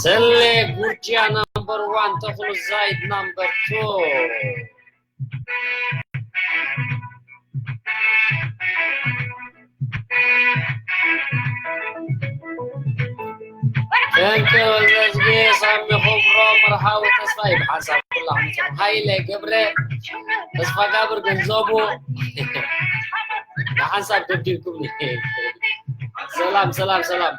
ሰሌ ጉርጅያ number one፣ ተኽሉ ዛይድ number two። Thank you፣ ወልደዝጊ ሳሚ፣ ክብሮ፣ መርሃዊ፣ ተስፋይ፣ ብሓንሳብ ኩላኹም፣ ሃይለ ገብረ፣ ተስፋ ጋብር፣ ገንዘቡ፣ ብሓንሳብ ደብዲብኩምኒ። ሰላም፣ ሰላም፣ ሰላም።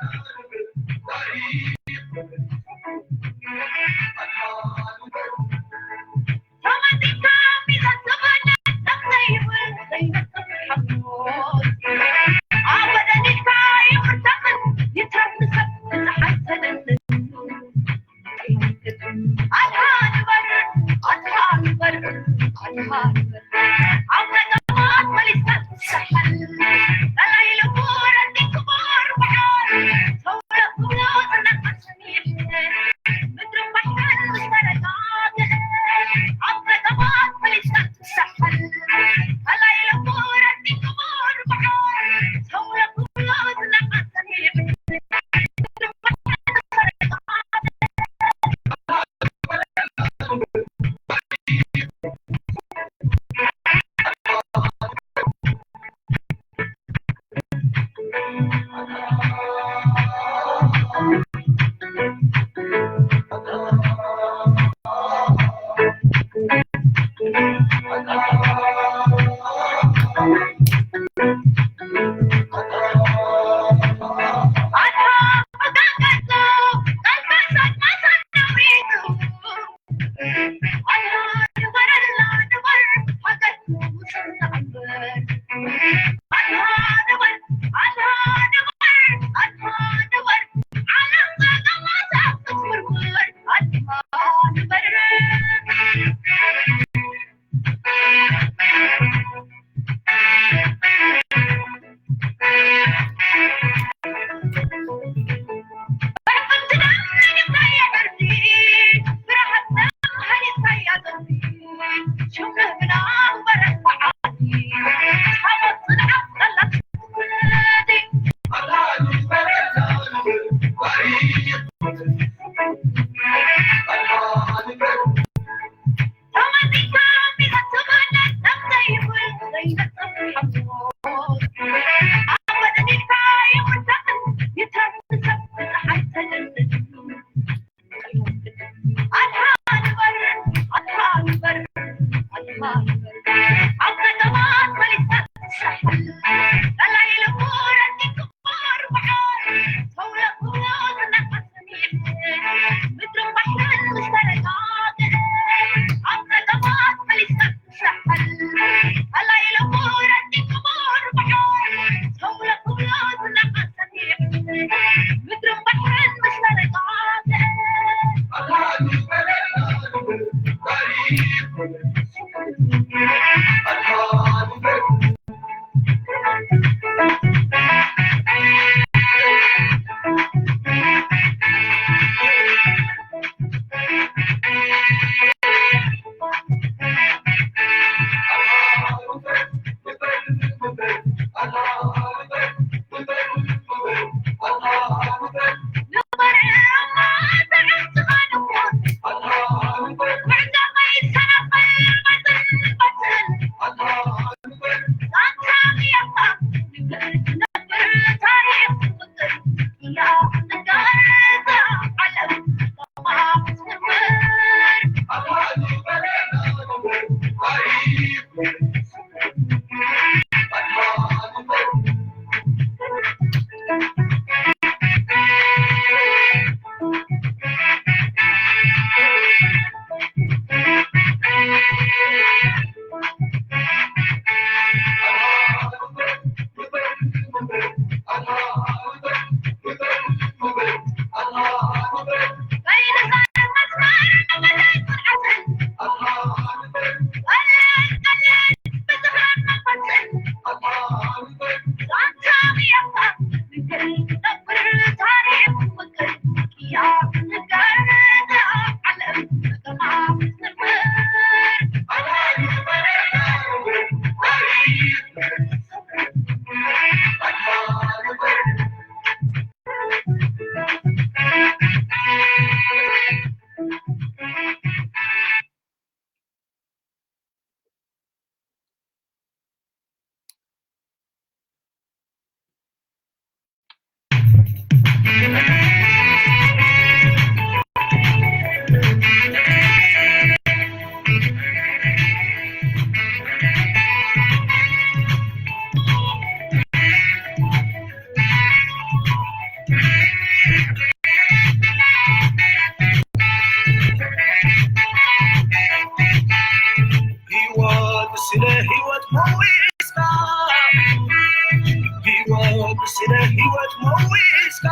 ስለ ህይወት መዊስካ፣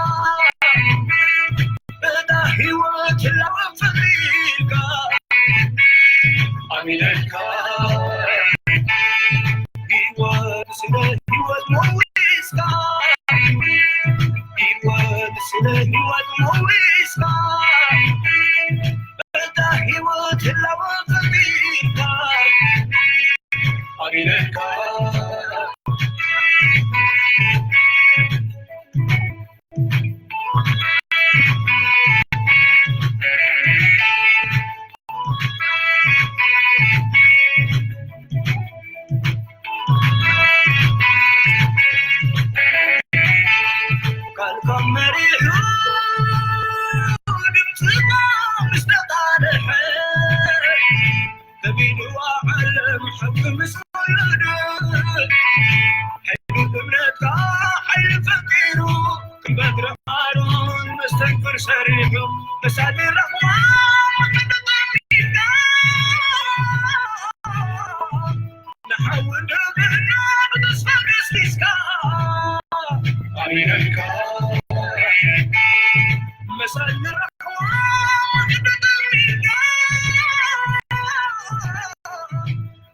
እታ ህይወት ህላወ ፈጢርካ። ኣሚነልካ፣ ህይወት ስለ ህይወት መዊስካ፣ ህይወት ስለ ህይወት መዊስካ፣ እታ ህይወት ህላወ ፈጢርካ። ኣሚነልካ። ቃልካ መሪሑ ድምፅኻ ምስ ተቃልሐ፣ ከቢድዋ ዓለም ሓቂ ምስ ወለደ፣ ሓይሊ እምነትካ ሓይሊ ፈጢሩ፣ ክበትረ ኣሮን መስተንክር ሰሪሑ፣ መሳሊ ረኽባ ንሓዊ ደብና ብተስፋ ገስጊስካ፣ ኣሚነልካ። መሳሊ ረኽባ ተጠሚርካ፣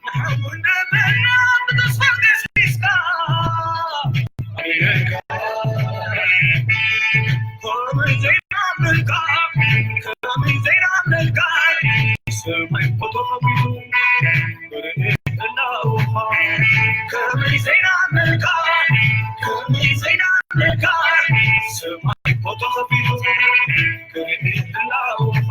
ንሓዊ ደብና ብተስፋ ገስጊስካ፣ ኣሚነልካ። ከመይ ዘይናመልካ፣ ከመይ ዘይናመልካ፣ ሰማይ እኮ ተኸፊቱ ክርኢ ህላወኻ። ከመይ ዘይናመልካ፣ ከመይ ዘይናመልካ፣ ሰማይ እኮ ተኸፊቱ ክርኢ ህላወኻ።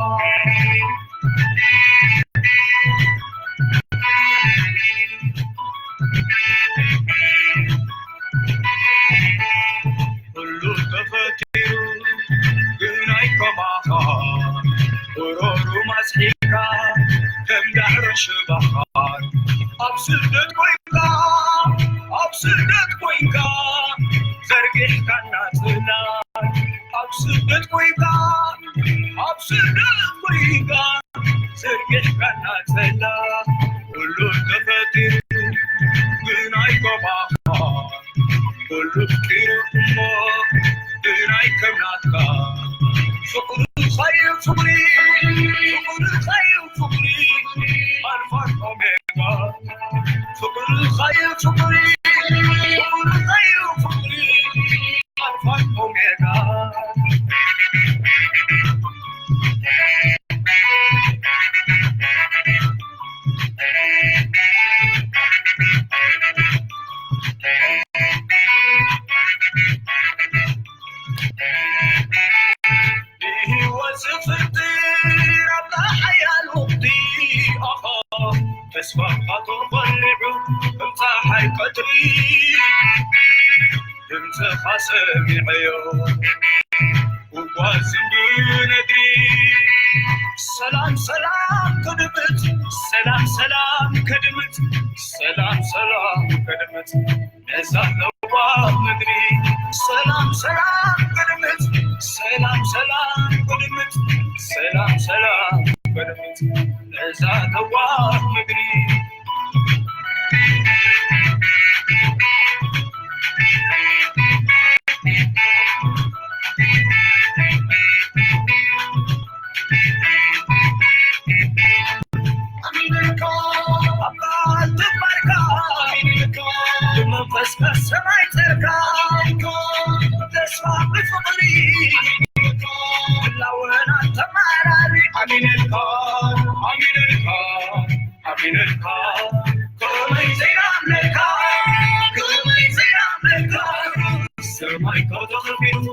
ኩሉ ተፈጢሩ ግን ኣይከማኻ፣ ጎሮሩ ማስሒልካ ከም ዳዕሮ ሽባኻ። ኣብ ስደት ኮይንካ፣ ኣብ ስደት ኮይንካ ዘርጊሕካና ጽላል። ኣብ ስደት ኮይንካ፣ ኣብ ስደት ኮይንካ ዘርጊሕካና ጸላ። ኩሉ ተፈጢሩ ግን ኣይከማኻ፣ ኩሉ ፍቂሩ እሞ ግን ኣይከም ናትካ። ፍቅርኻ እዩ ፍቅሪ፣ ፍቅርኻ እዩ ፍቅሪ፣ ኣልፋን ኦሜጋ። ፍቅርኻ እዩ ፍቅሪ፣ ፍቅርኻ እዩ ፍቅሪ፣ ኣልፋን ኦሜጋ። ንህይወት ዝፍጥር ኣምላኽ ሓያል ውቕቲ፣ ኣኻ፣ ተስፋ ካቶም በሊዑ ከም ጸሓይ ቀትሪ፣ ድምፅኻ ሰሚዐዮ፣ ጉጓዝን ብነድሪ። ሰላም ሰላም ከድምፅ፣ ሰላም ሰላም ከድምፅ፣ ሰላም ሰላም ከድምፅ ነዛ ለዋህ ምድሪ። ሰላም ሰላም ከድምፅ፣ ሰላም ሰላም ከድምፅ፣ ሰላም ሰላም ከድምፅ ነዛ ለዋህ ምድሪ። ኣሚንካ፣ ኣብ ቃል ትግባርካ፣ ኣሚንካ፣ ብመንፈስካ ሰማይ ጸርካ፣ ተስፋ ብፍቕሪ፣ ህላወና ተማራሪ፣ ኣሚንካ፣ ኣሚንካ፣ ኣሚንካ፣ ከመይ ዘይኣምነካ፣ ከመይ ዘይኣምነካ፣ ሰማይ ካብ ተኸፊቱ፣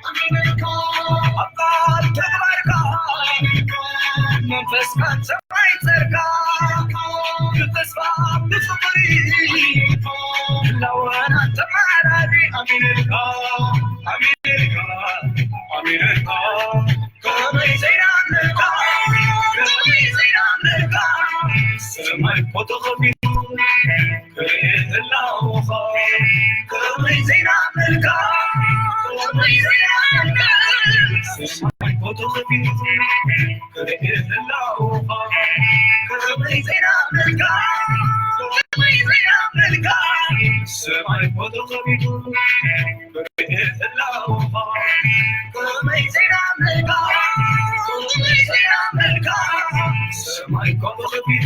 ኣሚንካ፣ ኣብ ቃል ተግባርካ፣ መንፈስካ ሰማይ ጸርካ፣ ብተስፋ ብፍቕሪ፣ ህላወና ተመዓራሪ። ኣሚንካ፣ ኣሚንካ፣ ኣሚንካ፣ ከመይ ተኸፊቱ ክርኢ ከለኹ ከመይ ዘይናመልካ፣ ከመይ ዘይናመልካ፣ ሰማይ ተኸፊቱ ክርኢ ከለኹ ከመይ ዘይናመልካ፣ ከመይ ዘይናመልካ፣ ሰማይ ተኸፊቱ ክርኢ ከለኹ ከመይ ዘይናመልካ፣ ከመይ ዘይናመልካ፣ ሰማይ ተኸፊቱ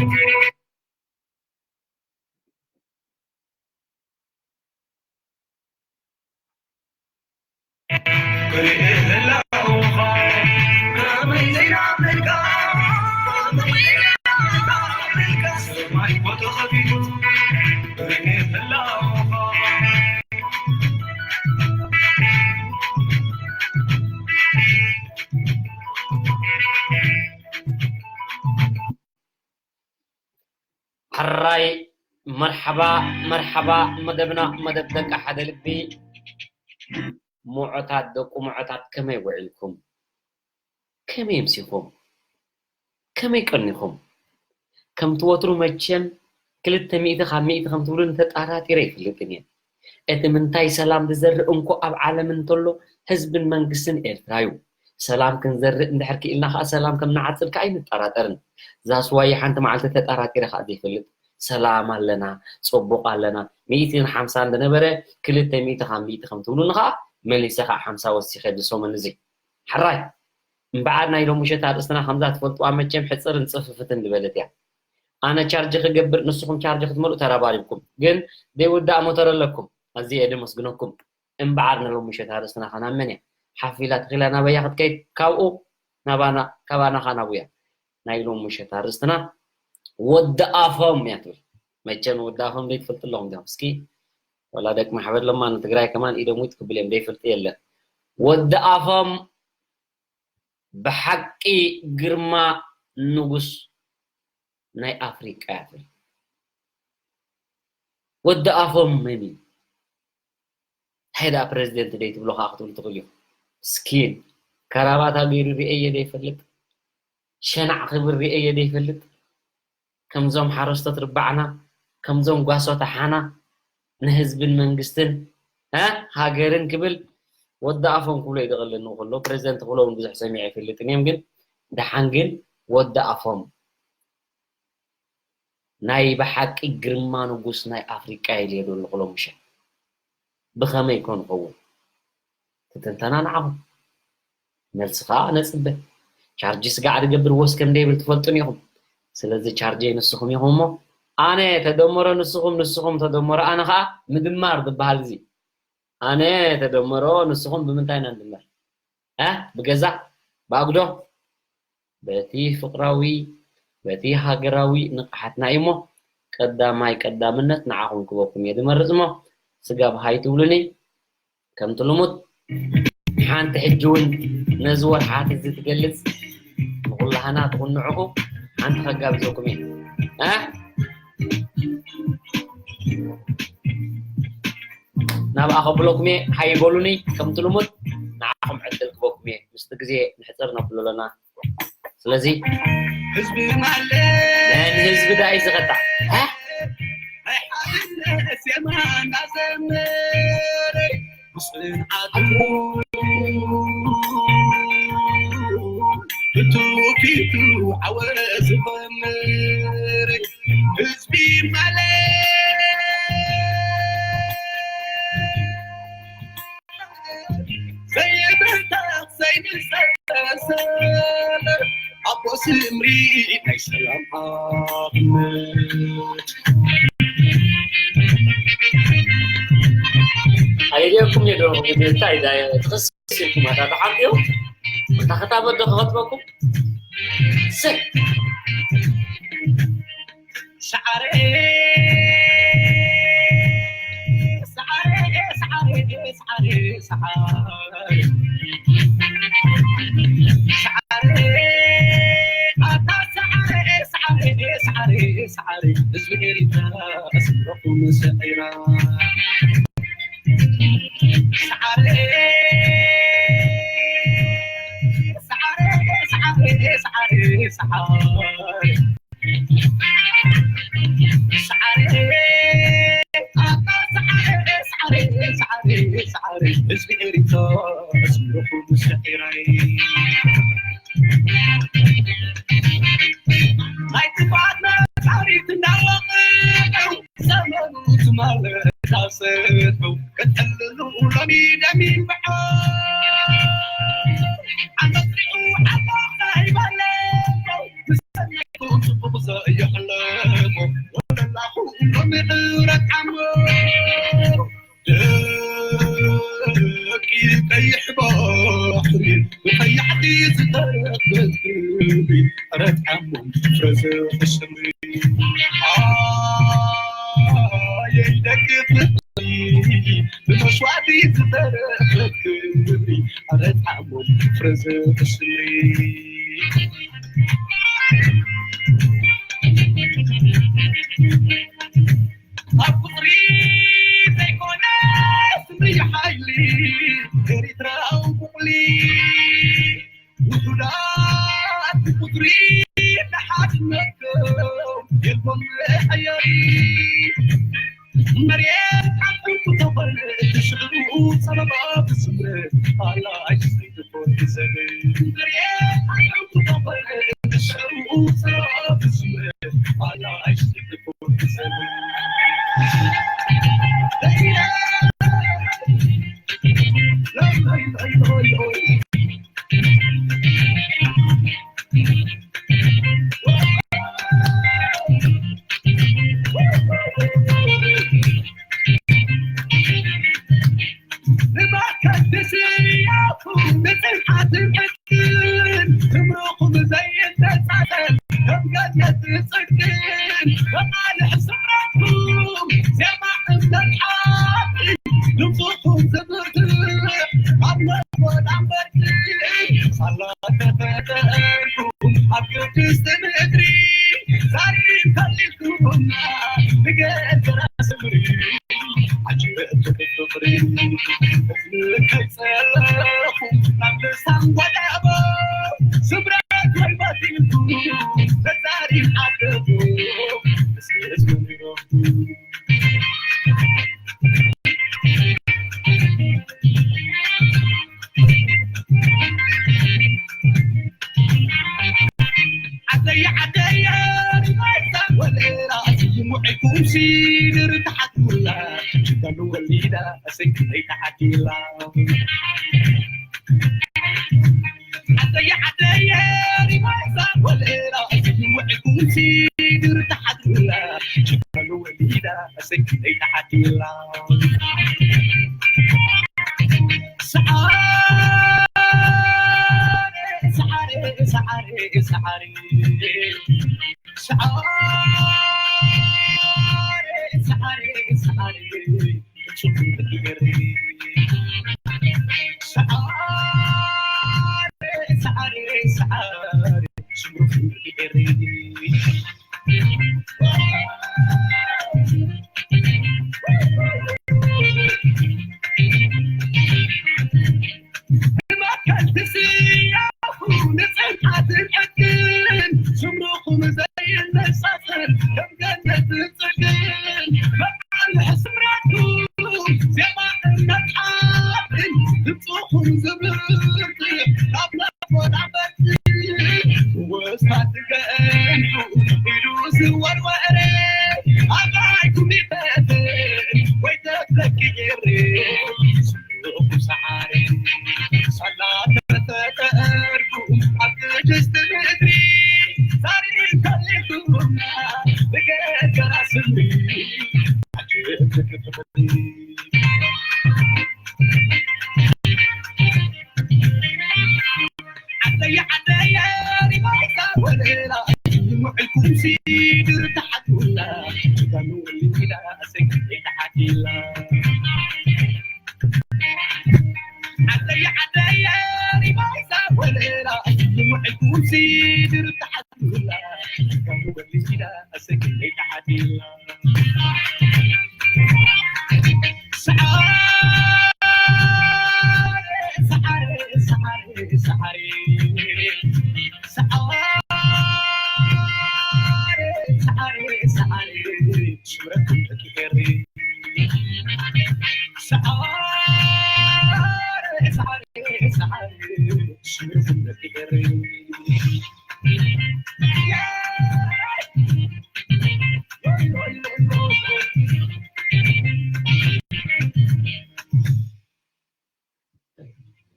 ሕራይ መርሓባ መርሓባ። መደብና መደብ ደቂ ሓደ ልቢ። ሙዖታት ደቁ ሙዖታት ከመይ ውዒልኩም? ከመይ ኣምሲኹም? ከመይ ቀኒኹም? ከምቲ ወትሩ መቸም ክልተ ሚእቲ ካብ ሚእቲ ከም ትብሉኒ ተጣራጢረ ይፍልጥን እየ። እቲ ምንታይ ሰላም ዝዘርእ እንኮ ኣብ ዓለም እንተሎ ህዝብን መንግስትን ኤርትራ እዩ። ሰላም ክንዘርእ እንድሕር ክኢልና ከኣ ሰላም ከም ንዓጽድ ከኣ ኣይንጠራጠርን። ዛስዋይ ሓንቲ መዓልቲ ተጠራጢረ ከኣ ዘይፈልጥ ሰላም ኣለና፣ ጽቡቕ ኣለና፣ ሚእትን ሓምሳን ዝነበረ ክልተ ሚእቲ ካብ ሚእቲ ከም ትብሉኒ ከኣ መሊሰ ከኣ ሓምሳ ወሲኸ እዚ ሰሙን እዚ። ሕራይ እምበዓር ናይ ሎሚ ምሸት ኣርእስትና ከምዛ ትፈልጥዋ መቸም ሕጽርን ጽፍፍትን ዝበለት እያ። ኣነ ቻርጅ ክገብር ንስኹም ቻርጅ ክትመልኡ ተረባሪብኩም፣ ግን ዘይውዳእ ሞተር ኣለኩም። ኣዝየ እየ ደመስግነኩም። እምበዓር ንሎሚ ምሸት ኣርእስትና ከ ናብ መን እያ? ሓፍ ኢላ ተኺላ ናበያ ክትከይድ? ካብኡ ናባና፣ ካባና ከ ናብኡ እያ። ናይ ሎሚ ምሸት ኣርእስትና ወዲ ኣፎም እያ ትብል። መቸም ወዲ ኣፎም ዘይትፈልጡ ኣለኹም ዲኹም? እስኪ ወላ ደቂ ማሕበር ለማ ንትግራይ ከማን ኢዶም ዊጥ ክብል እዮም፣ ዘይፈልጡ የለን። ወዲ ኣፎም ብሓቂ ግርማ ንጉስ ናይ ኣፍሪቃ እያ ትብል። ወዲ ኣፎም መን እዩ? እንታይ ደኣ ፕረዚደንት ደይ ትብሎ ከኣ ክትብሉ ትኽእሉ ኢኹም። ምስኪን ከራባታ ገይሩ ርእየ ዘይፈልጥ፣ ሸናዕ ክብል ርእየ ዘይፈልጥ፣ ከምዞም ሓረስቶት ርባዕና፣ ከምዞም ጓሶት ኣሓና ንህዝብን መንግስትን፣ እ፣ ሃገርን ክብል ወዲ ኣፎም ክብሎ ይደቕለኒ ከሎ፣ ፕረዚደንት ክብሎ እውን ብዙሕ ሰሚዐ ኣይፈልጥን እዮም። ግን ደሓን ግን ወዲ ኣፎም ናይ ብሓቂ ግርማ ንጉስ ናይ ኣፍሪቃ ኢለ እየ ዘለኹ ሎምሸ። ብኸመይ ኮን ኸውን? ትንተና ንዓኹም፣ መልሲ ኸዓ ነጽበ። ቻርጅ ስጋዕ ዝገብር ወስ ከም ዘይብል ትፈልጡን ኢኹም። ስለዚ ቻርጀይ ንስኹም ኢኹም እሞ፣ ኣነ ተደመሮ ንስኹም፣ ንስኹም ተደመሮ ኣነ ኸዓ ምድማር ዝበሃል እዚ። ኣነ ተደመሮ ንስኹም ብምንታይ ኢና ንድመር? እ? ብገዛ? ብኣጉዶ? በቲ ፍቕራዊ፣ በቲ ሃገራዊ ንቕሓትና እዩ እሞ፣ ቀዳማይ ቀዳምነት ንዓኹም ክበኩም እየ ዝመርጽ እሞ፣ ስጋብ ሃይ ትብሉኒ፣ ከምቲ ልሙድ፣ ሓንቲ ሕጂ እውን ነዚ ወርሓት እዚ ትገልጽ ንኹላህና ትቕንዕኹ ሓንቲ ከጋብዘኩም እየ። እ? ናብኣ ከብለኩም እየ፣ ሃይ በሉኒ፣ ከምቲ ልሙድ ንዓኹም ዕድል ክበኩም እየ። ምስቲ ግዜ ንሕጽር ነብሎ ኣለና። ስለዚ ህዝቢ ማለት ንህዝቢ ዳይ ዝኸታ፣ እ? ናይ ሓድነት ዜማ እናዘመረ ብጽንዓቱ ብትውፊቱ ዓወት ዝኸምር ህዝቢ ማለት ዘይብርታዕ ዘይንሰሰ ኣቦ ስምሪ ናይ ሰላም ሓፍነት። ኣየድየኩም እየ ዶ? እንታይ ዳ-፣ ትኽስ ኢልኩም ኣታ ተሓልዮ? እታ ክታበት ዶ ክኸትበኩም? ስቅ። ሰዓረ፣ ሰዓረ፣ ሰዓረ፣ ሰዓረ፣ ሰዓረ። ሰዓረ፣ ኣታ ሰዓረ፣ ሰዓረ፣ ሰዓረ፣ ሰዓረ፣ ህዝቢ ኤሪትራ፣ ስምረኹም ሰዒራ። ሰዓረ፣ ሰዓረ፣ ሰዓረ፣ ሰዓረ፣ ሰዓረ። ክብሪ፣ ኧረ ጣዕሞም ፍረ ዘፍሪ። ኣየይ ደቂ ፍቕሪ፣ ብመስዋእቲ ዝተረፈ ክብሪ፣ ኧረ ጣዕሞም ፍረ ዘፍሪ። ኣብ ቁጽሪ ዘይኮነ ስምሪ ሓይሊ ኤሪትራዊ ቁቕሊ ውሑዳት ብቁጽሪ ንሓድነቶም የልቦም መሐየሪ። መሬት ዓንቁ ተኾነ ሽዕኡ ጸበባ ብስምረት ኣላ ኣይትዘይትኾን ትዘርእ። መሬት ዓንቁ ተኾነ ሽዕኡ ጸበባ ብስምረት ኣላ ኣይትዘይትኾን ትዘርእ። ንመከት ስያፉ ንጽንዓትን ዕድልን ክብርኹም ዘይነጻጸል ከም ገነት ጽድቅን መቓልሕ ስምረትኩም ዜማ እምነት ሓቂ ድምፅኹም ዝብርትዕ ኣብ ነጎዳ በርትዕ ሳላ ተፈጠርኩም ኣብ ቅድስቲ ምድሪ ዛሬ ከሊልኩምና ንገርገራ ስምሪ ዓጀብ ፍቕሪ ከይጸለኹ ናብ ልሳን ጓዳቦ ስምረት ወይ ባቲልኩ ተዛሪብ ዓደቦ ስስምሪ ዓደየ ዓደየ ሪባይታ ወለላ ስይሙ ዒኩም ሲድር ተሓትሙላ ጅጋኑ ወሊዳ ሰክነይ ተሓቲላ ዓደየ ዓደየ ሪባይታ ወለላ ስይሙ ዒኩም ሲድር ተሓትሙላ ጅጋኑ ወሊዳ ሰክነይ ተሓቲላ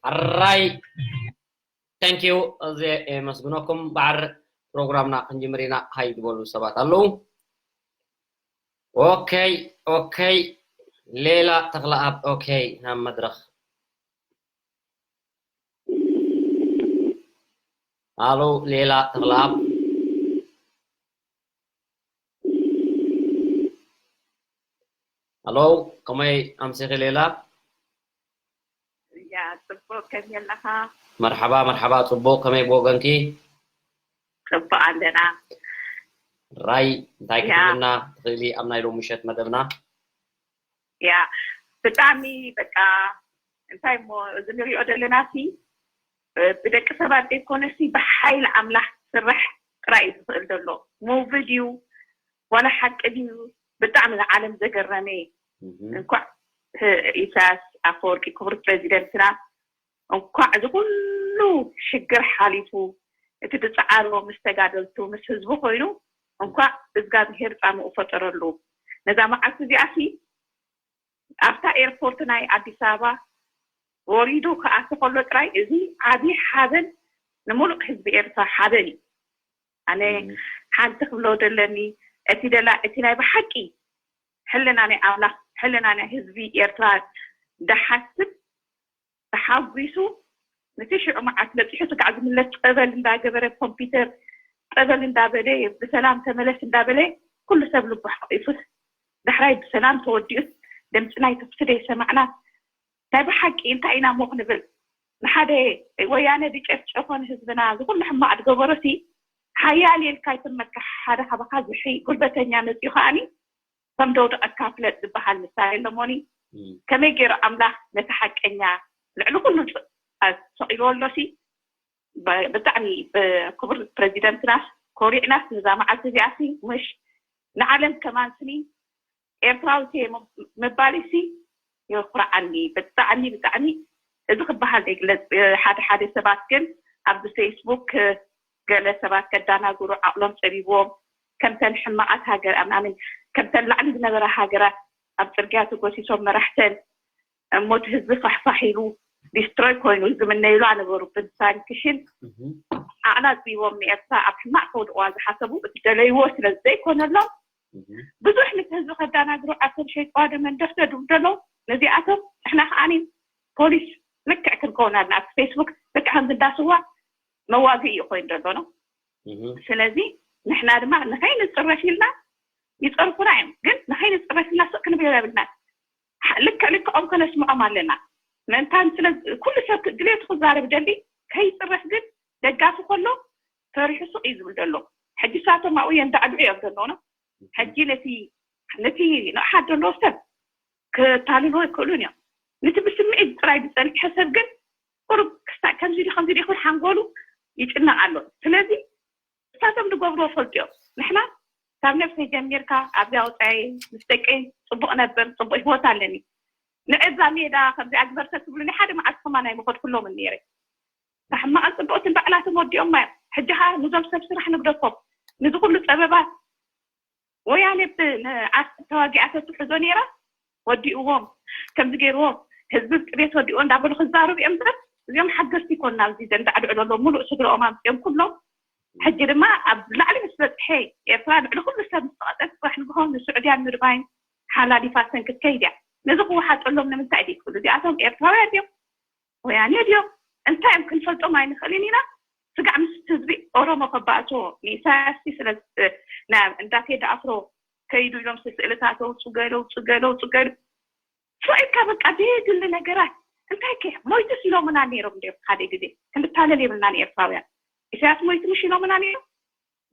ኣራይ። Thank you። እዚ የመስግነኩም። ባዕር ፕሮግራምና ክንጅምር ኢና። ሃይ ዝበሉ ሰባት ኣለዉ። ኦኬይ፣ ኦኬይ። ሌላ ተኽለኣብ፣ ኦኬይ፣ ናብ መድረኽ። ኣሎ ሌላ ተኽለኣብ። ኣሎ፣ ከመይ ኣምሲኺ ሌላ? ያ ጽቡቅ፣ ከመይ ኣለኻ? መርሓባ መርሓባ፣ ጽቡቅ። ከመይ ብወገንኪ? ጽቡቅ ኣለና። ራይ እንታይ ያ። ክትብልና ትኽእሊ ኣብ ናይ ሎሚ ምሸት መደብና? ያ ብጣዕሚ በቃ እንታይ እሞ እዚ ንሪኦ ዘለና ሲ ብደቂ ሰባት ዘይኮነሲ ብሓይሊ ኣምላኽ ዝስራሕ ጥራይ እዩ ዝኽእል ዘሎ። ሙቪ ድዩ ዋላ ሓቂ ድዩ? ብጣዕሚ ንዓለም ዘገረመ እዩ። እህም። እንኳዕ ኢሳያስ ኣፈወርቂ ክቡር ፕሬዚደንትና እንኳዕ እዚ ኩሉ ሽግር ሓሊፉ እቲ ዝፀዓሮ ምስ ተጋደልቱ ምስ ህዝቡ ኮይኑ እንኳዕ እግዚኣብሄር ፃምኡ ፈጠረሉ። ነዛ መዓልቲ እዚኣ ሲ ኣብታ ኤርፖርት ናይ ኣዲስ ኣበባ ወሪዱ ክኣቲ ከሎ ጥራይ እዚ ዓብዪ ሓበን ንምሉእ ህዝቢ ኤርትራ ሓበን እዩ። ኣነ እም። ሓንቲ ክብሎ ዘለኒ እቲ ደላ እቲ ናይ ብሓቂ ሕልና ናይ ኣምላኽ ሕልና ናይ ህዝቢ ኤርትራ ዝሓስብ ተሓጒሱ ነቲ ሽዑ መዓት በፂሑ ስጋዕ ዝምለስ ጸበል እንዳገበረ ኮምፒውተር ጸበል እንዳበለ ብሰላም ተመለስ እንዳበለ ኩሉ ሰብ ልቡ ሓቂፉስ ዳሕራይ ብሰላም ተወዲኡስ ድምፂ ናይ ተኩሲ ደይሰማዕና ናይ ብሓቂ እንታይ ኢና እሞ ክንብል ንሓደ ወያነ ዝጨፍጨፎ ንህዝብና ዝኩሉ ሕማቕ ዝገበሮ ሲ ሓያል ኢልካ ይስመካ ሓደ ካባኻ ዝሒ ጉልበተኛ መፅኡ ከዓኒ ከም ደውደቐካ ፍለጥ ዝበሃል ምሳሌ ኣለሞኒ ከመይ ገይሩ ኣምላኽ ነቲ ሓቀኛ ልዕሊ ኩሉ ሰቂልዎ ኣሎ ሲ ብጣዕሚ ክቡር ፕረዚደንትናስ ኮሪዕናስ ነዛ መዓልቲ እዚኣ ሲ ምሽ ንዓለም ከማን ስኒ ኤርትራዊት እየ ምባል ሲ የኩርዓኒ ብጣዕሚ ብጣዕሚ እዚ ክበሃል ዘይግለፅ ሓደ ሓደ ሰባት ግን ኣብዚ ፌስቡክ ገለ ሰባት ከዳናግሩ ዓቕሎም ፀቢብዎም ከምተን ሕማቓት ሃገር ኣምናምን ከምተን ላዕሊ ዝነበራ ሃገራት ኣብ ፅርግያ ተጎሲሶም መራሕተን እሞ እቲ ህዝቢ ፋሕፋሕ ኢሉ ዲስትሮይ ኮይኑ ዝምነይሉ ኣነበሩ ብሳንክሽን ዓቕላ ኣፅቢቦም ንኤርትራ ኣብ ሕማቕ ከውድቕዋ ዝሓሰቡ እቲ ደለይዎ ስለ ዘይኮነሎም ብዙሕ ምስ ህዝቢ ከዳናግሩ ዓሰብ ሸይጥዋ ደመንደፍ ዘድቡ ዘለዉ ነዚኣቶም ንሕና ከዓኒ ፖሊስ ልክዕ ክንከውን ኣለና ኣብቲ ፌስቡክ ልክዕ ከምዚ እንዳስዋ መዋግኢ እዩ ኮይኑ ዘሎ ነው ስለዚ ንሕና ድማ ንኸይንፅረፍ ኢልና ይፀርፉና እዮም ግን ንኸይንፅረፍ ኢልና ስቕ ክንብል የብልና ልክዕ ልክዖም ከነስምዖም ኣለና ምእንታን ስለ ኩሉ ሰብ ድሌቱ ክዛረብ ደሊ ከይፅረፍ ግን ደጋፊ ከሎ ፈሪሑ ስቕ እዩ ዝብል ዘሎ ሕጂ ሳቶም ኣብኡ የንዳዕድዑ እዮም ዘለውና ሕጂ ነቲ ነቲ ንቕሓት ዘለዎ ሰብ ክታልልዎ ይክእሉን እዮም ነቲ ብስምዒት ጥራይ ዝፀንሐ ሰብ ግን ቁሩብ ክሳዕ ከምዚ ዲ ከምዚ ዲ ክብል ሓንጎሉ ይጭነቕ ኣሎ ስለዚ እሳቶም ዝገብርዎ ፈልጥዮም ንሕና ካብ ነብሰይ ጀሚርካ ኣብዚኣ ወፃኢ ምስ ደቀይ ፅቡቕ ነብር ፅቡቕ ህይወት ኣለኒ ንዕዛ ሜዳ ከምዚኣ ግበር ተትብሉኒ ሓደ መዓልቲ ከማን ኣይምኸድኩሎምን ነይረ ሕማቕን ፅቡቕትን ባዕላቶም ወዲኦማ እዮም ሕጂ ከዓ ንዞም ሰብ ስራሕ ንግደፎም ንዚ ኩሉ ፀበባት ወያነ ንዓሰብ ተዋጊኣ ተትሕዞ ነይራ ወዲእዎም ከምዚ ገይርዎም ህዝቢ ጥቤት ወዲእዎ እንዳበሉ ክዛረቡ እዮም እምበር እዚኦም ሓገዝቲ ይኮኑ ናብዚ ዘንዳዕድዑ ዘሎ ሙሉእ ስድረኦም ኣምፅኦም ኩሎም ሕጂ ድማ ኣብ ላዕሊ ምስ በፅሐ ኤርትራ ልዕሊ ኩሉ ሰብ ምስ ተቐፀት ፅባሕ ንግሆ ንስዑድያን ምድባይን ሓላሊፋ ሰንክት ከይድ እያ ነዚ ክወሓጠሎም ንምንታይ ድዩ ክብሉ እዚኣቶም ኤርትራውያን ድዮም ወያነ ድዮም እንታይ እዮም ክንፈልጦም ኣይንኽእልን ኢና ስጋዕ ምስ ህዝቢ ኦሮሞ ከባእሶ ንኢሳያስ ስለ ናብ እንዳ ቴዲ ኣፍሮ ከይዱ ኢሎም ስስእልታት ኣውፁ ገለ ውፁ ገለ ውፁ ገለ ሶኢልካ በቃ ዘይድሊ ነገራት እንታይ ከ ሞይትስ ኢሎምና ነይሮም ደ ሓደ ግዜ ክንታለል የብልና ንኤርትራውያን ኢሳያስ ሞይቱ ምሽ ኢሎምና ነይሮም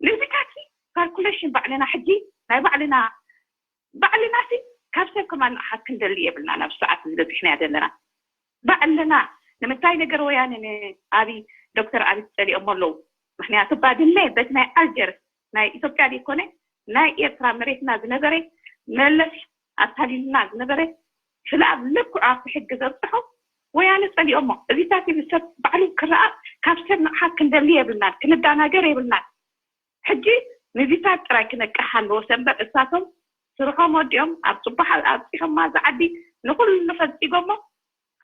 ንዚታት ካልኩሌሽን ባዕልና ሕጂ ናይ ባዕልና ባዕልና ሲ ካብ ሰብ ከማን ንኣሓት ክንደሊ የብልና ናብ ሰዓት ዝበፅሕና ዘለና ባዕልና ንምንታይ ነገር ወያነ ንኣብይ ዶክተር ኣብይ ትፀሊኦሞ ኣለዉ ምክንያቱ ባድመ በቲ ናይ ኣልጀርስ ናይ ኢትዮጵያ ዘይኮነ ናይ ኤርትራ መሬትና ዝነበረ መለስ ኣታሊልና ዝነበረ ስለ ኣብ ልክዑ ኣብቲ ሕጊ ዘብፅሖ ወያነ ፀሊኦሞ እዚታት ይብል ሰብ ባዕሉ ክረኣ ካብ ሰብ ንቕሓት ክንደሊ የብልናን ክንዳናገር የብልናን ሕጂ ንዚታት ጥራይ ክነቅሕ ኣለዎ ሰንበት እሳቶም ስርሖም ወዲኦም ኣብ ፅቡቅ ኣብፂሖማ ዝዓዲ ንኩሉ ፈፂጎሞ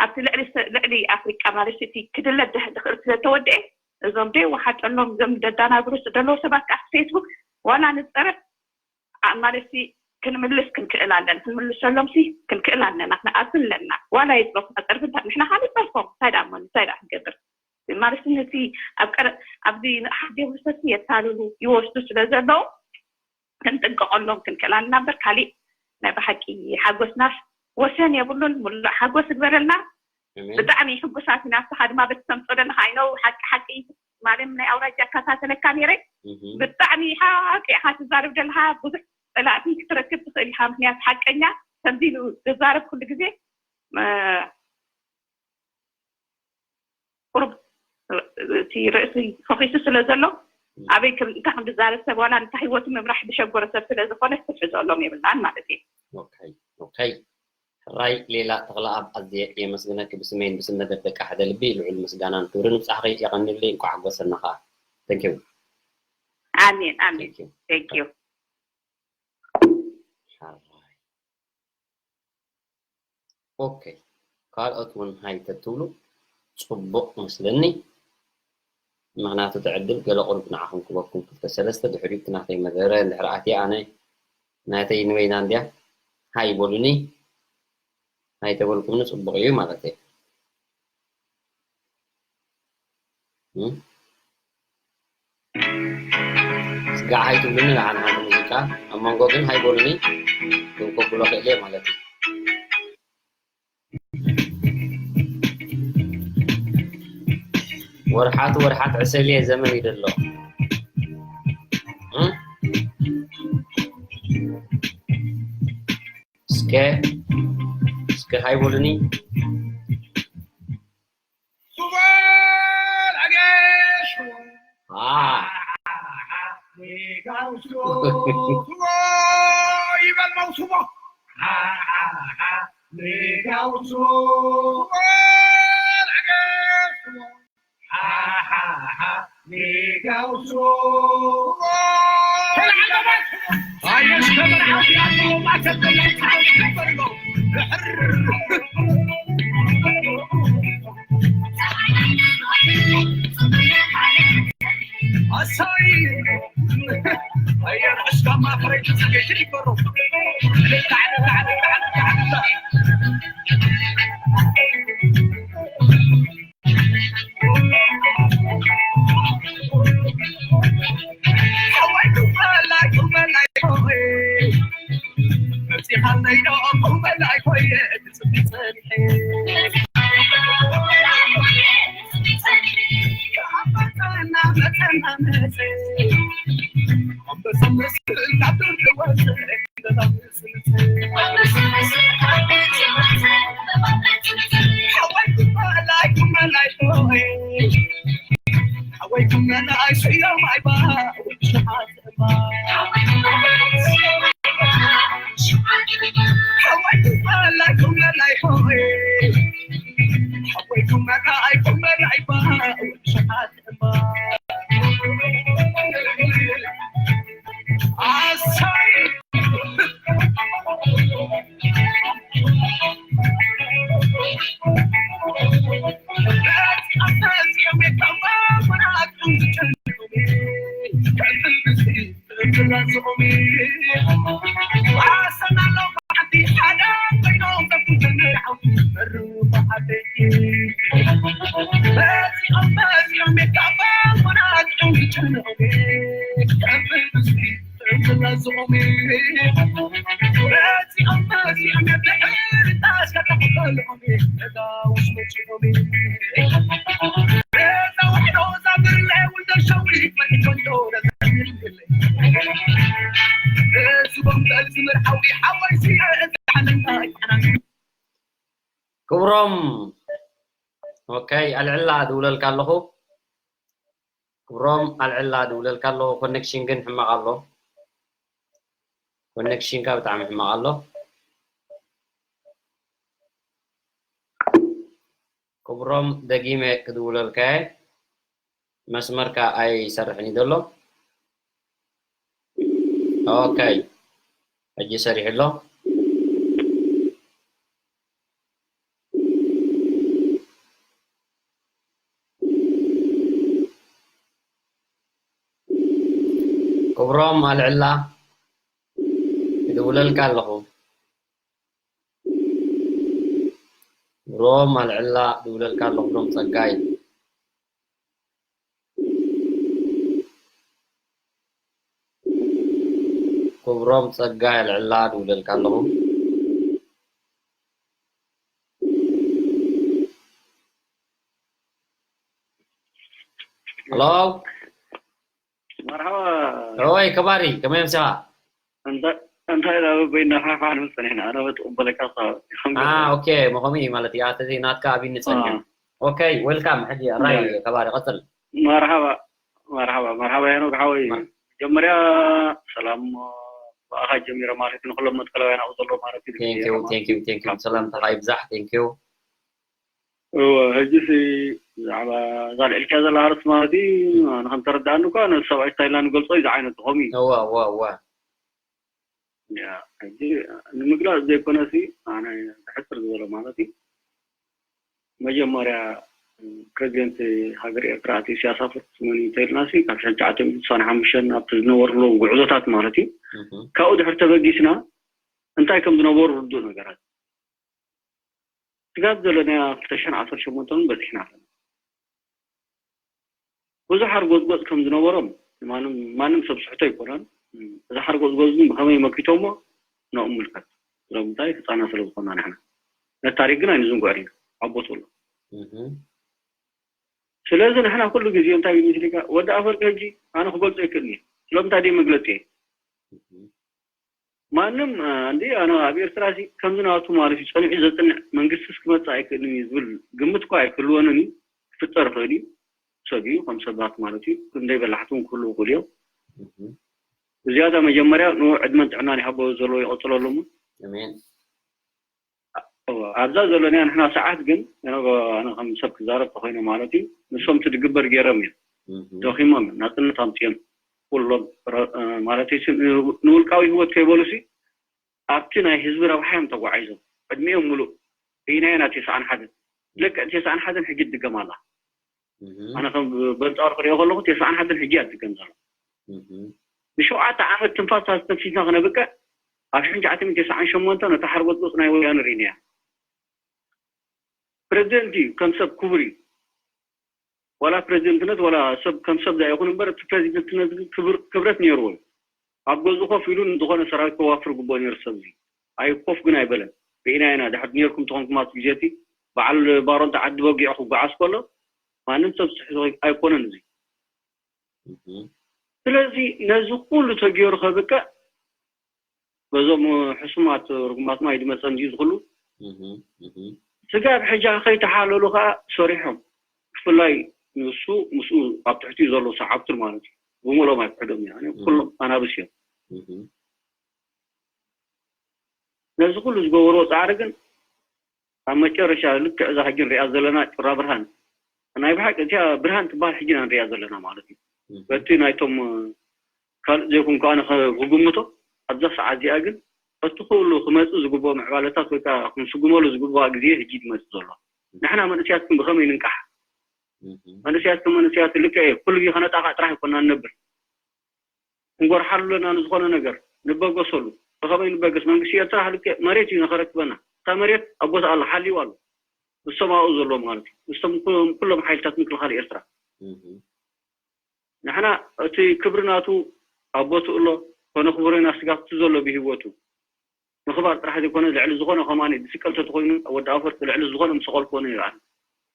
ኣብቲ ልዕሊ ልዕሊ ኣፍሪቃ ማለት እቲ ክድለ ዝኽእል ስለተወደአ እዞም ደይ ወሓጠሎም ዘም ደዳናግሩ ደለዉ ሰባት ከዓ ፌስቡክ ዋላ ንፀረፍ ማለት ክንምልስ ክንክእል ኣለን ክንምልሰሎም ሲ ክንክእል ኣለና ክንኣቱ ኣለና ዋላ ይፅረፉ ፀርፊ ንሕና ከዓ ንፀርፎም እንታይ ደኣ እሞ እንታይ ደኣ ክንገብር ማለት ነቲ ኣብ ቀረ ኣብዚ ንኣሓት ዴብልሰስ የታልሉ ይወስዱ ስለ ዘለዉ ክንጥንቀቐሎም ክንክእል ኣለና እምበር ካሊእ ናይ ብሓቂ ሓጎስናስ ወሰን የብሉን። ሙሉእ ሓጎስ ግበረልና። ብጣዕሚ ሕጉሳት ኢና። ንስኻ ድማ በቲ ተምፅኦ ዘለኻ ኣይነው ሓቂ ሓቂ ማለት ናይ ኣውራጃ እከታተለካ ነይረ። ብጣዕሚ ሓቂ ኢኻ ትዛረብ ዘለኻ። ብዙሕ ፀላእቲ ክትረክብ ትኽእል ኢኻ። ምክንያቱ ሓቀኛ ከምዚ ኢሉ ዝዛረብ ኩሉ ግዜ ቁሩብ እቲ ርእሲ ፈኺሱ ስለ ዘሎ ኣበይ ከም እንታይ ከም ዝዛረብ ሰብ ዋላ እንታይ ህይወቱ ምምራሕ ዝሸጎረ ሰብ ስለ ዝኾነ ክትሕዘሎም የብልናን ማለት እዩ። ኦኬ ኦኬ። ሕራይ ሌላ ተኽለኣብ ኣዝየ የመስግነኪ ብስመይን ብስም መደብ ደቂ ሓደ ልቢ ልዑል ምስጋናን ክብርን ይብጻሕኺ። የቐንየለይ እንኳዕ ሓጎሰና ኸኣ። Thank you። ኣሜን ኣሜን። Thank you። Thank you። ኦኬ ካልኦት እውን ሃይ ተትብሉ ፅቡቕ መስለኒ። ምኽንያቱ እቲ ዕድል ገለ ቁሩብ ንዓኹም ክበኩም ክልተ ሰለስተ ድሕሪኡ እቲ ናተይ መደረ እንድሕር ኣትየ ኣነ ናተይ ንበይና እንድያ ሃይ በሉኒ። ሃይ ተበልኩምኒ ፅቡቕ እዩ ማለት እየ። ስጋዕ ሃይ ትብሉኒ ንዓን ሓንቲ ሙዚቃ ኣብ መንጎ ግን ሃይ በሉኒ ክብል ከብሎ ክእል እየ ማለት እዩ። ወርሓት ወርሓት ዕሰልየ ዘመን እዩ ዘሎ። እስከ እስከ ሃይ በሉኒ። ክብሮም ኦኬ ኣልዕላ ድውለልካ ኣለኹ። ክብሮም ኣልዕላ ድውለልካ ኣለኹ። ኮኔክሽን ግን ሕማቕ ኣሎ። ኮኔክሽንካ ብጣዕሚ ሕማቕ ኣሎ። ክብሮም ደጊመ ክድውለልካ እየ። መስመርካ ኣይሰርሕን እዩ ዘሎ። ኦኬ ሕጂ ሰሪሑ ኣሎ። ክብሮም ኣልዕላ ይድውለልካ ኣለኹ። ክብሮም ኣልዕላ ይድውለልካ ኣለኹ። ክብሮም ጸጋይ ክብሮም ጸጋ የልዕላ ድውለልካ ኣለኹ። ሄሎ። መርሓባ። ኦይ ከባሪ ከመይ ምሳኻ? እንታይ እንታይ ዳ በይና ሓፋን መሰለና ኣነ በትቕበለካ ካብ አ ኦኬ መኾሚ ማለት እያ። ኣተዚ ናትካ ኣብይ ንጸንሕ። ኦኬ ዌልካም። ሕጂ ራይ ከባሪ ቀጽል። መርሓባ። መርሓባ መርሓባ። ያኖ ሓወይ መጀመርያ ሰላም ብኣኻ ጀሚረ ማለት ንኩሎም መትከላውያን ኣብኡ ዘሎ ማለት እዩ። Thank you thank you thank you። ሰላምታኻ ይብዛሕ። Thank you። እወ ሕጂ ሲ ብዛዕባ እዛ ልዕልካ ዘላ ኣርስ ማለት እዩ። ኣነ ከም ተረዳእኒ እኳ ነቲ ሰብኣይ ስታይልና ንገልጾ እዩ ዝዓይነቱ ከምኡ እዩ። እወ እወ እወ። ሕጂ ንምግላጽ ዘይኮነ ሲ ኣነ ሕፅር ዝበለ ማለት እዩ። መጀመርያ ፕሬዚደንት ሃገር ኤርትራ ኣቶ ኢሳያስ ኣፈወርቂ መን እዩ እንተኢልና ሲ ካብ ሽሕን ትሽዓተ ሚእትን ስሳን ሓሙሽተን ኣብቲ ዝነበርሉ ጉዕዞታት ማለት እዩ ካብኡ ድሕር ተበጊስና እንታይ ከም ዝነበሩ ርዱእ ነገራት ስጋብ ዘለናዮ ክልተ ሽሕን ዓሰርተ ሸሞንተን እውን በፂሕና ኣለና። ብዙሕ ሓርጎፅጎፅ ከም ዝነበሮም ማንም ማንም ሰብ ስሕቶ ኣይኮነን። እዚ ሓርጎፅጎፅ ግን ብኸመይ መኪቶሞ ንኡ ምልከት። ስለምንታይ ህፃናት ስለ ዝኾና ንሕና ነቲ ታሪክ ግን ኣይንዝንግዖን ኢና። ኣቦት ኣሎ። ስለዚ ንሕና ኩሉ ግዜ እንታይ እዩ ምስሊካ ወዲ ኣፈርቂ ሕጂ ኣነ ክገልፆ ይክእል እየ። ስለምንታይ ደይ መግለፂ እየ ማንም እንዲ ኣነ ኣብ ኤርትራ ሲ ከምዚ ናቱ ማለት እዩ ጸኒዑ ዘጽንዕ መንግስቲ ክመጽእ ኣይክእልን እዩ ዝብል ግምት እኳ ኣይክህልወንን እዩ። ክፍጠር ይኽእል እዩ። ሰብ እዩ ከም ሰባት ማለት እዩ። ክንደይ በላሕቲ እውን ክህልው ይኽእሉ እዮም። ብዝያዳ መጀመርያ ንኡ ዕድመን ጥዕናን ይሃቦ ዘለዎ ይቐጽለሉ እሞ ኣሜን። ኣብዛ ዘለና ንሕና ሰዓት ግን ኣነ ከም ሰብ ክዛረብ ተኮይነ ማለት እዩ ንሶም ትድግበር ገይሮም እዮም። ደኺሞም ናጽነት ኣምፅኦም ኩሎም ማለት እዩ ንውልቃዊ ህይወት ከይበሉ ሲ ኣብቲ ናይ ህዝቢ ረብሓ እዮም ተጓዒዞም ዕድሚኦም ሙሉእ ርኢናዮ ናብ ቴስዓን ሓደን ልክዕ ቴስዓን ሓደን ሕጂ ትድገም ኣላ። ኣነ ከም በንጻሩ ክሪኦ ከለኹ ቴስዓን ሓደን ሕጂ እያ ትድገም ዘላ። ንሸውዓተ ዓመት ትንፋስ ኣስተንፊስና ክነብቅዕ ኣብ ሽሕን ትሽዓተ ሚእትን ቴስዓን ሸሞንተን ነታ ሓርጎጽጎጽ ናይ ወያነ ርኢናያ። ፕረዚደንት እዩ ከም ሰብ ክቡር እዩ። ዋላ ፕረዚደንትነት ዋላ ሰብ ከም ሰብ ዳይኹን እምበር እቲ ፕረዚደንትነት ግን ክብር ክብረት ነይርዎ እዩ። ኣብ ገዝኡ ኮፍ ኢሉ ንዝኾነ ሰራዊት ከዋፍር ግቡኦ ነይሩ ሰብ እዚ ኣይ ኮፍ ግን ኣይበለን። ርኢና ኢና ድሕር ነይርኩም ተኾንኩም ኣብቲ ግዜ እቲ በዓል ባሮንታ ዓዲ በጊዑ ክጓዓዝ ከሎ ማንም ሰብ ዝስሕቶ ኣይኮነን እዚ። ስለዚ ነዚ ኩሉ ተገይሩ ከብቅዕ በዞም ሕሱማት ርጉማት ማይ ድመፀ እንድዩ ዝኩሉ ስጋብ ሕጃ ከይተሓለሉ ከዓ ሰሪሖም ብፍላይ ንሱ ምስኡ ኣብ ትሕቲኡ ዘለዉ ሰዓብቱን ማለት እዩ ብምሎም ኣይክሕዶም እዩ ኩሎም ኣናብስ እዮም። ነዚ ኩሉ ዝገበርዎ ፃዕሪ ግን ኣብ መጨረሻ ልክዕ እዛ ሕጂ ንሪኣ ዘለና ጩራ ብርሃን ናይ ብሓቂ እቲኣ ብርሃን ትበሃል ሕጂ ኢና ንሪኣ ዘለና ማለት እዩ። በቲ ናይቶም ካልእ ዘይኮንኩ ኣነ ክግምቶ ኣብዛ ሰዓት እዚኣ ግን በቲ ኩሉ ክመፅእ ዝግብኦ ምዕባለታት ወይ ከዓ ክንስጉመሉ ዝግብኣ ግዜ ሕጂ ዝመፅእ ዘሎ ንሕና መንእስያት ግን ብኸመይ ንንቃሕ? መንእስያት ከም መንእስያት ልክዕ እዩ ኩሉ ግዜ ከነጣቃዕ ጥራሕ ይኮና ንነብር። ክንጎርሓሉ ኣለና ንዝኾነ ነገር ንበገሰሉ። ብኸመይ ንበገስ? መንግስቲ ኤርትራ ልክዕ መሬት እዩ ንኸረክበና። እታ መሬት ኣብ ቦታ ኣላ ሓልዩ ኣሎ። ንሶም ኣብኡ ዘለዉ ማለት እዩ። ንሶም ኩሎም ሓይልታት ምክልኻል ኤርትራ። ንሕና እቲ ክብሪ ናቱ ኣብ ቦትኡ ኣሎ። ኮነ ክቡር ኢና ስጋብ እቲ ዘሎ ብህይወቱ ምኽባር ጥራሕ ዘይኮነ ልዕሊ ዝኾነ ከማኒ ድስቀል ተተኾይኑ ወዲ ኣፈርቂ ልዕሊ ዝኾነ ምሰቐል ክኾነ ይረኣን።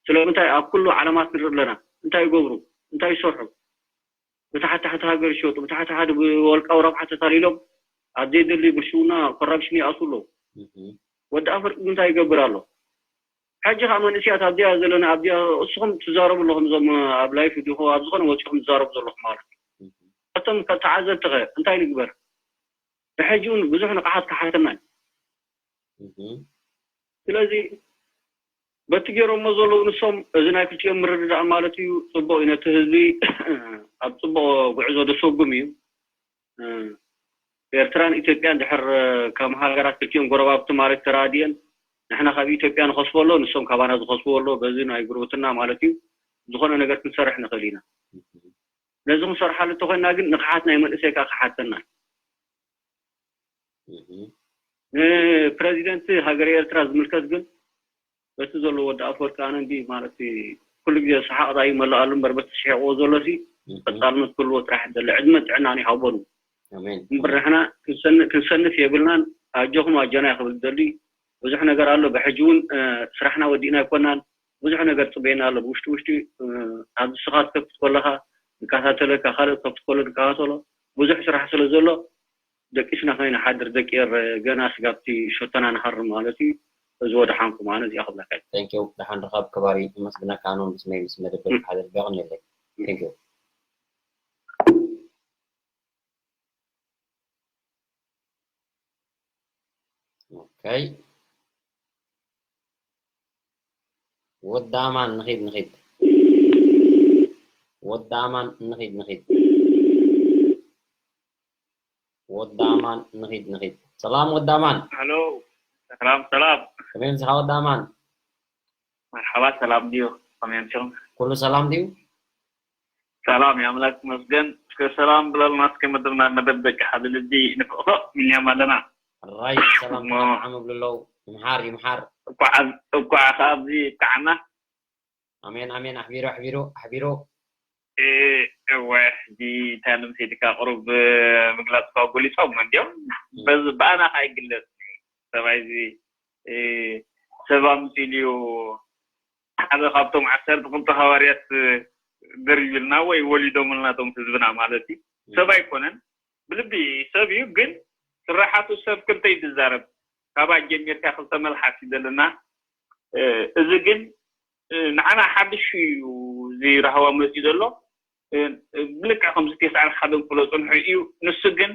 ስለምንታይ ኣብ ኩሉ ዓለማት ንርኢ ኣለና እንታይ ይገብሩ እንታይ ይሰርሑ ብታሕቲ ታሕቲ ሃገር ይሸጡ ብታሕቲ ሓደ ብወልቃዊ ረብሓ ተታሊሎም ኣብ ዘይደሊ ብልሽውና ኮራፕሽን ይኣትዉ ኣለዉ። ወዲ ኣፈርቂ እንታይ ይገብር ኣሎ? ሕጂ ከዓ መንእስያት ኣብዚኣ ዘለና ኣብዚኣ እስኹም ትዛረቡ ኣለኹም እዞም ኣብ ላይፍ ዲኹ ኣብ ዝኾነ ወፂኹም ትዛረቡ ዘለኹም ማለት እዩ። እቶም ተዓዘብቲ ከ እንታይ ንግበር? ብሕጂ እውን ብዙሕ ንቕሓት ክሓተና እዩ። ስለዚ በቲ ገይሮሞ ዘለዉ ንሶም እዚ ናይ ክልቲኦም ምርድዳእ ማለት እዩ ፅቡቅ እዩ ነቲ ህዝቢ ኣብ ፅቡቅ ጉዕዞ ደሰጉም እዩ። ኤርትራን ኢትዮጵያን ድሕር ከም ሃገራት ክልቲኦም ጎረባብቲ ማለት ተራድየን ንሕና ካብ ኢትዮጵያ ንኸስቦ ኣሎ ንሶም ካባና ዝኸስብዎ ኣሎ በዚ ናይ ጉርብትና ማለት እዩ ዝኾነ ነገር ክንሰርሕ ንኽእል ኢና። ነዚ ክንሰርሓሉ እንተኮይና ግን ንቕሓት ናይ መንእሰይ ከዓ ክሓተና ንፕረዚደንት ሃገር ኤርትራ ዝምልከት ግን በቲ ዘሎ ወዲ ኣፈወርቂ ኣነ እንዲ ማለት ኩሉ ግዜ ሰሓቕ ዳዩ መላኣሉ እምበር በቲ ስሒቕዎ ዘሎ ሲ ቀጻልነት ክህልዎ ጥራሕ ደለ ዕድመ ጥዕና ይሃቦ። ኣሜን። እምበር ንሕና ክንሰንፍ የብልናን። ኣጆኹም ኣጆና ክብል ዝደሊ ብዙሕ ነገር ኣሎ። ብሕጂ እውን ስራሕና ወዲእና ኣይኮናን። ብዙሕ ነገር ፅበየና ኣሎ። ብውሽጢ ውሽጢ ኣብዚ ስኻ ትከፍት ከለኻ ንከታተለካ፣ ካልእ ትከፍት ከሎ ንከታተሎ። ብዙሕ ስራሕ ስለ ዘሎ ደቂስና ከይንሓድር፣ ደቂ ኤረ፣ ገና ስጋብቲ ሸቶና ንሃርም ማለት እዩ። እዚ ወደሓንኩም ኣነ እዚኣ ክብለካ። Thank you። ደሓን ርኻብ ከባሪ። እመስግነካ ኣኖም ብስመይ ምስ መደብ ሓደ ልቢ ይቕንየለይ። Thank you። Okay። ወዲ ኣማን ንኺድ ንኺድ። ወዲ ኣማን ንኺድ ንኺድ። ወዲ ኣማን ንኺድ ንኺድ። ሰላም ወዲ ኣማን። ሄሎ ሰላም ሰላም። ከመይ ምሳኻ ወዲ ኣማን? መርሓባ ሰላም ድዩ? ከመይ ምሽኹም? ኩሉ ሰላም ድዩ? ሰላም የኣምላክ ይመስገን። እስከ ሰላም ብለልና እስከ መደብና ነበብ ደቂ ሓደ ልቢ ንፍቕፍቕ ምንያም ኣለና። ራይ ሰላም እሞ- ዓም ብሉ ኣለዉ። ይምሓር ይምሓር። እኳዓ እኳዓ ከ ኣብዚ ይብቃዓና። ኣሜን ኣሜን። ኣሕቢሩ ኣሕቢሩ ኣሕቢሩ። እ፣ እወ ሕጂ እንታይ ንምሰይድካ ቅሩብ ምግላፅ እኳ ጎሊፆም እንዲዮም። በዚ ብኣና ከዓ ይግለፅ እዩ። ሰብኣይ እዚ እ፣ ሰብ ኣምፂሉ እዩ ሓደ ካብቶም ዓሰርተ ክልተ ሃዋርያት ደሪብልና ወይ ወሊዶምልና እቶም ህዝብና ማለት እዩ። ሰብ ኣይኮነን ብልቢ ሰብ እዩ ግን ስራሓቱ ሰብ ክልተ እዩ ዝዛረብ። ካባይ ጀሚርካ ክልተ መልሓስ እዩ ዘለና። እዚ ግን ንዓና ሓድሽ እዩ። እዚ ራህዋ መፅኡ ዘሎ ብልክዕ ከምዚ ቴስዓን ሓደን ክብሎ ፀንሑ እዩ። ንሱ ግን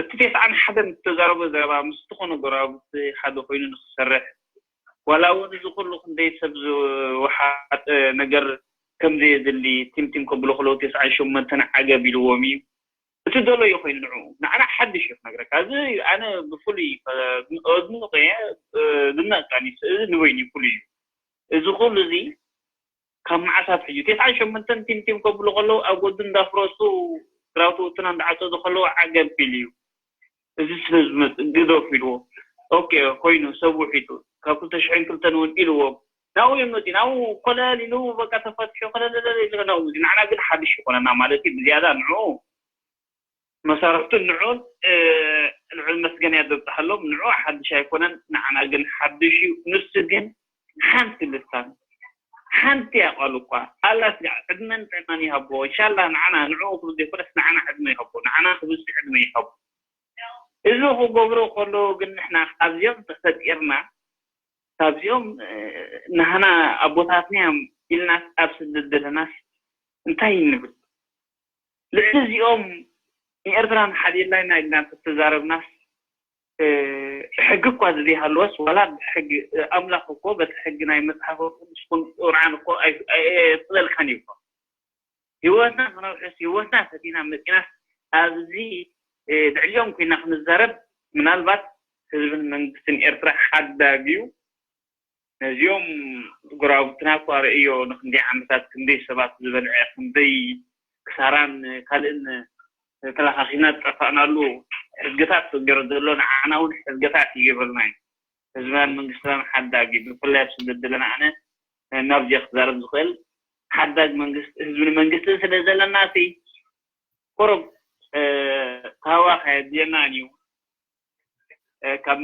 እቲ ቴስዓን ሓደን ዝተዛረቦ ዘረባ ምስ ዝኾነ ጎረባብቲ ሓደ ኮይኑ ንክሰርሕ ዋላ እውን እዚ ኩሉ ክንደይ ሰብ ዝወሓጠ ነገር ከምዘየድሊ ቲምቲም ከብሎ ከለዉ ቴስዓን ሸሞንተን ዓገብ ኢልዎም እዩ። እቲ ደለዮ ኮይኑ ንዑ ንዓና ሓድሽ እዩ ክነግረካ። እዚ ኣነ ብፍሉይ ኣድንቆ እየ ዝነቀኒ እዚ ንበይኑ ፍሉይ እዩ። እዚ ኩሉ እዚ ካብ መዓስ ኣትሒዙ ቴስዓን ሸሞንተን ቲምቲም ከብሉ ከለዉ ኣብ ጎድን እንዳፍረሱ ግራውቲ ውትና እንዳዓፀዱ ከለዉ ዓገብ ኢሉ እዩ። እዚ ስለ ዝመፅእ ግደፉ ኢልዎ። ኦኬ ኮይኑ ሰብ ውሒጡ ካብ ክልተ ሽሕን ክልተን እውን ኢልዎም ናብኡ እዮም መፂኡ ናብኡ ኮለል ኢሉ በቃ ተፈትሑ ኮለለለ ኢሉ ናብኡ መፂኡ ንዓና ግን ሓድሽ ይኮነና ማለት እዩ ብዝያዳ ንዑ መሳርሕቱ ንዑን ልዑል መስገንያ ዘብፅሐሎም ንዑ ሓድሽ ኣይኮነን ንዓና ግን ሓድሽ እዩ ንሱ ግን ሓንቲ ልሳን ሓንቲ ኣቋል እኳ ኣላ ስጋ ዕድመን ጥዕናን ይሃቦ እንሻላ ንዓና ንዑ ክብል ዘይኮነስ ንዓና ዕድመ ይሃቦ ንዓና ክብዚ ዕድመ ይሃቦ እዚ ክገብሮ ከለዉ ግን ንሕና ካብዚኦም ተፈጢርና ካብዚኦም ናህና ኣቦታትና እዮም ኢልናስ ኣብ ስደት ዘለናስ እንታይ ንብል ልዕሊ እዚኦም ንኤርትራ ንሓልየላ ኢና ኢልና እንተተዛረብናስ ሕጊ እኳ ዘይሃለወስ ዋላ ብሕጊ ኣምላኽ እኮ በቲ ሕጊ ናይ መፅሓፍ ቅዱስ ይኹን ቁርዓን እኮ ኣየፅለልካን እዩ እኮ ህይወትና ክነውሕስ ህይወትና ፈቲና መፂናስ ኣብዚ ልዕሊኦም ኮይና ክንዛረብ ምናልባት ህዝብን መንግስትን ኤርትራ ሓዳግ እዩ ነዚኦም ጎረባብትና እኳ ርእዮ ንክንደይ ዓመታት ክንደይ ሰባት ዝበልዐ ክንደይ ክሳራን ካልእን ተለኻኺና ዝጠፋእናሉ ሕዝግታት ተገይሩ ዘሎ ንዓና እውን ሕዝግታት ይገብረልና እዩ ህዝብናን መንግስትናን ሓዳግ እዩ ብፍላይ ኣብ ስደት ዘለና ኣነ ናብዚኣ ክዛረብ ዝኽእል ሓዳግ መንግስት ህዝብን መንግስትን ስለ ዘለና ሲ ቁሩብ ተሃዋኽ ኣየድልየናን እዩ ካብ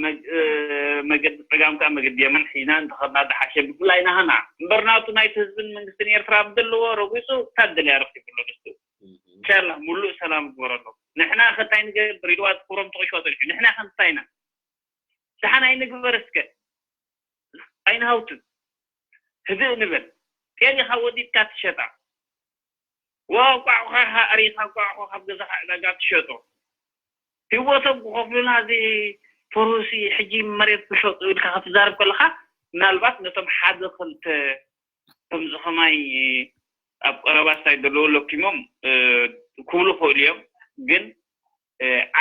መገዲ ፀጋም ከዓ መገዲ የመን ሒዝና እንተኸድና ዝሓሸ ብፍላይ ናህና እምበር ናቱ ናይቲ ህዝብን መንግስትን ኤርትራ ብዘለዎ ረጒፁ ታደልያ ረኪቡ ኣሎ ንሱ እንሻላ ሙሉእ ሰላም ግበረሎም ንሕና ከታይ ንገብር ኢልዋ ትኩሮም ተቂሽዋ ፀኒሑ ንሕና ከምታይ ኢና ደሓን ኣይንግበር እስከ ኣይንሃውትም ህድእ ንበል ጤል ኢኻ ወዲድካ ትሸጣ ወቋዕኳ ኣሪኻ ቋዕኳ ካብ ገዛኻ ዕዳጋ ትሸጦ ህይወቶም ክኸፍሉና እዚ ፈሩሲ ሕጂ መሬት ክሸጡ ኢልካ ክትዛረብ ከለኻ ምናልባት ነቶም ሓደ ክልተ ከምዚ ከማይ ኣብ ቀረባ ሳይ ዘለዉ ለኪሞም ክብሉ ክእሉ እዮም ግን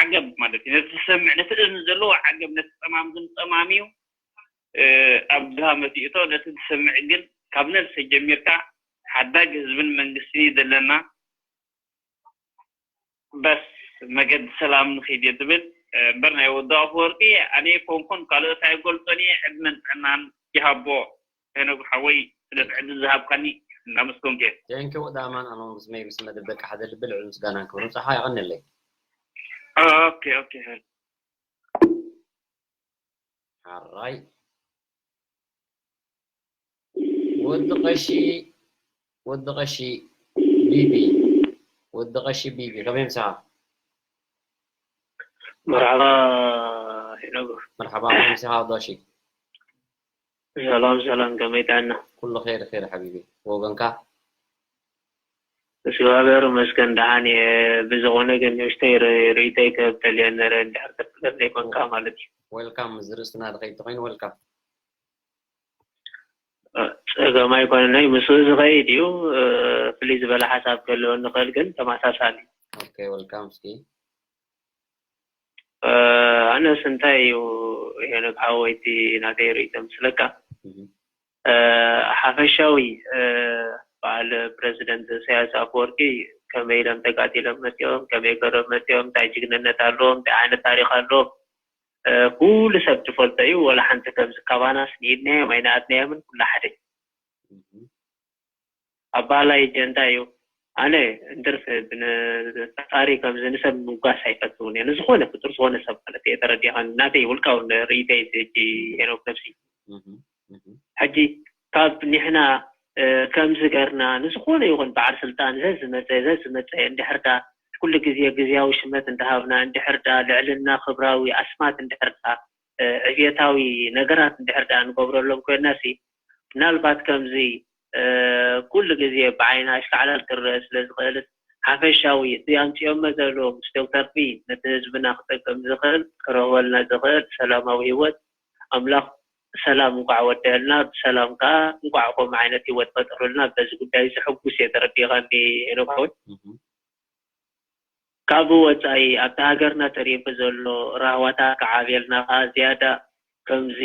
ዓገብ ማለት እዩ ነቲ ዝሰምዕ ነቲ እዝኒ ዘለዎ ዓገብ ነቲ ፀማም ግን ፀማም እዩ ኣብ ድሃ መቲእቶ ነቲ ዝሰምዕ ግን ካብ ነብሰ ጀሚርካ ሓዳግ ህዝብን መንግስትን እዩ ዘለና በስ መገዲ ሰላም ንኺድ እየ ዝብል እምበር ናይ ወዲ ኣፈወርቂ ኣነ ኮንኩን ካልኦት ኣይገልጾን እየ ዕድመን ጥዕናን ይሃቦ ሄኖግ ሓወይ ስለቲ ዕድል ዝሃብካኒ እናመስገንኩ እየ ቴንኪው ዳማን ኣነ ምስ መይ ምስ መደብ ደቂ ሓደ ልቢ ልዑል ምስጋናን ክብርን ፀሓ ይቐንለይ ኦኬ፣ ኦኬ። ሓራይ ወዲ ቀሺ፣ ወዲ ቀሺ ቢቢ፣ ወዲ ቀሺ ቢቢ፣ ከመይ ምሳኻ? መርሓባ ሄኖክ። መርሓባ፣ ከመይ ምሳኻ ወዲ ቀሺ? ሰላም ሰላም፣ ከመይ ጥዕና? ኩሉ ኸይር ኸይር ሓቢቢ። ወገንካ? እግዚኣብሔር ይመስገን ደሓን እየ። ብዝኾነ ግን ንእሽተይ ር- ርእይተይ ክህብ ደልየ ነረ፣ እንድሕር ተፍቅደለይ ኮንካ ማለት እዩ። ዌልካም። እዚ ርእስትና ድኸይድ ተኾይኑ ዌልካም። ጸገም ኣይኮነን፣ ናይ ምስኡ ዝኸይድ እዩ። ፍልይ ዝበለ ሓሳብ ክህልወኒ ይኽእል፣ ግን ተመሳሳሊ። ኦኬ፣ ዌልካም። እስኪ ኣነስ እንታይ እዩ፣ ሄኖክ ሓወይ፣ እቲ ናተይ ርእይቶ ምስለካ፣ ሓፈሻዊ በዓል ፕረዚደንት ኢሳያስ ኣፈወርቂ ከመይ ኢሎም ተጋዲሎም መፂኦም፣ ከመይ ገይሮም መፂኦም፣ እንታይ ጅግንነት ኣለዎም፣ እንታይ ዓይነት ታሪክ ኣለዎም፣ ኩሉ ሰብ ዝፈልጦ እዩ። ወላ ሓንቲ ከምዚ ካባና ስኒድናዮም ኣይነኣድናዮምን፣ ኩላ ሓደ እዩ። ኣባላይ ጀንዳ እዩ። ኣነ እንትርፍ ብፈጣሪ ከምዚ ንሰብ ምውጋስ ኣይፈትውን እየ፣ ንዝኾነ ፍጡር፣ ዝኾነ ሰብ ማለት እየ። ተረዲኻኒ? ናተይ ውልቃዊ ርእይተይ ሕጂ ሄኖክ ነብሲ። ሕጂ ካብ ንሕና ከምዚ ገርና ንዝኾነ ይኹን በዓል ስልጣን ዘዝመፀ ዘዝመፀ እንድሕር ዳ ኩሉ ግዜ ግዝያዊ ሽመት እንዳሃብና፣ እንድሕር ዳ ልዕልና ክብራዊ ኣስማት፣ እንድሕር ዳ ዕብየታዊ ነገራት እንድሕር ዳ ንገብረሎም ኮይና ሲ ምናልባት ከምዚ ኩሉ ግዜ ብዓይኒ ኣሽካዕላል ክረአ ስለ ዝኽእልን ሓፈሻዊ እቲ ኣምፂኦሞ ዘለዉ ምስ ዶክተር ቢ ነቲ ህዝብና ክጠቅም ዝኽእል ክረኽበልና ዝኽእል ሰላማዊ ህይወት ኣምላኽ ብሰላም እንኳዕ ወደልና ብሰላም ከዓ እንኳዕ ከምኡ ዓይነት ህይወት ፈጠሩልና። በዚ ጉዳይ እዚ ሕጉስ እየ። ተረዲእኻኒ ሄኖክ ሓወይ? ካብኡ ወፃኢ ኣብቲ ሃገርና ተሪፉ ዘሎ ራህዋታት ክዓብየልና ከዓ ዝያዳ ከምዚ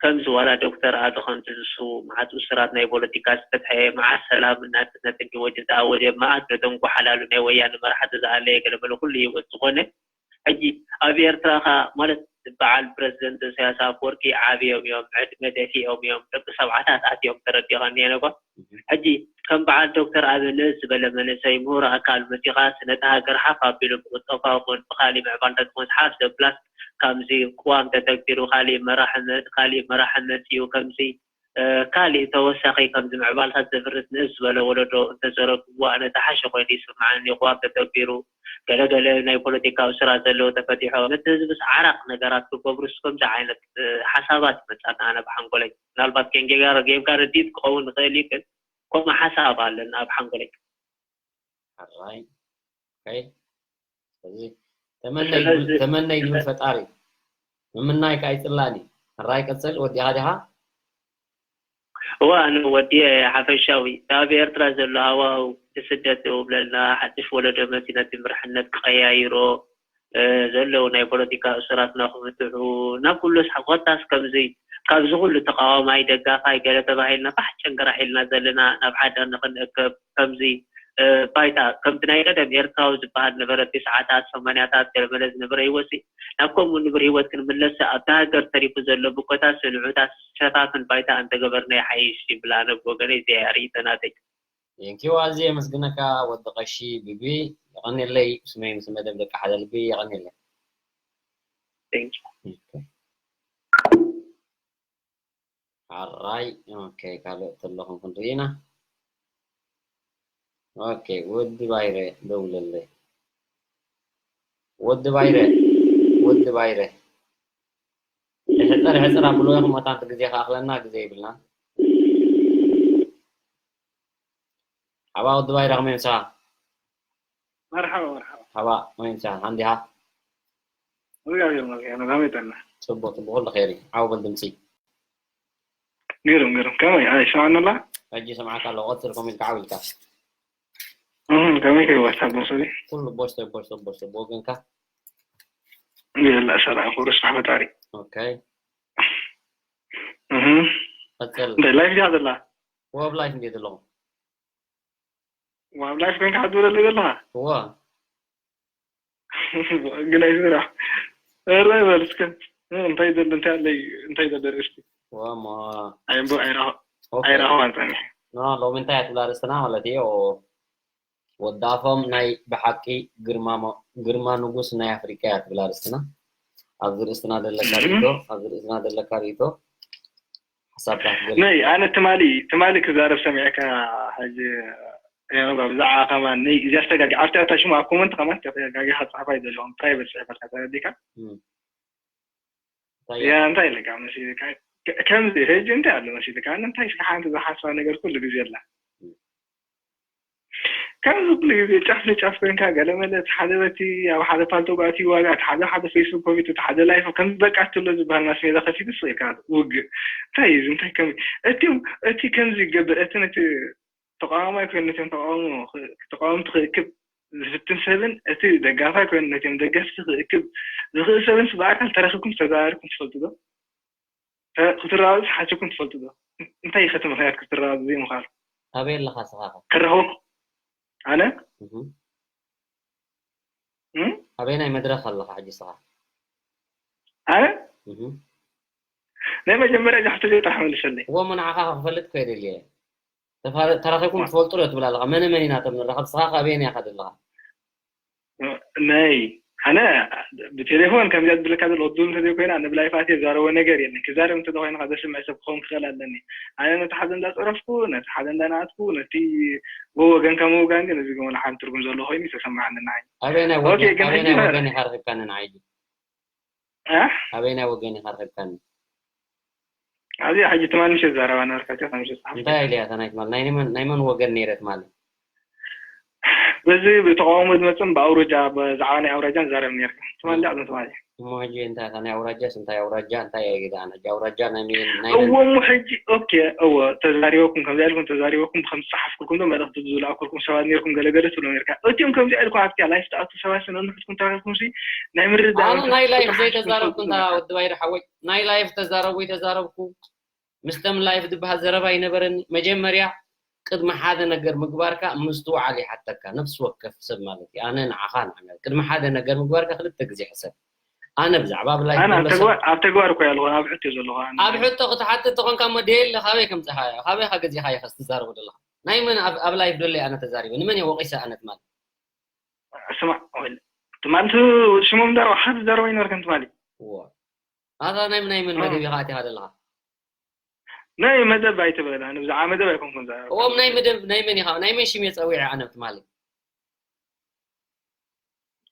ከምዚ ዋላ ዶክተር ኣቢ ከምቲ ንሱ መዓት እሱራት ናይ ፖለቲካ ዝተፍሐ መዓት ሰላምን ናፅነትን ህይወት ዝተኣወጀ መዓት ነቶም ጓሓላሉ ናይ ወያነ መራሕቲ ዝኣለየ ገለመለ ኩሉ ህይወት ዝኾነ ሕጂ ኣብ ኤርትራ ኸ ማለት በዓል ፕረዚደንት ኢሳያስ ኣፈወርቂ ዓብዮም እዮም፣ ዕድመ ደፊኦም እዮም፣ ደቂ ሰብዓታት ኣትዮም ተረዲኻኒ የነጓ ሕጂ ከም በዓል ዶክተር ኣቢ ንእስ ዝበለ መንእሰይ ምሁር ኣካል መፂኻ ስነቲ ሃገር ሓፍ ኣቢሉ ብቁጠባዊ ኮን ብካሊእ ምዕባልታት ኮን ሓፍ ዘብላስ ከምዚ ቅዋም ተተግቢሩ ካሊእ መራሒ መ- ካሊእ መራሒ መፂኡ ከምዚ ካሊእ ተወሳኺ ከምዚ ምዕባልታት ዘፍርስ ንእስ ዝበለ ወለዶ እንተዘረግዎ ኣነ ዝሓሸ ኮይኑ ይስምዓኒ። ቅዋም ተተግቢሩ ገለገለ ናይ ፖለቲካዊ ስራት ዘለዎ ተፈቲሖም ነቲ ህዝብስ ዓራቕ ነገራት ክገብሩስ ከምዚ ዓይነት ሓሳባት ይመፃኒ ኣነ ብሓንጎለይ። ምናልባት ኬንጌጋ ረጌምካ ርዲት ክኸውን ይኽእል እዩ ግን ከምኡ ሓሳብ ኣለኒ ኣብ ሓንጎለይ። ሕራይ ኦኬ። ስለዚ ተመነይ ተመነይ ይብል ፈጣሪ ምምናይ ከዓ ይፅላኒ። ሕራይ ቀፅል ወዲኻ ዲኻ? እዋ ኣነ ወዲየ ሓፈሻዊ ኣብ ኤርትራ ዘሎ ሃዋው እቲ ስደት ደው ብለልና ሓድሽ ወለዶ መፂ ነቲ ምርሕነት ክቀያይሮ ዘለዉ ናይ ፖለቲካ እሱራትና ክፍትሑ ናብ ኩሉ ስሓብ ኮታስ ከምዚ ካብዚ ኩሉ ተቃዋማይ ደጋፋይ ገለ ተባሂልና ፋሕ ጨንገራሕ ኢልና ዘለና ናብ ዓድና ንክንእከብ ከምዚ ባይታ ከምቲ ናይ ቀደም ኤርትራዊ ዝበሃል ነበረ ትስዓታት ሰማንያታት ገለመለ ዝነበረ ህይወት ናብ ከምኡ ንብር ህይወት ክንምለስ ኣብቲ ሃገር ተሪፉ ዘሎ ብኮታስ ንዑታት ሸፋፍን ባይታ እንተገበርና ይሓይሽ ይብል ኣነ ብወገነይ እዚኣ እያ ርእይቶ ናተይ። Thank you ኣዝየ የመስግነካ ወዲ ቀሺ ቢቢ። የቐንየለይ ስመይ ምስ መደብ ደቂ ሓደ ልቢ የቐንየለይ። Thank you። ሓራይ ኦኬ ካልእ ተለኹም ክንርኢ ኢና። ኦኬ ወዲ ባይረ ደውለለይ። ወዲ ባይረ ወዲ ባይረ ሕፅር ሕፅር ኣብልዎ ኢኹም መታንቲ ግዜ ከኣኽለና ግዜ ይብልና። ሓባ ወዲ ባይረ ከመይ ምሳኻ? መርሓባ መርሓባ። ሓባ ከመይ ምሳኻ? ሓንዲኻ? እግዚኣብሔር ይመስገን ከመይ ጠና? ፅቡቅ ፅቡቅ ኩሉ ኸይሪ። ዓው በል ድምፂ። ግርም ግርም ከመይ ኣይ ይስማዓኒ ኣላ? ሕጂ ይሰምዓካ ኣለኹ። ቀፅል ከምኡ ኢልካ ዓው ኢልካ። እህ ከመይ ከይወሳ ቦሰሊ? ኩሉ ቦሽ ተቦሽ ተቦሽ ተቦ ወገንካ? የላ ሰላም ኩሉ ስራሕ ፈጣሪ። ኦኬ እህ ቀፅል። እንታይ ላይፍ ዲኻ ዘላ? ወብ ላይፍ እንዴ ዘለኹ? ዋብ ላይፍ ኮይንካ ክትብለለይ ዘለኻ? እዋ ግን ኣይስራሕ። ኧረ በል እስከ እንታይ ዘሎ እንታይ ኣለይ እንታይ ዘሎ ርእስቲ? እዋ እሞ ኣይምቦ ኣይራኸ ኦኬ። ኣይራኸባን ጸኒሐ። ኖ ሎሚ እንታይ እያ ትብላ ርእስትና ማለት እዩ? ወዳፎም ናይ ብሓቂ ግርማ ሞ-፣ ግርማ ንጉስ ናይ ኣፍሪቃ እያ ትብል ኣርእስትና። ኣብዚ ርእስትና ዘለካ ርእቶ፣ ኣብዚ ርእስና ዘለካ ርእቶ ሓሳብካ ክትገልጽ። ነይ፣ ኣነ ትማሊ፣ ትማሊ ክዛረብ ሰሚዕካ፣ ሕጂ፣ እ፣ ብዛዕባ ከማን፣ ነይ፣ እዚኣ ዝተጋግየ፣ ኣብቲ፣ ኣብታ ሽሙ ኣብ ኮመንት ከማን ተጋጊኻ ጽሕፋ እዩ ዘለኹም፣ ፕራይቬት ጽሕፈልካ ተረዲካ። እም። እንታይ ያ፣ እንታይ ኢለካ መሲልካ? ከ-፣ ከምዚ፣ ሕጂ እንታይ ኣሎ መሲልካ? ኣነ እንታይ እስከ ሓንቲ ዝሓስባ ነገር ኩሉ ግዜ ኣላ። እም። ከምዚ ኩሉ ግዜ ጫፍ ንጫፍ ኮይንካ፣ ገለ መለ፣ እቲ ሓደ በቲ ኣብ ሓደ ፓልቶክ ኣትዩ ዋጋ፣ እቲ ሓደ ሓደ ፌስቡክ ከፊቱ፣ እቲ ሓደ ላይፍ፣ ከምዚ በቃ ትብሎ ዝበሃል ማስ ሜዳ ከፊቱ ስቕ ኢልካ ውግእ። እንታይ እዩ እዚ? እንታይ ከም-፣ እቲም-፣ እቲ ከምዚ ይገብር፣ እቲ ነቲ ተቃዋማይ ኮይኑ ነቲም ተቃውሞ ክ-፣ ተቃወምቲ ክእክብ ዝፍትን ሰብን፣ እቲ ደጋፋይ ኮይኑ ነቲም ደገፍቲ ክእክብ ዝኽእል ሰብን ብኣካል ተራኺብኩም ዝተዘራረብኩም ትፈልጡ ዶ? ተ-፣ ክትረኣዩ ሓሲብኩም ትፈልጡ ዶ? እንታይ እዩ እቲ ምኽንያት ክትረኣዩ ዘይምኽኣል? ኣበይ ኣለኻ ንስኻ ኸ? ክረኽበኩም? ኣነ? እህ። እም? ኣበየናይ መድረኽ ኣለኻ ሕጂ ንስኻ? ኣነ? እህ። ናይ መጀመርያ እዛ ሕቶ እዚኣ ጥራሕ መልሰለይ። እዎ፣ እሞ ንዓኻ ክፈልጥ እኮ እየ ደልየ። ተፋ-፣ ተራኺብኩም ትፈልጡ ዶ ትብል ኣለኻ? መነ መን ኢና እቶም ንራኸብ? ንስኻ ከ ኣበየናይ ኢኻ ዘለኻ? ነይ፣ ኣነ ብቴሌፎን ከምዚኣ ዝብለካ ዘሎ ቅድም እንተዘይኮይና፣ ንብላይፍ ኣትየ ዝዛረቦ ነገር የለን። ክዛረብ እንተኾይኑ፣ ካብ ዘስምዕ ሰብ ክኸውን ክኽእል ኣለኒ። ኣነ ነቲ ሓደ እንዳጸረፍኩ፣ ነቲ ሓደ እንዳነኣድኩ፣ ነቲ ወገንካ ምውጋን ግን፣ እዚ ግን ወላ ሓንቲ ትርጉም ዘለዎ ኮይኑ ይተሰማዓኒ ንዓይ። ኣበየናይ ኦኬ፣ ወገን፣ ግን ሕጂ ኣበየናይ ወገን ኢኻ ረኺብካኒ ንዓይ? እ? ኣበየናይ ወገን ኢኻ ረኺብካኒ? ኣብዚ ሕጂ ትማሊ ምሸት ዛረባ ነበርካ፣ እቲ ካብ ምሸት ጸሓፊ። እንታይ ኢለ እያ እታ ናይ ትማሊ? ናይ መን፣ ናይ መን ወገን ነይረ ትማሊ? በዚ ብተቃውሞ ዝመጽእን ብኣውራጃ፣ ብዛዕባ ናይ ኣውራጃን ዛረብ ነርካ። ትማሊ እ። ዳዕዶ ትማሊ። እሞ ሕጂ እንታይ እታ ናይ ኣውራጃስ እንታይ ኣውራጃ እንታይ እየ ኢለ ኣነ? ሕጂ ኣውራጃ ናይ መን፣ ናይ መን? እዎ፣ እሞ ሕጂ፣ ኦኬ፣ እዎ፣ ተዛሪበኩም፣ ከምዚ ኢልኩም ተዛሪበኩም፣ ብከም ዝጸሓፍኩልኩም ዶ መልእኽቲ ዝለኣኩልኩም ሰባት ነርኩም፣ ገለ ገለ ትብሎ ነርካ። እቲኦም ከምዚ ኢልኩም ኣብቲ ላይፍ ትኣቱ ሰባት ነንሕድኩም ተራኺብኩም ሲ ናይ ምርዳእ ኣነ መንፈስ ናይ ላይፍ ክትሓስቡ ዘይተዛረብኩ ትፈልጡ እንታ ነርካ። ወዲ ባይረ ሓወይ፣ ናይ ላይፍ ተዛረቡ ይተዛረብኩ። ምስቶም ላይፍ ዝበሃል ዘረባ ኣይነበረኒ። መጀመርያ ቅድሚ ሓደ ነገር ምግባርካ ምስትውዓል ይሓተካ፣ ነፍሲ ወከፍ ሰብ ማለት እዩ። ኣነ ንዓኻ ንዓና ቅድሚ ሓደ ነገር ምግባርካ ክልተ ግዜ ሕሰብ። ኣነ ብዛዕባ ኣብ ላይፍ ኣነ ኣብ ዘሎ ሰብ ተግባር፣ ኣብ ተግባር እኮ እየ ኣለኹ፣ ኣብ ሕቶ እየ ዘለኹ ኣነ። ኣብ ሕቶ ክትሓትት ተኾንካ እሞ ደየለ ካበይ ከምጽኻ እያ? ካበይ ኢኻ ገዚእኻ ኢኻ ትዛረቡ ዘለኻ? ናይ መን ኣብ፣ ኣብ ላይፍ ደሎ ኣነ ተዛሪበ? ንመን እየ ወቒሰ ኣነ ትማሊ? ስማዕ፣ ወል-፣ ትማሊ ት-፣ ሽሞም እንዳረባ ሓንቲ ዘረባ ይነበርከን ትማሊ። እዎ። ኣታ ናይ፣ ናይ መን እ። መደብ ኢኻ ኣቲኻ ዘለኻ? ናይ መደብ ኣይትበል፣ ኣነ ብዛዕባ መደብ ኣይኮንኩን ዝዛረብ። እዎም ናይ መደብ ናይ መን ኢኻ? ናይ መን ሽም እየ ጸዊዐ ኣነ ትማሊ?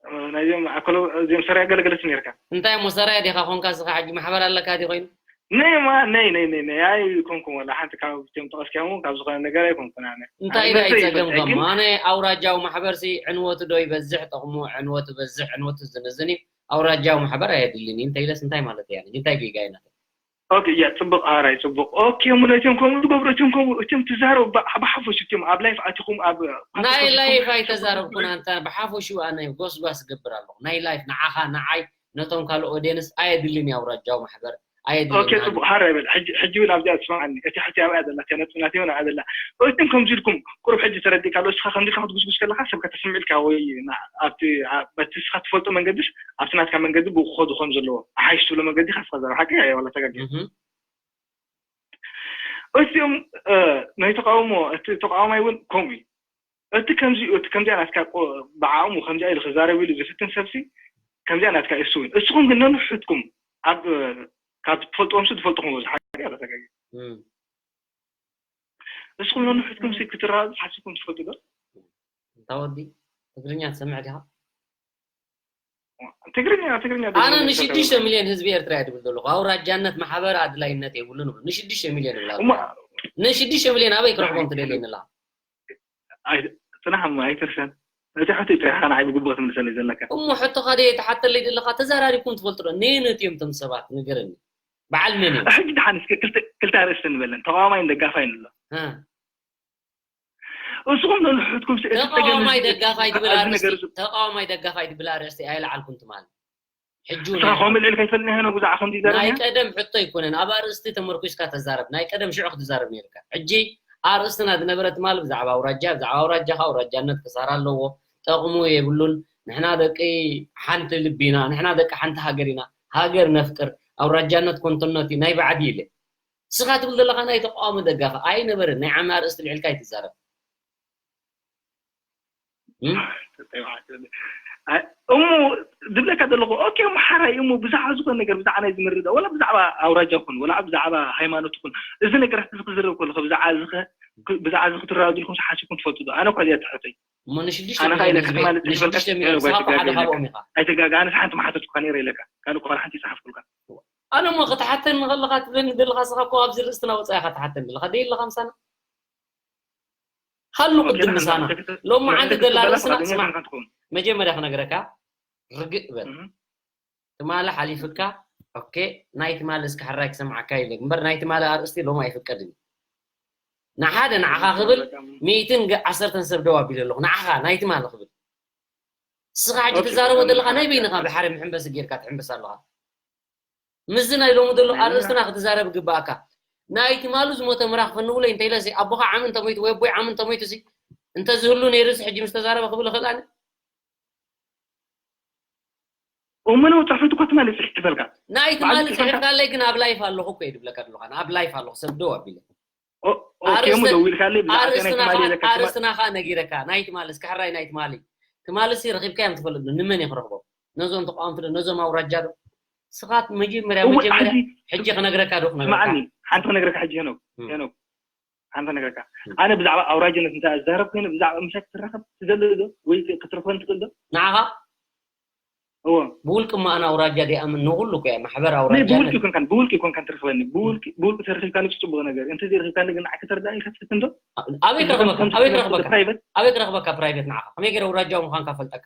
እ፣ ናይዞም ኣከሎ-፣ እዚኦም ሰራይ ኣገለገለቲ ነርካ። እንታይ እሞ ሰራይ ዲኻ ኮንካ ስኻ ሕጂ ማሕበር ኣለካ ዲ ኮይኑ? ነይ ማ-፣ ነይ፣ ነይ፣ ነይ፣ ነይ፣ ኣይኮንኩን ወላ ሓንቲ ካብ እዚኦም ጠቐስካዮም ካብ ዝኾነ ነገር ኣይኮንኩን ኣነ። እንታይ ኣነ ኢለ መሰይ ኣይጸገምኩም? ይፈልጠኝ ግን ኣነ ኣውራጃዊ ማሕበር ሲ ዕንወቱ ዶ ይበዝሕ ጠቕሙ፣ ዕንወቱ በዝሕ፣ ዕንወቱ ዝንዝን እዩ። ኣውራጃዊ ማሕበር ኣየድልን እዩ። እንታይ ኢለስ እንታይ ማለት እያ? እንታይ ጌጋ እዩ ናተይ? ኦኬ፣ ያ፣ ጽቡቕ፣ ኣራይ፣ ጽቡቕ። ኦኬ፣ እሞ ነቲኦም ከምኡ ዝገብሩ፣ እቲኦም ከምኡ፣ እቲኦም ትዛረቡ፣ ብ-፣ ብሓፈሽ እቲኦም ኣብ ላይፍ ኣቲኹም፣ ኣብ፣ ናይ ላይፍ ኣይተዛረብኩን፣ ኣንታ ብሓፈሽኡ ኣነ ጎስጓስ እገብር ኣለኹ። ናይ ላይፍ ንዓኻ፣ ንዓይ፣ ነቶም ካልእ ኦድየንስ ኣየድልን እዩ፣ ኣውራጃዊ ማሕበር ኣየድልን ኦኬ፣ እዩ። ጽቡቕ፣ ሃራይ በል። ሕጂ፣ ሕጂ እውን ኣብዚኣ ትስምዓኒ። እቲ ሕጂ ኣብኣ ዘላ፣ እቲኣ ነጥቢ ናተይ እውን ኣብኣ ዘላ። እቲኦም ከምዚ ኢልኩም፣ ቁሩብ ሕጂ ተረዲእካ ኣሎ። እስኻ ከምዚ ኢልካ ክትጉስጉስ ከለኻ፣ ሰብ ከተስምዕ ኢልካ ወይ ና-፣ ኣብቲ፣ ኣ-፣ በቲ እስኻ ትፈልጦ መንገድስ፣ ኣብቲ ናትካ መንገዲ ብኡ ክኸዱ ከም ዘለዎ፣ ኣሓይሽ ትብሎ መንገዲ ኢኻ እስኻ ዘረባ። ሓቂ እያ፣ ዋላ ተጋጊ። እህ። እዚኦም፣ እ፣ ናይ ተቃውሞ፣ እቲ ተቃዋማይ እውን ከምኡ እዩ። እቲ ከምዚ፣ እቲ ከምዚኣ ናትካ ቆ-፣ ብዓቕሙ ከምዚኣ ኢሉ ክዛረብ ኢሉ ዝፍትን ሰብሲ፣ ከምዚኣ ናትካ እሱ እውን። እስኹም ግን ነንሕድኩም ኣብ፣ እ፣ ካብ ትፈልጥዎም ሲ ትፈልጥኹም ብዙሓት እያ ተጋጊ። እም። እስኹም ነንሕድኩም ሲ ክትረኣዩ ሓሲብኩም ትፈልጡ ዶ? እንታ ወዲ፣ ትግርኛ ትሰምዕ ዲኻ? ትግርኛ፣ ትግርኛ ኣነ ትግርኛ ንሽዱሽተ ሚልዮን ህዝቢ ኤርትራ እየ ድብል ዘለኹ። ኣውራጃነት ማሕበር ኣድላይነት የብሉን እብል። ንሽዱሽተ ሚልዮን እብል ኣለኹ። እሞ ንሽዱሽተ ሚልዮን ኣበይ ክረኽቦም ትደልየኒ ኣለኻ? ኣይ፣ ጽናሕ እሞ ኣይትርሰን። እቲ ሕቶ ጥራሕ ንዓይ ብግቡእ ትምልሰለይ ዘለካ። እሞ ሕቶኻ ደይ ትሓተለይ ዘለኻ? ተዘራሪብኩም ትፈልጡ ዶ? ነየነትዮም እቶም ሰባት ንገረኒ። በዓል መን እዮም? ሕጂ ደሓን እስከ ክልተ፣ ክልተ ኣርእስቲ ንበለን። ተቃዋማይን ደጋፋይን ኣሎ። እ። እስኹም ነንሕድኩም ሲ-፣ እቲ ጸገም ተቃዋማይ እዚ፣ ደጋፋይ ድብል ኣብዚ ኣርእስቲ፣ ነገር እዚ ተቃዋማይ ደጋፋይ ድብል ኣርእስቲ ኣይለዓልኩን ትማሊ። ሕጂ እውን ንስኻ ኣይለዓልኩን። ከምኡ ልዕል ከይፈልጥ ንሕና ብዛዕባ ከምዚ ይዛረብ ናይ እኒሀ? ቀደም ሕቶ ኣይኮነን። ኣብ ኣርእስቲ ተመርኩስካ ተዛረብ። ናይ ቀደም ሽዑ ክትዛረብ ነይርካ። ሕጂ ኣርእስትና ዝነበረ ትማሊ ብዛዕባ ኣውራጃ፣ ብዛዕባ ኣውራጃኻ ኣውራጃነት ክሳራ ኣለዎ፣ ጠቕሙ የብሉን። ንሕና ደቂ ሓንቲ ልቢ ኢና፣ ንሕና ደቂ ሓንቲ ሃገር ኢና። ሃገር ነፍቅር፣ ኣውራጃነት ኮንቶነት እዩ፣ ናይ ባዕዲ ኢለ። ንስኻ ትብል ዘለኻ ናይ ተቃዋሚ ደጋፊ ኣይነበረን። ናይ ዓሚ ኣርእስቲ ልዕልካ ኣይትዛረብ። እም? እሞ ዝብለካ ዘለኹ ኦኬ፣ እሞ ሓራይ እሞ ብዛዕባ ዝኾነ ነገር ብዛዕባ ናይ ዝምርዳ ወላ ብዛዕባ ኣውራጃ ኩን ወላ ብዛዕባ ሃይማኖት ኩን እዚ ነገራት እዚ ክዝረብ ከለኹ ብዛዕባ እዚ ኸ- ብዛዕባ እዚ ክትረዳድልኩም ሓሲብኩም ትፈልጡ ዶ? ኣነ እኳ እዚኣ ትሕተይ እሞ ንሽዱሽተ ኣነ ሚልዮን ካይለ ህዝቢ ክትማለት ንሽዱሽተ ትፈልጥ ሚልዮን ንስኻ እኮ ሓደ ኣይተጋግየለካ። ካብኦም ኢኻ። ኣይተጋጋ ኣነ ሓንቲ መሓተትኩካ ነይረ ኢለካ ካልእ እኳ ሓንቲ ይፅሓፍኩልካ። ኣነ እሞ ክትሓተኒ ከለኻ ትብለኒ ዘለኻ ንስኻ እኮ ኣብዚ ርእስትና ወፃኢ ኢኻ ትሓተኒ ዘለኻ ደይ ኣለኻ ምሳና። ሃሉ ቅድም ምሳና ሎም መዓልቲ ደላ ርእስና ስማዕ፣ መጀመርያ ክነግረካ ርግእ በል። ትማሊ ሓሊፍካ ኦኬ፣ ናይ ትማሊ እስኪ ሕራይ ክሰምዓካ ኢለ እምበር ናይ ትማሊ ኣርእስቲ ሎም ኣይፍቀድን እዩ። ንሓደ ንዓኻ ክብል ሚእትን ገ- ዓሰርተን ሰብ ደው ኣቢለ ኣለኹ። ንዓኻ ናይ ትማሊ ክብል እስኻ ሕጂ ትዛረቦ ዘለኻ ናይ በይንኻ ብሓደ ምሕንበሲ ጌርካ ትሕንበስ ኣለኻ። ምስዚ ናይ ሎሚ ዘሎ ኣርእስትና ክትዛረብ ግባኣካ። ናይ ትማሉ ዝሞተ ምራኽ ፈንውለይ እንተኢለሲ ኣቦኻ ዓሚ እንተሞይቱ ወይ ኣቦይ ዓሚ እንተሞይቱ ሲ እንተዝህሉ ነይሩሲ ሕጂ ምስ ተዛረበ ክብል እኽእል ኣነ። እሞ ነው ጽሕፈት እኮ ትማሊ ጽሒፈልካ ናይ ትማሊ ባዕሉ ጽሒፈልካ። ጽሒፍካለይ ግን ኣብ ላይፍ ኣለኹ እኮ እየ ድብለካ ዘለኹ ኣነ ኣብ ላይፍ ኣለኹ ሰብ ደው ኣቢለ ኦኬ እሞ ኣርእስተ- ደዊልካለይ ብዛዕባ ናይ ኣርእስትና ትማሊ ኸ- ኢለካ ትማ- ኣርእስትና ኸ ነጊረካ ናይ ትማሊ እስኪ ሕራይ ናይ ትማሊ ትማሊ ሲ ረኺብካዮም ትፈልጥ ዶ ንመን እየ ክረኽቦም ነዞም ተቋምቲ ዶ ነዞም ኣውራጃ ዶ ስኻት መጀመርያ እወ መጀመርያ ሓንቲ ሕጂ ክነግረካ ዶ ክነግረካ ስምዓኒ ሓንቲ ክነግረካ ሕጂ ሄኖክ እም። ሄኖክ ሓንቲ ክነግረካ እም። ኣነ ብዛዕባ ኣውራጅነት እንታይ ኣዛረብ ኮይኑ ብዛዕባ ምሻ ክትራኸብ ትደሊ ዶ ወይ ክትረኽበን ትኽእል ዶ ንዓኻ እዎ ብውልቂ እማ ኣነ ኣውራጃ ዲኣምን ንኹሉ እኮ እያ ማሕበር ናይ ኣውራጃ ብውልቂ ይኮንካን ብውልቂ ይኮንካን ትረኽበኒ ብውልቂ ብውልቂ ተረኺብካኒ ጽቡቕ ነገር እንተዘይረኺብካኒ ግን ንዓይ ከተርዳእኒ ከትፍትን ዶ ኣበይ ክረኽበካ ኣበይ ክረኽበካ ፕራይቨት ኣበይ ክረኽበካ ፕራይቬት ንዓኻ ከመይ ገይረ ኣውራጃ ምዃንካ ፈልጠካ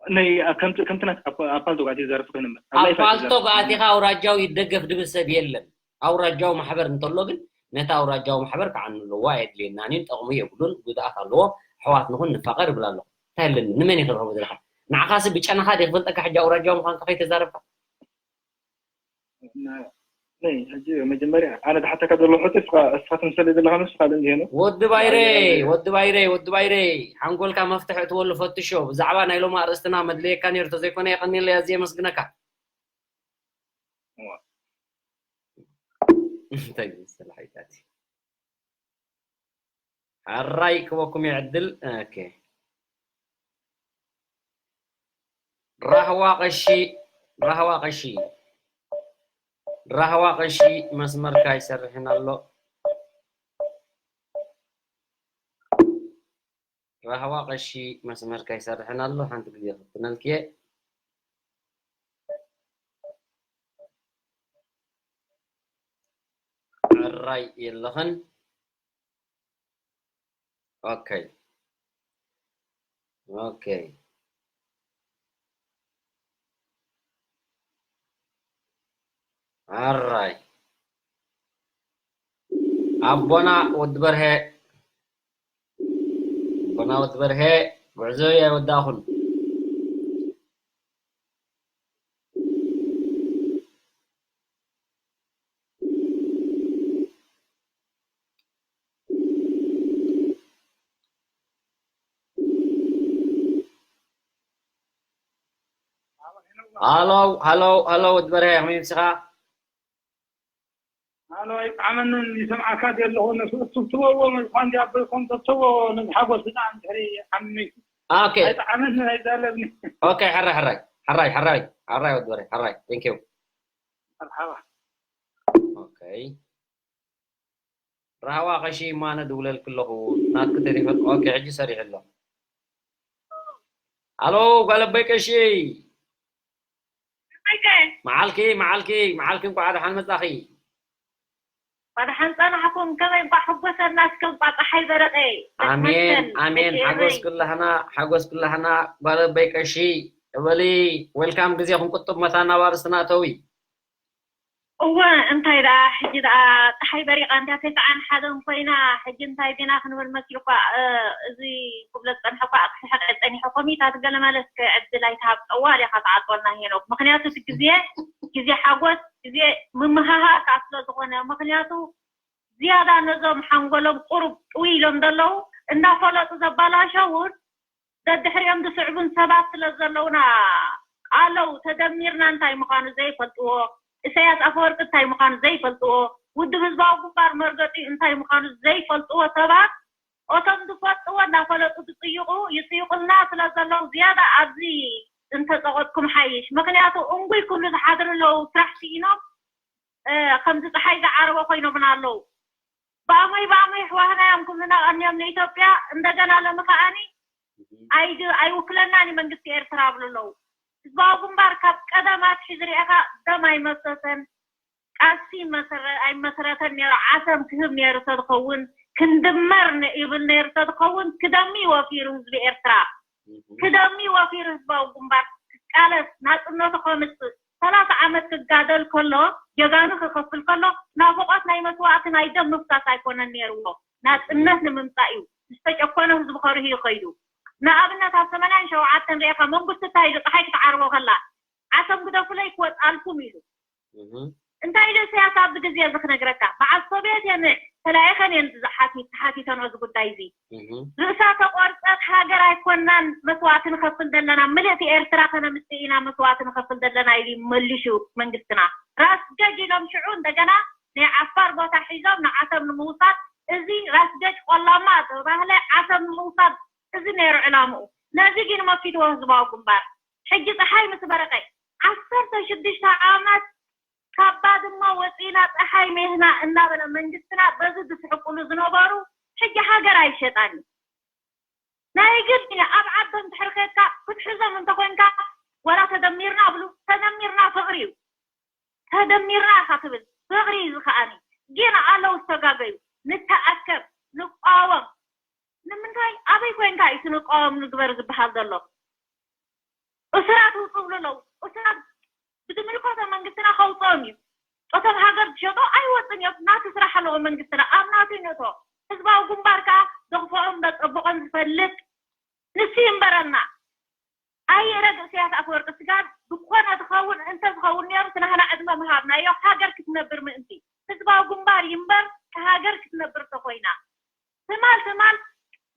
ናይ ከምቲ ከምቲ ናት ኣፓልቶ ጋቲ ዘርፍ ኮይኑ እምበር ኣብ ላይፍ ኣፓልቶ ኣይትዘርፍ። ኣቲኻ ኣውራጃዊ ይደገፍ ድብል ሰብ የለን ኣውራጃዊ ማሕበር እንተሎ ግን ነቲ ኣውራጃዊ ማሕበር ከዓኑ ኣለዎ ኣየድልየናን እዩ ጠቕሙ የብሉን ጉድኣት ኣለዎ ኣሕዋት ንኹን ንፋቐር ይብል ኣሎ እንታይ ኣለኒ ንመን ይኽረኸቡ ዘለካ ንዓኻሲ ብጨናኻ ዲ ክፈልጠካ ሕጂ ኣውራጃዊ ምዃንካ ከይተዛረብካ ናይ ሕጂ መጀመርያ ኣነ ዝሓተካ ዘሎ ሕቶ እስኻ እስኻ ትምሰለ ዘለካ ምስ ካልእ እንዲሄ ነው ወዲ ባይረይ ወዲ ባይረይ ወዲ ባይረይ ሓንጎልካ መፍትሒ እትወሉ ፈትሾ ብዛዕባ ናይ ሎማ ኣርእስትና መድለየካ ነይሩ ተዘይኮነ የቐኒለ ኣዝየ የመስግነካ እንታይ ዝመሰለ ሓይታት ሕራይ ክበኩም ይዕድል ኦኬ ራህዋ ቀሺ ራህዋ ቀሺ ራህዋ ቀሺ መስመርካ ይሰርሕን ኣሎ ራህዋ ቀሺ መስመርካ ይሰርሕን ኣሎ ሓንቲ ግዜ ክፍትነልክየ ሕራይ የለኽን ኦኬ ኦኬ ኣራይ ኣቦና ወዲ በርሀ ኣቦና ወዲ በርሀ ጉዕዞ ኣይወዳእኹን ሃሎ ሃሎ ሃሎ ወዲ በርሀ ከመይ ምሲኻ ሃሎ ኣይጣዕመንን ይሰምዓካ ዲ ኣለኹ ነሱ እሱ ትበዎ መልኳ እንዲ ኣበይኮም ተተዎ ነዚ ሓጎስ ብጣዕሚ ድሕሪ ዓሚ ኦኬ ኣይጣዕመንን ኣይዛለብኒ ኦኬ ሕራይ ሕራይ ሕራይ ሕራይ ሕራይ ወዲ በርሀ ሕራይ thank you መርሓባ ኦኬ ራህዋ ቀሺ ማነ ድውለልክ ኣለኹ ናትክ ተሪፈ ኦኬ ሕጂ ሰሪሑ ኣሎ ኣሎ ጓለበይ ቀሺ መዓልኪ መዓልኪ መዓልኪ እንኳዕ ደሓን መጻኺ ባድሓን ጸናሕኩም ከመይ እንኳዕ ሕጎሰና እስከ እንኳዕ ፀሓይ በረቀይ ኣሜን ኣሜን ሓጎስ ክላህና ሓጎስ ክላህና ጓለበይ ቀሺ እበሊ welcome ግዜኹም ቁጥብ መታና ባርስትና ተዊ እወ እንታይ ደኣ ሕጂ ደኣ ፀሓይ በሪቓ እንድያ ተስዓን ሓደን ኮይና ሕጂ እንታይ ዲና ክንብል መሲልኳ እዚ ክብሎ ዝፀንሐኳ ክስሕቀ ፀኒሐ ኮሚታት ገለ ማለት ዕድል ኣይትሃብ ጠዋል ኢኻ ትዓፅወና ሄኖክ ምክንያቱ እቲ ግዜ ግዜ ሓጎስ ግዜ ምምሃሃር ከዓ ስለ ዝኾነ ምክንያቱ ዝያዳ ነዞም ሓንጎሎም ቁሩብ ጥውይ ኢሎም ዘለዉ እናፈለጡ ዘባላሸውን ደድሕሪኦም ዝስዕቡን ሰባት ስለ ዘለውና ኣለዉ ተደሚርና እንታይ ምዃኑ ዘይፈልጥዎ እሰያስ ኣፈወርቂ እንታይ ምዃኑ ዘይፈልጥዎ ውድብ ህዝባዊ ግንባር መርገፂኡ እንታይ ምዃኑ ዘይፈልጥዎ ሰባት እቶም ዝፈልጥዎ እናፈለጡ ዝፅይቑ ይፅይቑልና ስለ ዘለዉ ዝያዳ ኣብዚ እንተፀቐጥኩም ሓይሽ። ምክንያቱ እንጉይ ክብሉ ዝሓድሩ ኣለዉ፣ ስራሕ ስኢኖም ከምዚ ፀሓይ ዝዓረቦ ኮይኖምና ኣለዉ። ብኣሞይ ብኣሞይ ኣሕዋትና እዮም ክብሉና ቀንዮም ንኢትዮጵያ። እንደገና ሎሚ ከዓኒ ኣይውክለናን እዩ መንግስቲ ኤርትራ ብሉ ኣለዉ። ህዝባዊ ግንባር ካብ ቀደም ኣትሒዙ ሪእኻ ደም ኣይመሰሰን፣ ቃልሲ ኣይመሰረተን ነይሩ። ዓሰብ ክህብ ነይሩ ተዝኸውን ክንድመር ይብል ነይሩ ተዝኸውን ክደሚ ወፊሩ ህዝቢ ኤርትራ፣ ክደሚ ወፊሩ ህዝባዊ ግንባር ክቃለስ ናፅነቱ ከምፅእ ሰላሳ ዓመት ክጋደል ከሎ ጀጋኑ ክኸፍል ከሎ ናፍቆት ናይ መስዋእቲ ናይ ደም ምፍሳስ ኣይኮነን ነይርዎ። ናፅነት ንምምፃእ እዩ ዝተጨኮነ ህዝቢ ከርሁ እዩ ከይዱ። ንኣብነት ኣብ ሰማንያን ሸውዓተን ሪኢኻ መንግስቲ እንታይ ኢሉ ፀሓይ ክትዓርቦ ከላ ዓሰብ ግደፉለይ ክወፅኣልኩም ኢሉ። እንታይ ኢሉ ኢሳያስ ኣብዚ ግዜ እዚ ክነግረካ? በዓል ሶቪየት እየን ተላኢኸን እየን ተሓቲተን እዚ ጉዳይ እዚ። ርእሳ ተቆርፀት ሃገር ኣይኮናን መስዋእቲ ንኸፍል ዘለና፣ ምልእቲ ኤርትራ ከነምፅእ ኢና መስዋእቲ ንኸፍል ዘለና ኢሉ መሊሹ መንግስትና። ራስ ጀጅ ኢሎም ሽዑ እንደገና ናይ ዓፋር ቦታ ሒዞም ንዓሰብ ንምውሳድ፣ እዚ ራስ ጀጅ ቆላማ ተባህለ ዓሰብ ንምውሳድ እዚ ነይሩ ዕላምኡ። ነዚ ግን መኪትዎ ህዝባዊ ግንባር። ሕጂ ፀሓይ ምስ በረቀ ዓሰርተ ሽዱሽተ ዓመት ካብ ባድመ ወፂና ፀሓይ ሜህና እናበለ መንግስትና በዚ ዝስሕቁሉ ዝነበሩ ሕጂ ሃገር ኣይሸጣን እዩ። ናይ ግድን ኣብ ዓዶም ድሕሪ ከድካ ክትሕዞም እንተኮይንካ ዋላ ተደሚርና ብሉ፣ ተደሚርና ፍቅሪ እዩ። ተደሚርና ኢኻ ትብል ፍቅሪ እዩ ዝኸኣኒ። ግን ኣለዉ ዝተጋገዩ። ንተኣከብ፣ ንቃወም። ንምንታይ ኣበይ ኮንካ እዩ እቲ ንቃወም ንግበር ዝበሃል ዘሎ? እሱራት ውፁ ብሉ ኣለዉ። እሱራት ብዝምልከቶ መንግስትና ከውፅኦም እዩ። እቶም ሃገር ዝሸጦ ኣይወፅን እዮም። ናቱ ስራሕ ኣለዎ መንግስትና ኣብ ናቱ ይነቶ። ህዝባዊ ግንባር ከዓ ዘኽፍኦን ዘፀብቆን ዝፈልጥ ንሱ ይንበረልና። ኣይረግ እስያስ ኣፈወርቂ ስጋብ ዝኾነ ዝኸውን እንተ ዝኸውን ነይሩ ስናህና ዕድመ ምሃብናዮ ሃገር ክትነብር ምእንቲ። ህዝባዊ ግንባር ይንበር ሃገር ክትነብር ተኮይና ትማል ትማል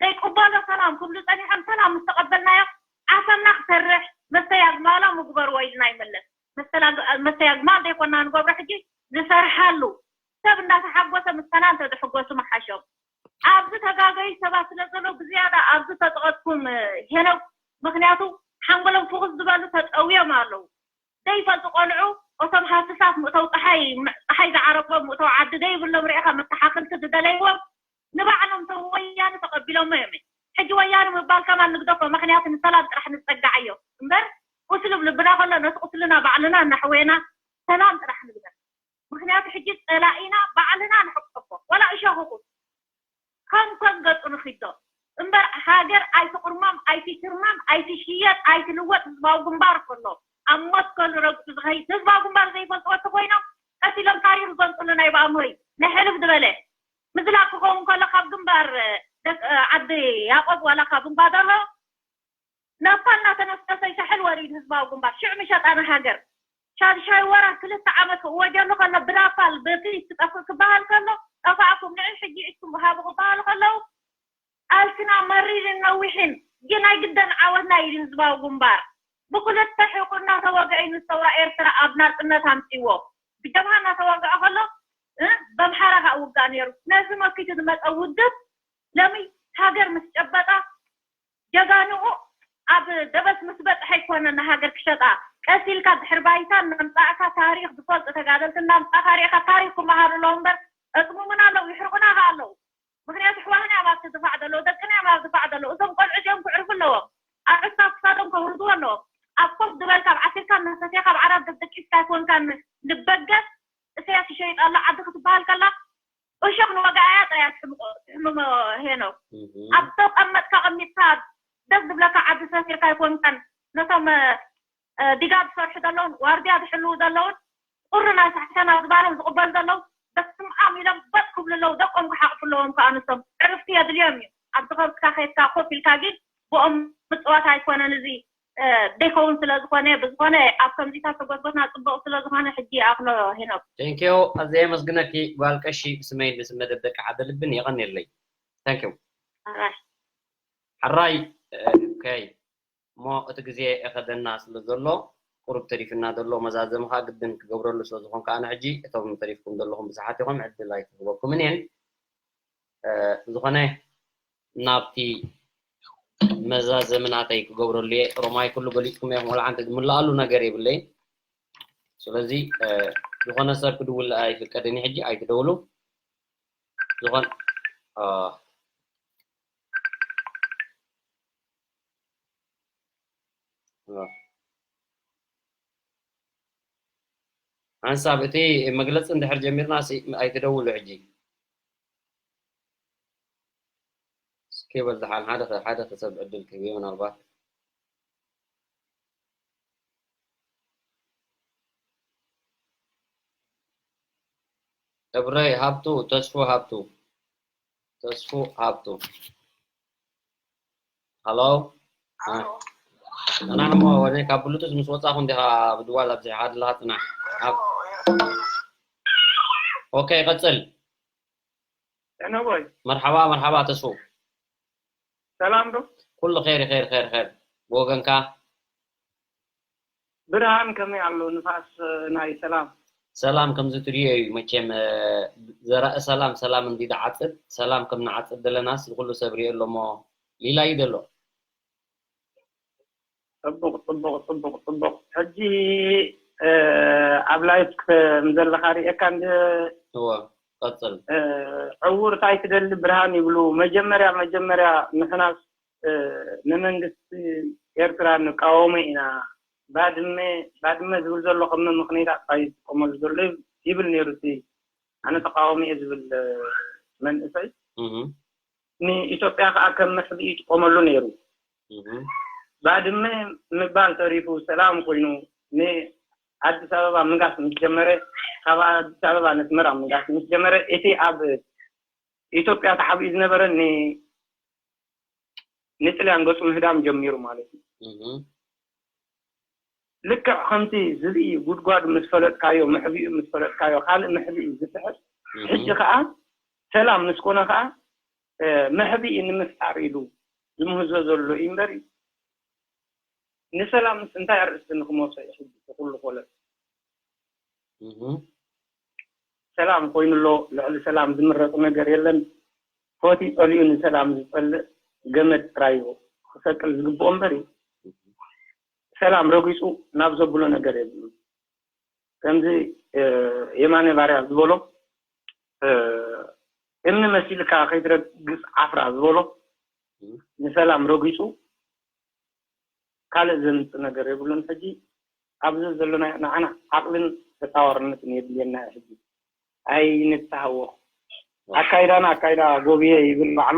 ዘይቅበሎ ሰላም ክብሉ ጸኒሖም ሰላም ምስ ተቐበልናዮ ዓሰብና ክሰርሕ መስተይ ኣግማሎም ምግበርዎ ኢልና ይመለስ። መስተይ ኣግማል ዘይኮና ንገብሮ ሕጂ ዝሰርሓሉ ሰብ እንዳተሓጎሰ ምስ ሰላም ተዝሕጎሱ ምሓሾም። ኣብዚ ተጋገዩ ሰባት ስለ ዘለዉ ብዝያዳ ኣብዚ ተጠቐጥኩም ሄኖክ ምክንያቱ ሓንጎሎም ፍኹስ ዝበሉ ተጠውዮም ኣለዉ። ዘይፈልጡ ቆልዑ እቶም ሃፍትታት ምእተው ፀሓይ ፀሓይ ዝዓረቦም ምእተው ዓዲ ዘይብሎም ርኢኻ መተሓኽልቲ ዝደለይዎም ንባዕሎም እቶም ወያነ ተቐቢሎሞ እዮም። ሕጂ ወያነ ምባል ከማን ንግደፎ፣ ምክንያቱ ንሰላም ጥራሕ ንፀጋዓዮ እምበር ቁስሊ ልብና ከሎ ነቲ ቁስልና ባዕልና እናሕወየና ሰላም ጥራሕ ንግበር። ምክንያቱ ሕጂ ፀላኢና ባዕልና ንሕቆፎ ወላ እሸኹ ቁስ ከም ከም ገፁ ንኺዶ እምበር ሃገር ኣይትቁርመም ኣይትሽርመም ኣይትሽየጥ ኣይትልወጥ ህዝባዊ ግንባር ከሎ ኣብ ሞት ከሉ ረግፁ ዝኸይድ ህዝባዊ ግንባር ዘይፈልጥዎ እንተኮይኖም ቀቲሎም ታሪክ ዝገንፅሉ ናይ ብኣምሆይ ናይ ሕልፍ ዝበለ ምዝላቅ ክኸውን ከሎ ካብ ግንባር ደቂ ዓዲ ያቆብ ዋላ ካብ እምባ ደሎ ናብታ እናተነፍነፈ ይሻሕል ወሪድ ህዝባዊ ግንባር ሽዕ ምሸጣ ንሃገር ሻድሻይ ወራ ክልተ ዓመት ክእወጀሉ ከሎ ብራፋል በቲ ትጠፍእ ክበሃል ከሎ ጠፋእኩም ንዕ ሕጂ ኢድኩም ሃቡ ክበሃሉ ከለዉ ቃልስና መሪርን ነዊሕን ግን ኣይግደን ዓወትና ኢሉ ህዝባዊ ግንባር ብክልተ ሕቁ እናተወግአ እዩ ንሰውራ ኤርትራ ኣብ ናፅነት ኣምፅዎ ብጀብሃ እናተወግአ ከሎ በምሓራ ከዓ ውጋእ ነይሩ ነዚ መኪቱ ዝመፀ ውድብ ለሚ ሃገር ምስ ጨበጣ ጀጋንኡ ኣብ ደበስ ምስ በፅሐ ኣይኮነን ንሃገር ክሸጣ ቀስ ኢልካ ድሕሪ ባይታ እናምፃእካ ታሪክ ዝፈልጡ ተጋደልቲ እናምፃእካ ሪእካ ታሪክ ክመሃሩ ኣለዉ እምበር እጥሙሙና ኣለዉ ይሕርቁና ከ ኣለዉ ምክንያቱ ኣሕዋትና እዮም ኣብቲ ድፋዕ ዘለዉ ደቅና እዮም ኣብ ድፋዕ ዘለዉ እዞም ቆልዑ እዚኦም ክዕርፉ ኣለዎም ኣብ ዕስታ ክሳዶም ከውርድዎ ኣለዎም ኣብ ኮፍ ዝበልካ ኣብ ዓሲርካ እናሰትያ ካብ ዓራት ደቂስካ ኣይኮንካ ንበገስ እሰያስ ይሸይጥ ኣሎ ዓዲ ክትበሃል ከላ እሾክ ንወጋኣያ ጥራይ ትሕምሞ ሄኖክ ኣብ ተቀመጥካ ቀሚጥካ ደስ ዝብለካ ዓዲ ሰፊርካ ኣይኮንካን ነቶም ዲጋ ዝሰርሑ ዘለውን ዋርድያ ዝሕልዉ ዘለውን ቁሪ ናይ ሳሕሳና ዝባሎም ዝቕበሉ ዘለዉ በስምኣም ኢሎም በጥ ክብሉ ኣለዉ ደቆም ክሓቕፉ ኣለዎም ከዓ ንሶም ዕርፍቲ የድልዮም እዩ ኣብዚ ከብትካ ከይድካ ኮፍ ኢልካ ግን ብኦም ምፅዋት ኣይኮነን እዚ ደይከውን ስለ ዝኾነ ብዝኾነ ኣብ ከምዚታት ተጎስጎስና ፅቡቕ ስለ ዝኾነ ሕጂ ይኣኽሎ ሄኖክ Thank you ኣዘየ መስግነኪ ጓል ቀሺ ብስመይ ብስም መደብ ደቂ ዓደ ልብን የቐንየለይ Thank you ኣራይ ሓራይ okay እሞ እቲ ግዜ የኸደና ስለ ዘሎ ቁሩብ ተሪፍና ዘሎ መዛዘሚ ከዓ ግድን ክገብረሉ ስለ ዝኾንካ ኣነ ሕጂ እቶም ተሪፍኩም ዘለኹም ብዙሓት ኢኹም ዕድል ኣይክህበኩምን እየን ዝኾነ ናብቲ መዛዘሚ ናተይ ክገብረሉ እየ። ሮማይ ኩሉ ገሊጽኩም ኢኹም፣ ወላ ሓንቲ ዝምልኣሉ ነገር የብለይን። ስለዚ፣ እ፣ ዝኾነ ሰብ ክድውል ኣይፍቀድን እዩ። ሕጂ ኣይትደውሉ። ዝኾን፣ እ፣ እ፣ ሓንሳብ እቲ መግለጺ እንድሕር ጀሚርና ሲ-፣ ኣይትደውሉ ሕጂ። እስኪ በል ደሓን ሓደ ኸ-፣ ሓደ ከ ሰብ ዕድል ክህብ ምናልባት። እብረይ ሃብቱ፣ ተስፉ ሃብቱ፣ ተስፉ ሃብቱ። ሃሎ። አ-፣ ኣና እሞ ወደ ካብ ብሉቱዝ ምስ ወጻኹ እንዲኻ ብድዋል ኣብዚሕኻ ኣለኻ ጽናሕ። ኣብ-፣ ኦኬ፣ ቀጽል። እነጎይ። መርሓባ፣ መርሓባ ተስፉ። ሰላም ዶ? ኩሉ ኸይር፣ ኸይር፣ ኸይር፣ ኸይር። ብወገንካ? ብርሃን ከመይ ኣሎ? ንፋስ፣ እ፣ ናይ ሰላም? ሰላም ከምዚ ትርእዮ እዩ መቸም፣ እ፣ ዘራኢ ሰላም፣ ሰላም እንዲ ድዓጽድ፣ ሰላም ከም ንዓጽድ ደለናስ ኩሉ ሰብ ርእዮ ኣሎ እሞ ሊላ እዩ ደሎ። ጽቡቕ፣ ጽቡቕ፣ ጽቡቕ፣ ጽቡቕ። ሕጂ፣ እ፣ ኣብ ላይፍ ከም ዘለኻ ርእየካ እንደ እወ፣ ቀጽል። እ፣ ዕዉር እንታይ ትደሊ ብርሃን ይብሉ። መጀመርያ፣ መጀመርያ ንሕናስ፣ እ፣ ንመንግስቲ ኤርትራ ንቃወሞ ኢና። ባድመ፣ ባድመ ዝብል ዘሎ ከም ምኽንያት ኣባይ ዝጥቀመሉ ዘሎ ይብል ነይሩ እቲ ኣነ ተቃዋሚ እየ ዝብል፣ እ፣ መንእሰይ። እህ። ንኢትዮጵያ ከኣ ከም መሕብኢ ይጥቀመሉ ነይሩ። እህ። ባድመ ምባል ተሪፉ ሰላም ኮይኑ ንኣዲስ ኣበባ ምጋስ ምስ ጀመረ፣ ካብ ኣዲስ ኣበባ ነስመራ ምጋስ ምስ ጀመረ፣ እቲ ኣብ ኢትዮጵያ ተሓቢኡ ዝነበረ ን-፣ ንጥልያን ገጹ ምህዳም ጀሚሩ ማለት እዩ። እህ። ልክዕ ከምቲ ዝብኢ ጉድጓድ ምስ ፈለጥካዮ፣ መሕብኡ ምስ ፈለጥካዮ፣ ካልእ መሕብኢ ዝስሕብ፣ እህ። ሕጂ ከኣ ሰላም ምስ ኮነ ከኣ፣ እ፣ መሕብኢ ንምፍጣር ኢሉ ዝምህዞ ዘሎ እዩ እምበር፣ ንሰላምስ እንታይ ኣርእስቲ ንክመጾ እዩ ሕጂ እቲ ኩሉ ኮለል? እህ። ሰላም ኮይኑ ኣሎ፣ ልዕሊ ሰላም ዝምረጽ ነገር የለን። ፈትዩ ጸሊኡ ንሰላም ዝጸልእ ገመድ ጥራይ እዩ ክሰቅል ዝግብኦ እምበር፣ ሰላም ረጊጹ ናብ ዘብሎ ነገር የብሉን። ከምዚ፣ እ፣ የማነ ባርያ ዝበሎ፣ እ፣ እምኒ መሲልካ ከይትረግጽ ዓፍራ ዝበሎ፣ ንሰላም ረጊጹ ካልእ ዘምጽእ ነገር የብሉን። ሕጂ ኣብዚ ዘሎ ናይ ንዓና ዓቕልን ተጻዋርነትን የድልየና እዩ። ሕጂ ኣይንተሃወኽ። ኣካይዳና ኣካይዳ ጎብየ ይብል ባዕሉ።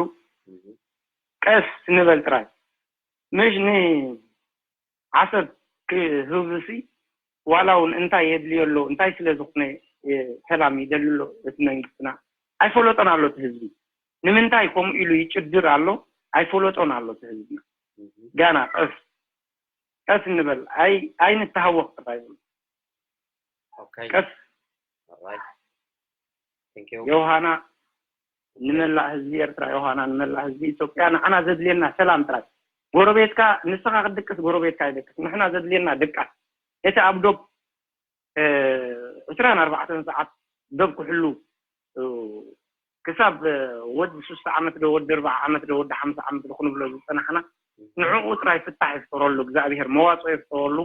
ቀስ ንበል ጥራይ። ምሽ ንዓሰብ ክህብሲ ዋላ እውን እንታይ የድልዮ ኣሎ፣ እንታይ ስለ ዝኾነ፣ እ፣ ሰላም ይደሊ ኣሎ እቲ መንግስትና? ኣይፈለጦን ኣሎ እቲ ህዝቢ። ንምንታይ ከምኡ ኢሉ ይጭድር ኣሎ? ኣይፈለጦን ኣሎ እቲ ህዝብና። እህ። ጋና ቀስ፣ ቀስ እንበል። ኣይ-፣ ኣይንተሃወኽ ጥራይ። ኦኬ። ቀስ። ኦራይት። ቴንክ ዩ። ዮሃና ንመላእ ህዝቢ ኤርትራ፣ ዮሃና ንመላእ ህዝቢ ኢትዮጵያ፣ ንዓና ዘድልየና ሰላም ጥራይ። ጎረቤትካ፣ ንስኻ ክትድቅስ ጎረቤትካ ይደቅስ። ንሕና ዘድልየና ድቃስ። እቲ ኣብ ዶብ፣ እ፣ ዕስራን ኣርባዕተን ሰዓት ዶብ ክሕሉ፣ እ፣ ክሳብ፣ እ፣ ወዲ ሽስተ ዓመት ዶ፣ ወዲ ኣርብዓ ዓመት ዶ፣ ወዲ ሓምሳ ዓመት ዶ ክንብሎ ዝጸናሕና፣ ንዕኡ ጥራይ ፍታሕ ይፍጠረሉ፣ እግዚኣብሄር መዋጽኦ ይፍጠረሉ።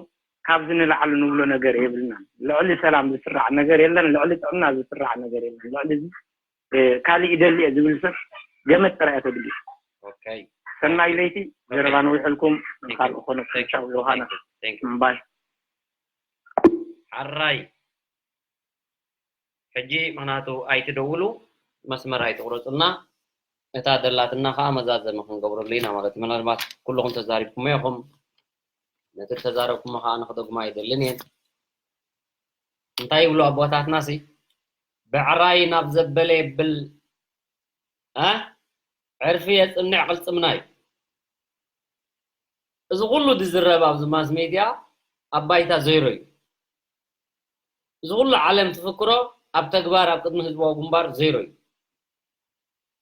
ካብዚ ንላዕሊ ንብሎ ነገር የብልናን። ልዕሊ ሰላም ዝስራዕ ነገር የለን፣ ልዕሊ ጥዕና ዝስራዕ ነገር የለን። ልዕሊ እዚ፣ እ፣ ካልእ ይደሊ እየ ዝብል ሰብ ገመድ ጥራይ እያ ተድልዮ። ኦኬ። ሰናይ ለይቲ፣ ኦኬ። ዘረባ ነዊሕልኩም፣ ቴንክ ዩ። ካልእ ኮነ ቴንክ ዩ። ቻው ዮሃና። ቴንክ ዩ። ቴንክ ዩ። እምባይ። ሓራይ። ሕጂ ምኽንያቱ ኣይትደውሉ፣ መስመር ኣይትቑረጹልና። እታ ደላትና ኸኣ መዛዘሚ ክንገብረሉ ኢና ማለት እዩ። ምናልባት ኩልኹም ተዛሪብኩሞ ኢኹም። ነቲ ዝተዛረብኩሞ ኸኣ ንኽደግሞ ኣይደልን እየ። እንታይ ይብሉ ኣቦታትናሲ? ብዕራይ ናብ ዘበለ የብል፣ እ? ዕርፊ የጽንዕ ቅልጽምና እዩ። እዚ ኩሉ ዝዝረብ ኣብዚ ማስ ሜድያ ኣብ ባይታ ዜሮ እዩ። እዚ ኩሉ ዓለም ትፍክሮ ኣብ ተግባር ኣብ ቅድሚ ህዝባዊ ግንባር ዜሮ እዩ።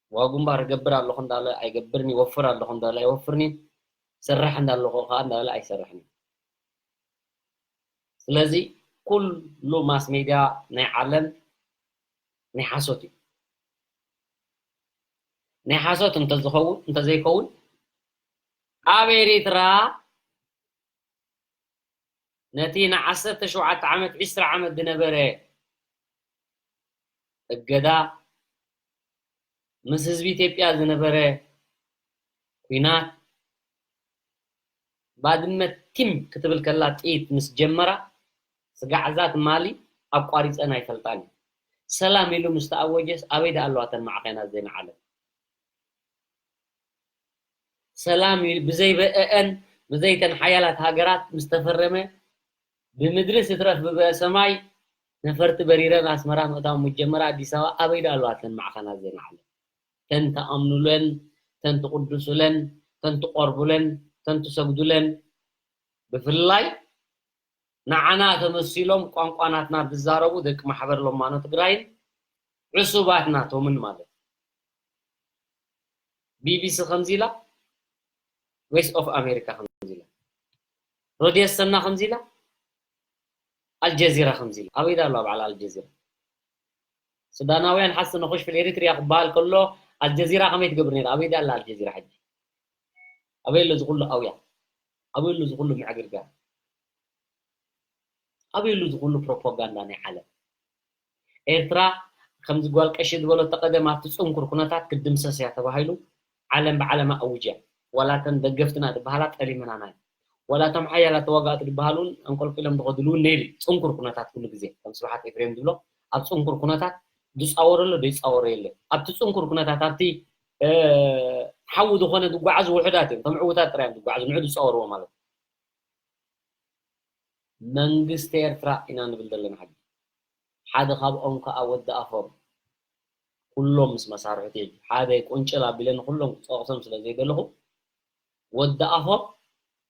ህዝባዊ ግንባር እገብር ኣለኹ እንዳለ ኣይገብርን፣ ይወፍር ኣለኹ እንዳለ ኣይወፍርን፣ ይሰርሕ እንዳለኹ ከኣ እንዳለ ኣይሰርሕን። ስለዚ ኩሉ ማስ ሜድያ ናይ ዓለም ናይ ሓሶት እዩ። ናይ ሓሶት እንተዝኸውን እንተዘይከውን ኣብ ኤሪትራ ነቲ ንዓሰርተ ሸውዓተ ዓመት ዒስራ ዓመት ዝነበረ እገዳ ምስ ህዝቢ ኢትዮጵያ ዝነበረ ኲናት ባድመ ቲም ክትብል ከላ ጥይት ምስ ጀመራ ስጋዕዛ ትማሊ ኣቋሪፀን ኣይፈልጣን እዩ። ሰላም ኢሉ ምስ ተኣወጀስ ኣበይ ደኣ ኣለዋ እተን ማዕኸናት ዜና ዓለም? ሰላም ብዘይ በአአን ብዘይተን ሓያላት ሃገራት ምስ ተፈረመ ብምድሪ ስትረፍ ብበሰማይ ነፈርቲ በሪረን ኣስመራ ምእታው ምስ ጀመራ ኣዲስ ኣበባ ኣበይ ደኣ ኣለዋ እተን ማዕኸናት ዜና ዓለም? ተን ተኣምኑለን፣ ተን ትቕድሱለን፣ ተን ትቆርቡለን፣ ተን ትሰግዱለን ብፍላይ ንዓና ተመሲሎም ቋንቋ ናትና ዝዛረቡ ደቂ ማሕበር ሎማኖ ትግራይን ዕሱባት ናቶምን ማለት ቢቢሲ ከምዚ ኢላ፣ ቮይስ ኦፍ ኣሜሪካ ከምዚ ኢላ፣ ሮድዮ ሰና ከምዚ ኢላ፣ ኣልጀዚራ ከምዚ ኢላ። ኣበይ ዳ ኣለዋ በዓል ኣልጀዚራ? ሱዳናውያን ሓሰነ ኮሽፍል ኤሪትሪያ ክበሃል ከሎ ኣልጀዚራ ከመይ ትገብር ነይራ? ኣበይ ዳ ኣላ ኣልጀዚራ ሕጂ? ኣበይ ኣሎ እዚ ኩሉ ኣውያ? ኣበይ ኣሎ እዚ ኩሉ ምዕግርጋር? ኣበይ ኣሎ እዚ ኩሉ ፕሮፓጋንዳ ናይ ዓለም? ኤርትራ ከምዚ ጓል ቀሺ ዝበለቶ ቀደም ኣብቲ ጽንኩር ኩነታት ክትድምሰስ እያ ተባሂሉ ዓለም ብዓለማ ኣውጅያ። ዋላ እተን ደገፍትና ዝበሃላ ጠሊመናና እየን። ዋላ እቶም ሓያላት ተዋጋእቲ ዝበሃሉ እውን ኣንቆልቂሎም ዝኸድሉ እውን ነይሩ እዩ። ጽንኩር ኩነታት ኩሉ ግዜ ከም ስብሓት ኤፍሬም ዝብሎ ኣብ ጽንኩር ኩነታት ዝጻወረሉ ዘይጻወሮ የለ። ኣብቲ ጽንኩር ኩነታት ኣብቲ እ፣ ሓዊ ዝኾነ ዝጓዓዙ ውሑዳት እዮም። እቶም ዕዉታት ጥራይ እዮም ዝጓዓዙ፣ ንዑ ዝጻወርዎ ማለት እዩ። መንግስቲ ኤርትራ ኢና ንብል ዘለና ሕጂ። ሓደ ካብኦም ከኣ ወዲ ኣፎም። ኩሎም ምስ መሳርሕቲ ሕጂ። ሓደ ቁንጭል ኣቢለ ንኩሎም ክጸቕሶም ስለ ዘይደለኹ፣ ወዲ ኣፎም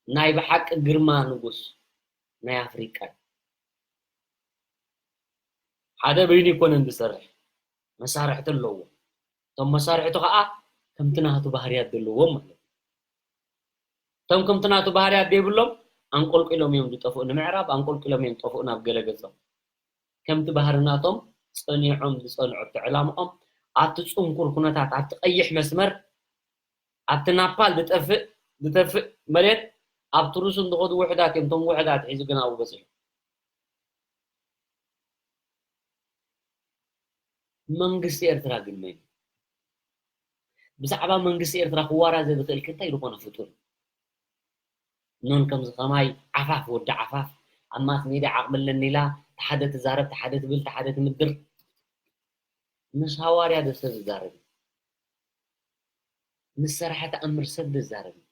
ናይ ብሓቂ ግርማ ንጉስ ናይ ኣፍሪቃ እዩ። ሓደ በይኑ ኣይኮነን ዝሰርሕ፣ መሳርሕቲ ኣለዎ። እቶም መሳርሕቲ ከዓ ከምቲ ናቱ ባህርያት ዘለዎም ማለት እዩ። እቶም ከምቲ ናቱ ባህርያት ዘይብሎም ኣንቆልቂሎም እዮም ዝጠፍኡ ንምዕራብ፣ ኣንቆልቂሎም እዮም ዝጠፍኡ ናብ ገለ ገጾም። ከምቲ ባህሪ ናቶም ጸኒዖም ዝጸንዑ ኣብቲ ዕላምኦም፣ ኣብቲ ጽንኩር ኩነታት፣ ኣብቲ ቀይሕ መስመር፣ ኣብቲ ናፓል ዝጠፍእ፣ ዝተፍእ መሬት፣ ኣብቲ ሩስን ዝኸዱ ውሑዳት እዮም። እቶም ውሑዳት ሒዙ ግን ኣብኡ በጺሑ። መንግስቲ ኤርትራ ግን መን እዩ? ብዛዕባ መንግስቲ ኤርትራ ክዋራዘ ዝኽእል ከ እንታይ ዝኾነ ፍጡር እዩ? ኖን ከምዚ ከማይ ዓፋፍ ወዲ ዓፋፍ ኣብ ማስ ሜድያ ዓቕሚ ኣለኒ ኢላ፣ ተሓደ ትዛረብ፣ ተሓደ ትብል፣ ተሓደ ትምድር። ምስ ሃዋርያ ዶ ሰብ ዝዛረብ እዩ? ምስ ሰራሐ ተኣምር ሰብ ዶ ዝዛረብ እዩ?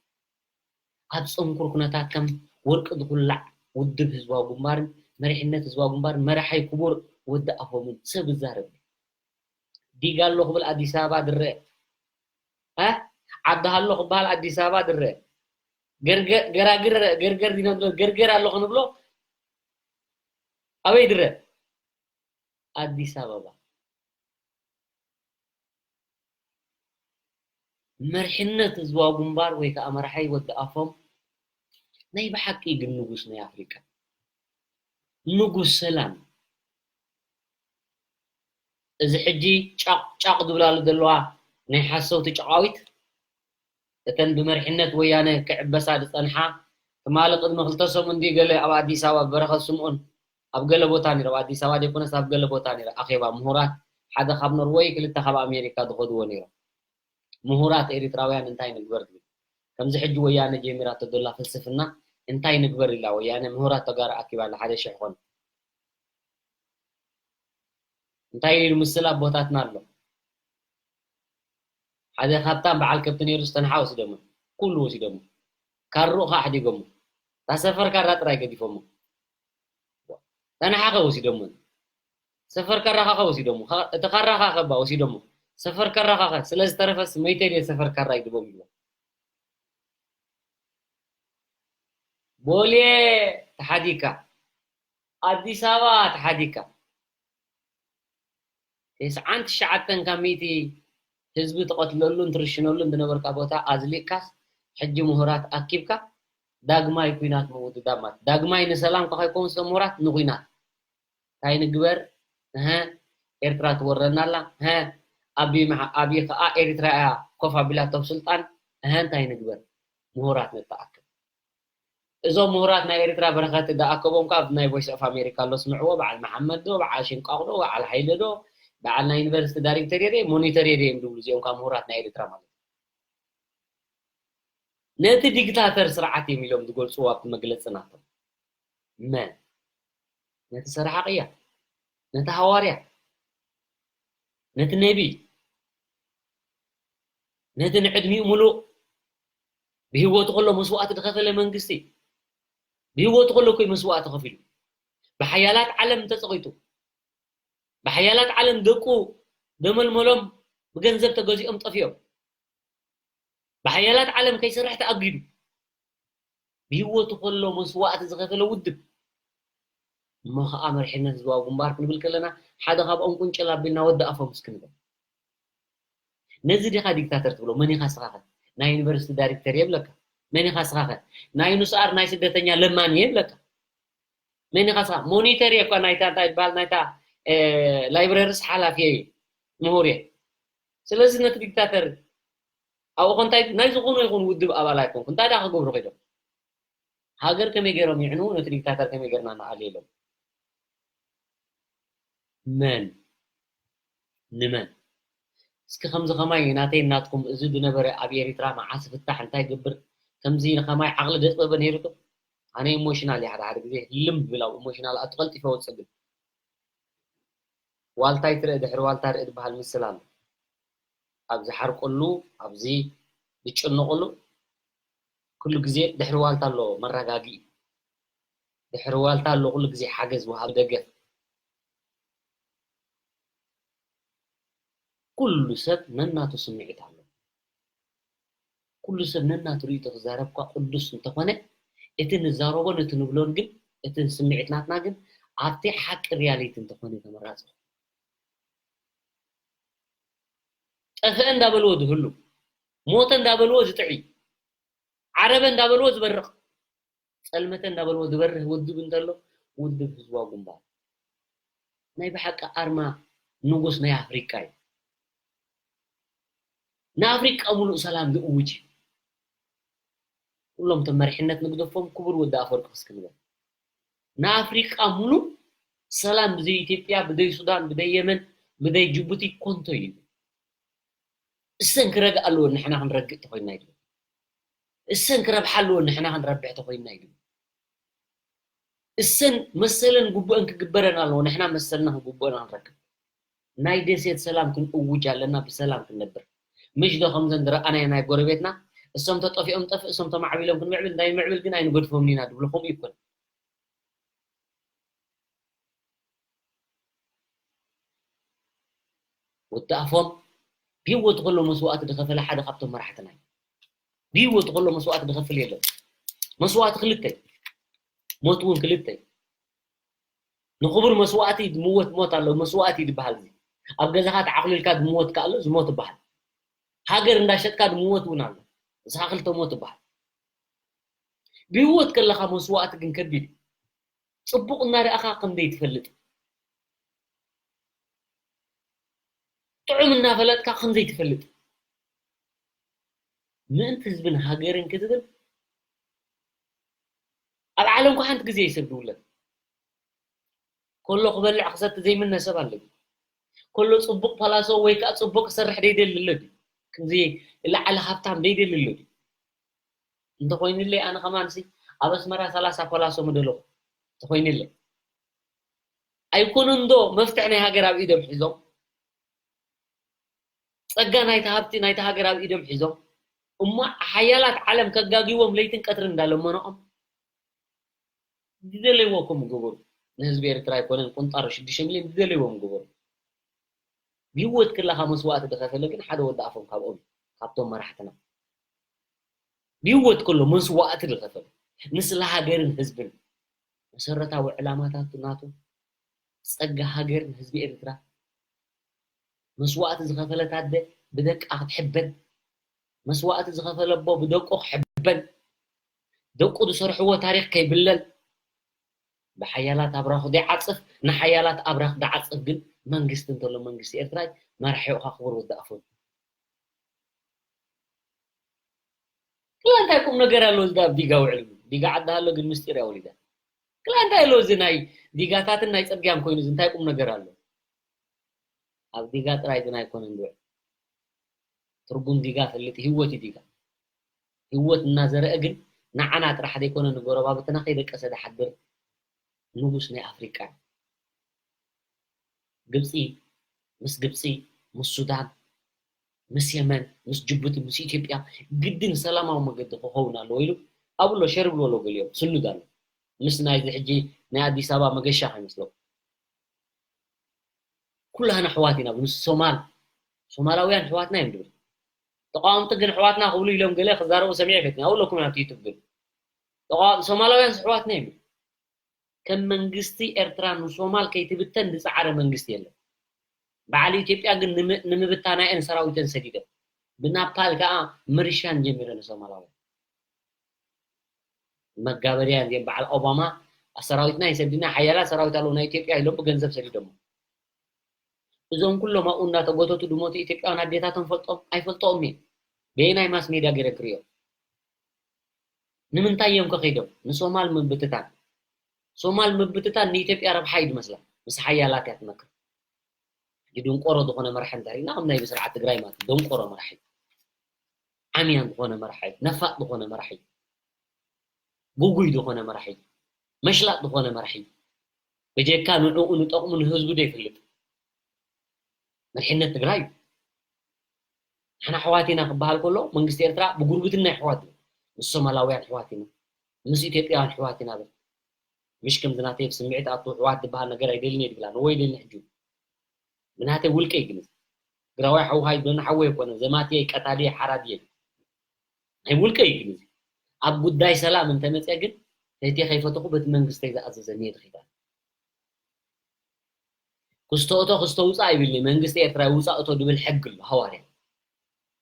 ኣብ ጽንኩር ኩነታት ከም ወርቂ ዝኹላዕ ውድብ ህዝባዊ ግንባርን መሪሕነት ህዝባዊ ግንባርን መራሓይ ክቡር ወዲ ኣፎምን ሰብ ዝዛረብ እዩ? ዲጋ ኣሎ ክብል ኣዲስ ኣበባ ዝረአ፣ እ? ዓዲ ሃሎ ክበሃል ኣዲስ ኣበባ ዝረአ፣ ገርገ-፣ ገራግር፣ ገርገር ዲና ንብሎ፣ ገርገር ኣሎ ክንብሎ ኣበይ ዝረአ? ኣዲስ ኣበባ። መርሕነት ህዝባዊ ግንባር ወይ ከዓ መራሓይ ወዲ ኣፎም ናይ ብሓቂ ግን ንጉስ ናይ ኣፍሪቃ፣ ንጉስ ሰላም። እዚ ሕጂ ጫቕ ጫቕ ዝብላሉ ዘለዋ ናይ ሓሰውቲ ጨቓዊት፣ እተን ብመሪሕነት ወያነ ክዕበሳ ዝጸንሓ፣ ትማሊ ቅድሚ ክልተ ሰሙን ድዩ ገለ ኣብ ኣዲስ ኣበባ በረኸት ስምኦን ኣብ ገለ ቦታ ነይረ፣ ኣብ ኣዲስ ኣበባ ዘይኮነስ ኣብ ገለ ቦታ ነይረ፣ ኣኼባ ምሁራት፣ ሓደ ካብ ኖርወይ፣ ክልተ ካብ ኣሜሪካ ዝኸድዎ ነይሮም። ምሁራት ኤሪትራውያን እንታይ ንግበር ዝብል፣ ከምዚ ሕጂ ወያነ ጀሚራቶ ዘላ ፍልስፍና እንታይ ንግበር ኢላ ወያነ ምሁራት ተጋሩ ኣኪባ ኣላ፣ ሓደ ሽሕ ኾነ። እንታይ ኢሉ ምስል ኣቦታትና ኣሎ። ሓደ ሃብታም በዓል ከብቲ ነይሩ፣ ዝተንሓ ወሲዶሞ፣ ኩሉ ወሲዶሞ። ካርኡ ኸዓ ኣሕዲጎሞ። እታ ሰፈር ካራ ጥራይ ገዲፎሞ። ተንሓ ኸ ወሲዶሞ። ሰፈር ካራኻ ኸ ወሲዶሞ። ኸ-፣ እቲ ካራኻ ኸ ባ ወሲዶሞ። ሰፈር ካራኻ ኸ ስለ ዝተረፈስ መይተ ድየ ሰፈር ካራ ይድቦም ኢልዎ። ቦሌ ተሓዲካ፣ ኣዲስ ኣበባ ተሓዲካ፣ ተስዓን ትሽዓተን ካብ ሚእቲ ህዝቢ ትቐትለሉን ትርሽነሉን ዝነበርካ ቦታ ኣዝሊቕካስ፣ ሕጂ ምሁራት ኣኪብካ ዳግማይ ኲናት ምውድዳብ ማለት። ዳግማይ ንሰላም ከ ከይኮንስ ምሁራት ንኲናት። እንታይ ንግበር? እሀ፣ ኤርትራ ትወረና ኣላ። እሀ፣ ኣብይ መሓ-፣ ኣብይ ከኣ ኤሪትራ እያ ኮፍ ኣቢላቶ ኣብ ስልጣን፣ እሀ እንታይ ንግበር? ምሁራት ነተኣክብ። እዞም ምሁራት ናይ ኤርትራ በረኸት ዝኣከቦም ካብ ናይ ቮይስ ኦፍ ኣሜሪካ ኣሎ፣ ስምዕዎ፣ በዓል መሓመድ ዶ፣ በዓል ሽንቋቕ ዶ፣ በዓል ሃይለ ዶ፣ በዓል ናይ ዩኒቨርሲቲ ዳይሬክተር የደ፣ ሞኒተር የደ እዮም ዝብሉ፣ እዚኦም ካብ ምሁራት ናይ ኤርትራ ማለት እዩ። ነቲ ዲክታተር ስርዓት እዮም ኢሎም ዝገልፅዎ ኣብቲ መግለፂ ናቶም። መን? ነቲ ሰራሓ ቅያ፣ ነቲ ሃዋርያ፣ ነቲ ነቢይ፣ ነቲ ንዕድሚኡ ሙሉእ ብህይወቱ ከሎ መስዋእቲ ዝኸፈለ መንግስቲ፣ ብህይወቱ ከሎ እኮ እዩ መስዋእቲ ከፊሉ። ብሓያላት ዓለም ተጸቒጡ፣ ብሓያላት ዓለም ደቁ ደመልመሎም ብገንዘብ ተገዚኦም ጠፊኦም። ብሓያላት ዓለም ከይሰርሕ ተኣጊዱ። ብህይወቱ ከሎ መስዋእቲ ዝኸፈለ ውድብ። እሞ ኸዓ መሪሕነት ህዝባዊ ግንባር ክንብል ከለና ሓደ ካብኦም ቁንጭል ኣቢልና ወዲ ኣፎም እስኪ ንበል። ነዚ ዲኻ ዲክታተር ትብሎ? መን ኢኻ ስኻኸ? ናይ ዩኒቨርሲቲ ዳይሬክተር እየ ይብለካ። መን ኢኻ ስኻኸ? ናይ ኑስኣር ናይ ስደተኛ ለማኒ እየ ይብለካ። መን ኢኻ ስኻ? ሞኒተር እየ እኳ ናይታ እንታይ ይበሃል ናይታ እ፣ ላይብረሪስ ሓላፊ እየ ምሁር እየ። ስለዚ ነቲ ዲክታተር ኣብኡ እንታይ ናይ ዝኾነ ይኹን ውድብ ኣባል ኣይኮንኩ። እንታይ ደኣ ክገብሩ ከይዶም? ሃገር ከመይ ገይሮም ይዕንዉ፣ ነቲ ዲክታተር ከመይ ገይርና ንኣልየሎም? መን ንመን? እስኪ ከምዚ ከማይ ናተይ ናትኩም እዚ ዝነበረ ኣብ ኤሪትራ መዓስ ፍታሕ እንታይ ገብር ከምዚ ከማይ ዓቕሊ ደጥበበ ነይሩ ዶ? ኣነ ኢሞሽናል እየ ሓደ ሓደ ግዜ ህልም ብል ኣብ ኢሞሽናል ኣቱ ቀልጢፈ ወፅእ ግን ዋልታ ይትረእ ድሕሪ ዋልታ ርኢ ዝበሃል ምስል ኣሎ። ኣብ ዝሓርቀሉ ኣብዚ ዝጨነቐሉ ኩሉ ግዜ ድሕሪ ዋልታ ኣሎ መረጋጊኢ። ድሕሪ ዋልታ ኣሎ ኩሉ ግዜ ሓገዝ ወሃቢ ደገፍ። ኩሉ ሰብ ነናቱ ስምዒት ኣሎ። ኩሉ ሰብ ነናቱ ርእይቶ ክዛረብ እኳ ቅዱስ እንተኾነ እቲ ንዛረቦን እቲ ንብሎን ግን እቲ ስምዒት ናትና ግን ኣብቲ ሓቂ ሪያሊቲ እንተኾነ ተመራፂ። ጠፍአ እንዳበልዎ ዝህሉ፣ ሞተ እንዳበልዎ ዝጥዒ፣ ዓረበ እንዳበልዎ ዝበርቕ፣ ጸልመተ እንዳበልዎ ዝበርህ ውድብ እንተሎ ውድብ ህዝባዊ ግንባር ናይ ብሓቂ ኣርማ ንጉስ ናይ ኣፍሪቃ እዩ። ንኣፍሪቃ ሙሉእ ሰላም ዝእውጅ እዩ። ኩሎም እቶም መሪሕነት ንግደፎም ክቡር ወዲ ኣፈወርቂ እስኪ ንበል። ንኣፍሪቃ ሙሉእ ሰላም ብዘይ ኢትዮጵያ፣ ብዘይ ሱዳን፣ ብዘይ የመን፣ ብዘይ ጅቡቲ ኮንቶ እዩ። እሰን ክረግኣ ኣለወን ንሕና ክንረግእ ተኾይንና እዩ። እሰን ክረብሓ ኣለወን ንሕና ክንረብሕ ተኾይንና እዩ። እሰን መሰለን ግቡአን ክግበረን ኣለዎ ንሕና መሰልና ግቡአና ክንረክብ። ናይ ደሴት ሰላም ክንእውጅ ኣለና ብሰላም ክንነብር። ምሽ ዶ ከምዘን ዝረኣናዮ ናይ ጎረቤትና እሶም ተጠፊኦም ጠፍእ እሶም ተማዕቢሎም ክንምዕብል እንታይ ንምዕብል ግን ኣይንገድፎምን ኢና ድብሉ ከምኡ ይኮን። ወዲ ኣፎም ብህይወቱ ከሎ መስዋእቲ ዝኸፈለ ሓደ ካብቶም መራሕትና እዩ። ብህይወቱ ከሎ መስዋእቲ ዝኸፍል የለን። መስዋእቲ ክልተ እዩ። ሞት እውን ክልተ እዩ። ንኽቡር መስዋእቲ ዝምወት ሞት ኣሎ። መስዋእቲ እዩ ዝበሃል እዚ ኣብ ገዛኻ ተዓቕሊልካ ዝምወት ከ ኣሎ ዝሞት ይበሃል። ሃገር እንዳሸጥካ ዝምወት እውን ኣሎ። እዚኻ ክልተ ሞት ይበሃል። ብህይወት ከለኻ መስዋእቲ ግን ከቢድ እዩ። ፅቡቕ እናረኣኻ ከም ዘይትፈልጥ ጥዑም እናፈለጥካ ከም ዘይትፈልጥ ምእንቲ ህዝብን ሃገርን ክትብል ኣብ ዓለም እኳ ሓንቲ ግዜ ይሰብድውለን ከሎ ክበልዕ ክሰቲ ዘይምነ ሰብ ኣሎ ከሎ ፅቡቕ ፓላሶ ወይ ከዓ ፅቡቕ ክሰርሕ ደይደሊ ኣሎ ከምዚ ላዕሊ ሃብታም ደይደሊ ኣሎ እንተኾይኑለይ ኣነ ከማንሲ ኣብ ኣስመራ ሰላሳ ፓላሶ ምደለኹ እንተኾይኑለይ ኣይኮኑን ዶ መፍትሕ ናይ ሃገር ኣብ ኢዶም ሒዞም ፀጋ ናይቲ ሃብቲ ናይቲ ሃገር ኣብ ኢዶም ሒዞም እሞ ሓያላት ዓለም ከጋግዎም ለይትን ቀትርን እንዳለመኖኦም ዝደለይዎ ከም ግብሩ ንህዝቢ ኤርትራ ኣይኮነን ቁንጣሮ ሽዱሽተ ሚልዮን ዝደለይዎም ግብሩ ብህይወት ክለኻ መስዋእቲ ዝኸፈለ ግን ሓደ ወዲ ኣፎም ካብኦም ካብቶም መራሕትና ብህይወት ከሎ መስዋእቲ ዝኸፈለ ንስለ ሃገርን ህዝብን መሰረታዊ ዕላማታቱ ናቱ ፀጋ ሃገር ንህዝቢ ኤርትራ መስዋእቲ ዝኸፈለት ኣደ ብደቃ ክትሕበን መስዋእቲ ዝኸፈለ ኣቦ ብደቁ ክሕበን ደቁ ዝሰርሕዎ ታሪክ ከይብለል ብሓያላት ኣብራኹ ዘይዓፅፍ ንሓያላት ኣብራኽ ዝዓፅፍ ግን መንግስቲ እንተሎ መንግስቲ ኤርትራ መራሒኡ ካ ክቡር ወዲ ኣፎም ክላ እንታይ ቁም ነገር ኣሎ እዚ ኣብ ዲጋ ውዕል? ዲጋ ዓዲ ኣሎ ግን ምስጢር እያ ወሊዳ። ክላ እንታይ ኣሎ እዚ ናይ ዲጋታትን ናይ ጽርግያን ኮይኑ እዚ እንታይ ቁም ነገር ኣሎ? ኣብ ዲጋ ጥራይ ግን ኣይኮነን ዝውዕል። ትርጉም ዲጋ ፈልጥ፣ ህይወት እዩ ዲጋ። ህይወት እናዘረአ ግን ንዓና ጥራሕ ዘይኮነ ንጎረባብትና ከይደቀሰ ዝሓድር ንጉስ ናይ ኣፍሪቃ እዩ። ግብፂ፣ ምስ ግብፂ፣ ምስ ሱዳን፣ ምስ የመን፣ ምስ ጅቡቲ፣ ምስ ኢትዮጵያ ግድን ሰላማዊ መገዲ ክኸውን ኣለዎ ኢሉ ኣብሎ ሸር ብሎ ገሊኦም ስኑድ ኣሎ። ምስ ናይዚ ሕጂ ናይ ኣዲስ ኣበባ መገሻ ከይመስለኩም። ኩላህና ኣሕዋት ኢና። ምስ ሶማል፣ ሶማላውያን ኣሕዋትና እዮም ድብል። ተቃወምቲ ግን ኣሕዋትና ክብሉ ኢሎም ገለ ክዛረቡ ሰሚዐ ፈትኒ። ኣብለኩም ናብቲ ዩቱብ ግን ተቃወም-፣ ሶማላውያን ኣሕዋትና እዮም። ከም መንግስቲ ኤርትራ ንሶማል ከይትብተን ዝጸዓረ መንግስቲ የለን። በዓል ኢትዮጵያ ግን ንም-፣ ንምብታና እየን ሰራዊተን ሰዲደን። ብናፓል ከኣ ምርሻን ጀሚረን ሶማላውያን። መጋበርያ እዚኦም በዓል ኦባማ ሰራዊትና ይሰድና ሓያላት ሰራዊት ኣለዉ ናይ ኢትዮጵያ ኢሎም ብገንዘብ ሰዲዶሞ። እዞም ኩሎም ኣብኡ እናተጎተቱ ድሞቱ ኢትዮጵያውያን ኣዴታቶም ፈልጦም ኣይፈልጦም እየ። በየናይ ማስ ሜድያ ገይረ ክርእዮም? ንምንታይ እዮም ከ ከይዶም? ንሶማል ምብትታን። ሶማል ምብትታን ንኢትዮጵያ ረብሓ እዩ ዝመስላ። ምስ ሓያላት እያ ትመክር። ሕጂ ድንቆሮ ዝኾነ መራሒ እንተሪእና ከም ናይ ብስርዓት ትግራይ ማለት እዩ። ደንቆሮ መራሒ። ዓምያን ዝኾነ መራሒ፣ ነፋጥ ዝኾነ መራሒ፣ ጉጉይ ዝኾነ መራሒ፣ መሽላጥ ዝኾነ መራሒ፣ በጀካ ንዕኡ ንጠቕሙ ንህዝቡ ዘይፈልጥ መሪሕነት ትግራይ እዩ። ንሕና ኣሕዋት ኢና ክበሃል ከሎ መንግስቲ ኤርትራ ብጉርብትና ኣሕዋት እዩ። ምስ ሶማላውያን ኣሕዋት ኢና፣ ምስ ኢትዮጵያውያን ኣሕዋት ኢና በል። ምሽ ከምዚ ናተይ ስምዒት ኣቱ ኣሕዋት ዝበሃል ነገር ኣይደልን እየ ድብላ፣ ንወይለኒ ሕጂ። ብናተይ ውልቀ እዩ ግን እዚ። ትግራዋይ ሓውኻ ይብለኒ ሓወይ ኣይኮነን፣ ዘማትየ፣ ቀታልየ፣ ሓራድየ። ናይ ውልቀ እዩ ግን እዚ። ኣብ ጉዳይ ሰላም እንተመፅአ ግን፣ እህቴ ከይፈተኹ በቲ መንግስተይ ዝኣዘዘኒ እየ ድኺዳ። ክስተኦቶ ክስተውፃእ ይብልኒ፣ መንግስቲ ኤርትራ ይውፃእ እቶ ድብል ሕጊ ኣሎ፣ ሃዋርያ።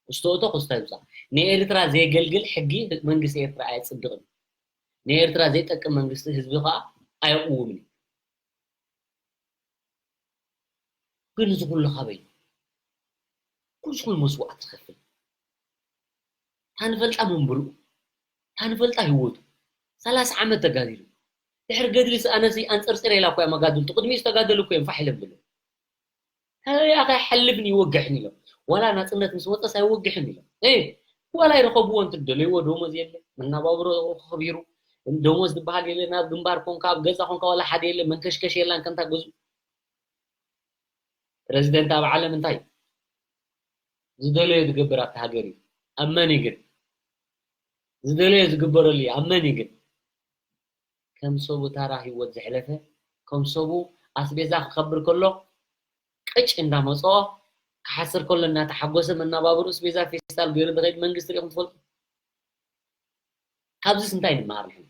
ክስተኦቶ ክስታ ይውፃእ። ንኤርትራ ዘየገልግል ሕጊ መንግስቲ ኤርትራ ኣየፅድቕን። ንኤርትራ ዘይጠቅም መንግስቲ ህዝቢ ከዓ ኣየቕውምን እዩ። ግን እዚ ኩሉ ካበይ? ኩሉ ኩሉ መስዋዕት ዝኸፍል። ታንፈልጣ መንብርኡ፣ ታንፈልጣ ህይወቱ። ሰላሳ ዓመት ተጋዲሉ። ድሕሪ ገድሊ ኣነሲ ኣንፀርፂረ ኢላ እኮ እያ መጋድልቱ። ቅድሚኡ ዝተጋደሉ እኮ እዮም ፋሕ ኢሎም ዘለዉ። ተበያ ከይሓልፍን ይወግሕን ኢሎም። ዋላ ናፅነት ምስ ወፀስ ኣይወግሕን ኢሎም። እ፣ ዋላ ይረኸብዎ እንትደለይዎ ደሞዝ የለ፣ መናባብሮ ከቢሩ፣ ደሞዝ ዝበሃል የለ፣ ናብ ግንባር ኮንካ፣ ኣብ ገዛ ኮንካ ዋላ ሓደ የለ፣ መንከሽከሽ የላን ከምታ ገዝኡ። ፕረዚደንት ኣብ ዓለም እንታይ እዩ? ዝደለዮ ዝገብር ኣብቲ ሃገር እዩ። ኣብ መን እዩ ግን? ዝደለዮ ዝግበረሉ እዩ። ኣብ መን እዩ ግን? ከም ሰቡ ታራ ህይወት ዘሕለፈ፣ ከም ሰቡ ኣስቤዛ ክኸብር ከሎ ቅጭ እንዳመፅኦ ክሓስር ከሎ እናተሓጎሰ መናባብሩ ኣስቤዛ ፌስታል ገይሩ ዝኸይድ መንግስቲ ርኢኹም ትፈልጡ? ካብዚስ እንታይ ንመሃር ንሕና?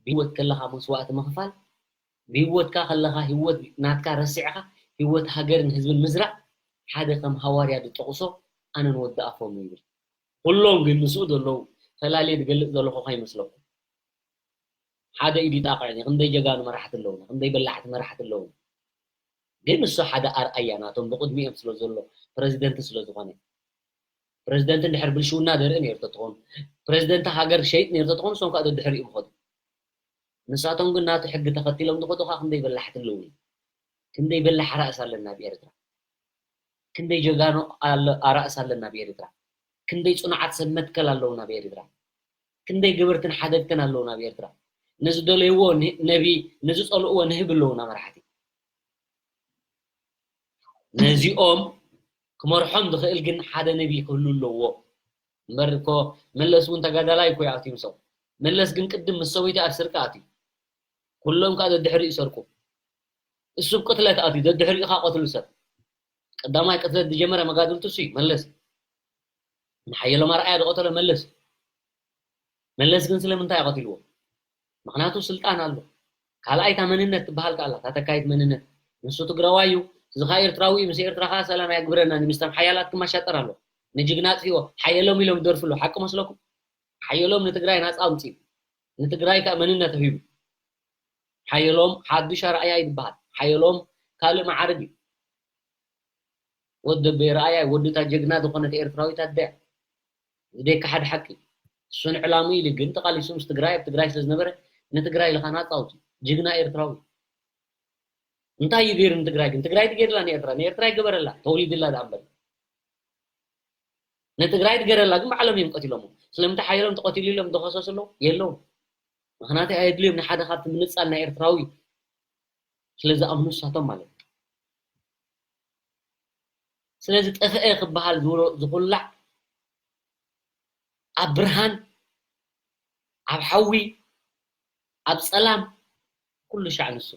ብህይወት ከለኻ መስዋእቲ ምኽፋል፣ ብህይወትካ ከለኻ ህይወት ናትካ ረሲዕኻ ህይወት ሃገርን ህዝብን ምዝራእ ሓደ ከም ሃዋርያ ዝጠቕሶ ኣነን ወዲ ኣፎም ይብል። ኩሎም ግን ምስኡ ዘለዉ ፈላልየ ዝገልጽ ዘለኹ ከይመስለኩም። ሓደ ኢዱ ይጣቕዕን እዩ። ክንደይ ጀጋኑ መራሕቲ ኣለዉና፣ ክንደይ በላሕቲ መራሕቲ ኣለዉና። ግን ንሱ ሓደ ኣርኣያ ናቶም ብቕድሚኦም ስለ ዘሎ ፕረዚደንት ስለ ዝኾነ። ፕረዚደንት እንድሕር ብልሽውና ደርኢ ነይሩ ተትኾኑ፣ ፕረዚደንት ሃገር ሸይጥ ነይሩ ተትኾኑ፣ እሶም ከዓ ደድሕሪኡ ምኸዱ። ንሳቶም ግን ናቱ ሕጊ ተኸቲሎም ዝኸዱ ከዓ ክንደይ በላሕቲ ኣለዉ። ክንደይ በላሕ ኣራእስ ኣለና ኣብ ኤርትራ። ክንደይ ጀጋኑ ኣለ-፣ ኣራእስ ኣለና ኣብ ኤርትራ። ክንደይ ጽኑዓት ሰብ መትከል ኣለዉና ኣብ ኤርትራ። ክንደይ ገበርትን ሓደግትን ኣለዉና ኣብ ኤርትራ። ንዝደለይዎ ን-፣ ነቢ፣ ንዝጸልእዎ ንህብ ኣለዉና መራሕቲ። ነዚኦም ክመርሖም ዝኽእል ግን ሓደ ነቢ ክህሉ ኣለዎ። እምበር እኮ መለስ እውን ተጋዳላይ እኮ ይኣትዩ ምሶም። መለስ ግን ቅድም ምስ ሰበይቱ ኣብ ስርቂ ኣትዩ። ኩሎም ከዓ ደድሕሪኡ ይሰርቁ። እሱ ቅትለት ኣትዩ፣ ደድሕሪኡ ከዓ ቀትሉ ሰብ። ቀዳማይ ቅትለት ዝጀመረ መጋድልቱ እሱ እዩ፣ መለስ። ንሓየሎም ኣርኣያ ዝቐተሎ መለስ። መለስ ግን ስለምንታይ እዩ ቀቲልዎ? ምኽንያቱ ስልጣን ኣሎ። ካልኣይ እታ መንነት ትበሃል ከኣ ኣላ፣ እታ ተካይት መንነት። ንሱ ትግራዋይ እዩ፣ እዚ ከኣ ኤርትራዊ እዩ፣ ምስ ኤርትራ ከኣ ሰላም ኣየግብረናን እዩ፣ ምስቶም ሓያላት ክመሻጠር ኣሎ። ንጅግና ኣጥፊእዎ፣ ሓየሎም ኢሎም ይደርፍሉ፣ ሓቂ መስለኩም? ሓየሎም ንትግራይ ናጻ ኣውጺኡ፣ ንትግራይ ከኣ መንነት ሂቡ። ሓየሎም ሓዱሽ ኣርኣያ እዩ ዝበሃል። ሓየሎም ካልእ መዓርግ እዩ። ወዲ ኣቦይ ርኣያ፣ ወዲ እታ ጀግና ዝኾነት ኤርትራዊት ኣደ እያ። እዚ ዘይከሓድ ሓቂ። እሱን ዕላሙ ኢሉ ግን ተቓሊሱ ምስ ትግራይ ኣብ ትግራይ ስለ ዝነበረ ንትግራይ ኢልካ ናፃ ኣውፅኡ። ጅግና ኤርትራዊ። እንታይ እዩ ገይሩ ንትግራይ ግን? ትግራይ ትገይርላ ንኤርትራ፣ ንኤርትራ ይገበረላ፣ ተወሊድላ ደኣ እምበር። ንትግራይ ትገረላ ግን ባዕሎም እዮም ቀቲሎሞ። ስለምንታይ ሓየሎም ተቐቲሉ ኢሎም ዝኸሰሱ ኣለዉ? የለውም። ምኽንያቱ ኣየድልዮም ንሓደ ካብቲ ምንፃል ናይ ኤርትራዊ ስለ ዝኣምኑ ንሳቶም ማለት እዩ። ስለዚ ጠፍአ ክበሃል ዝውሮ ዝኹላዕ ኣብ ብርሃን ኣብ ሓዊ ኣብ ፀላም ኩሉ ሻዕ ንሱ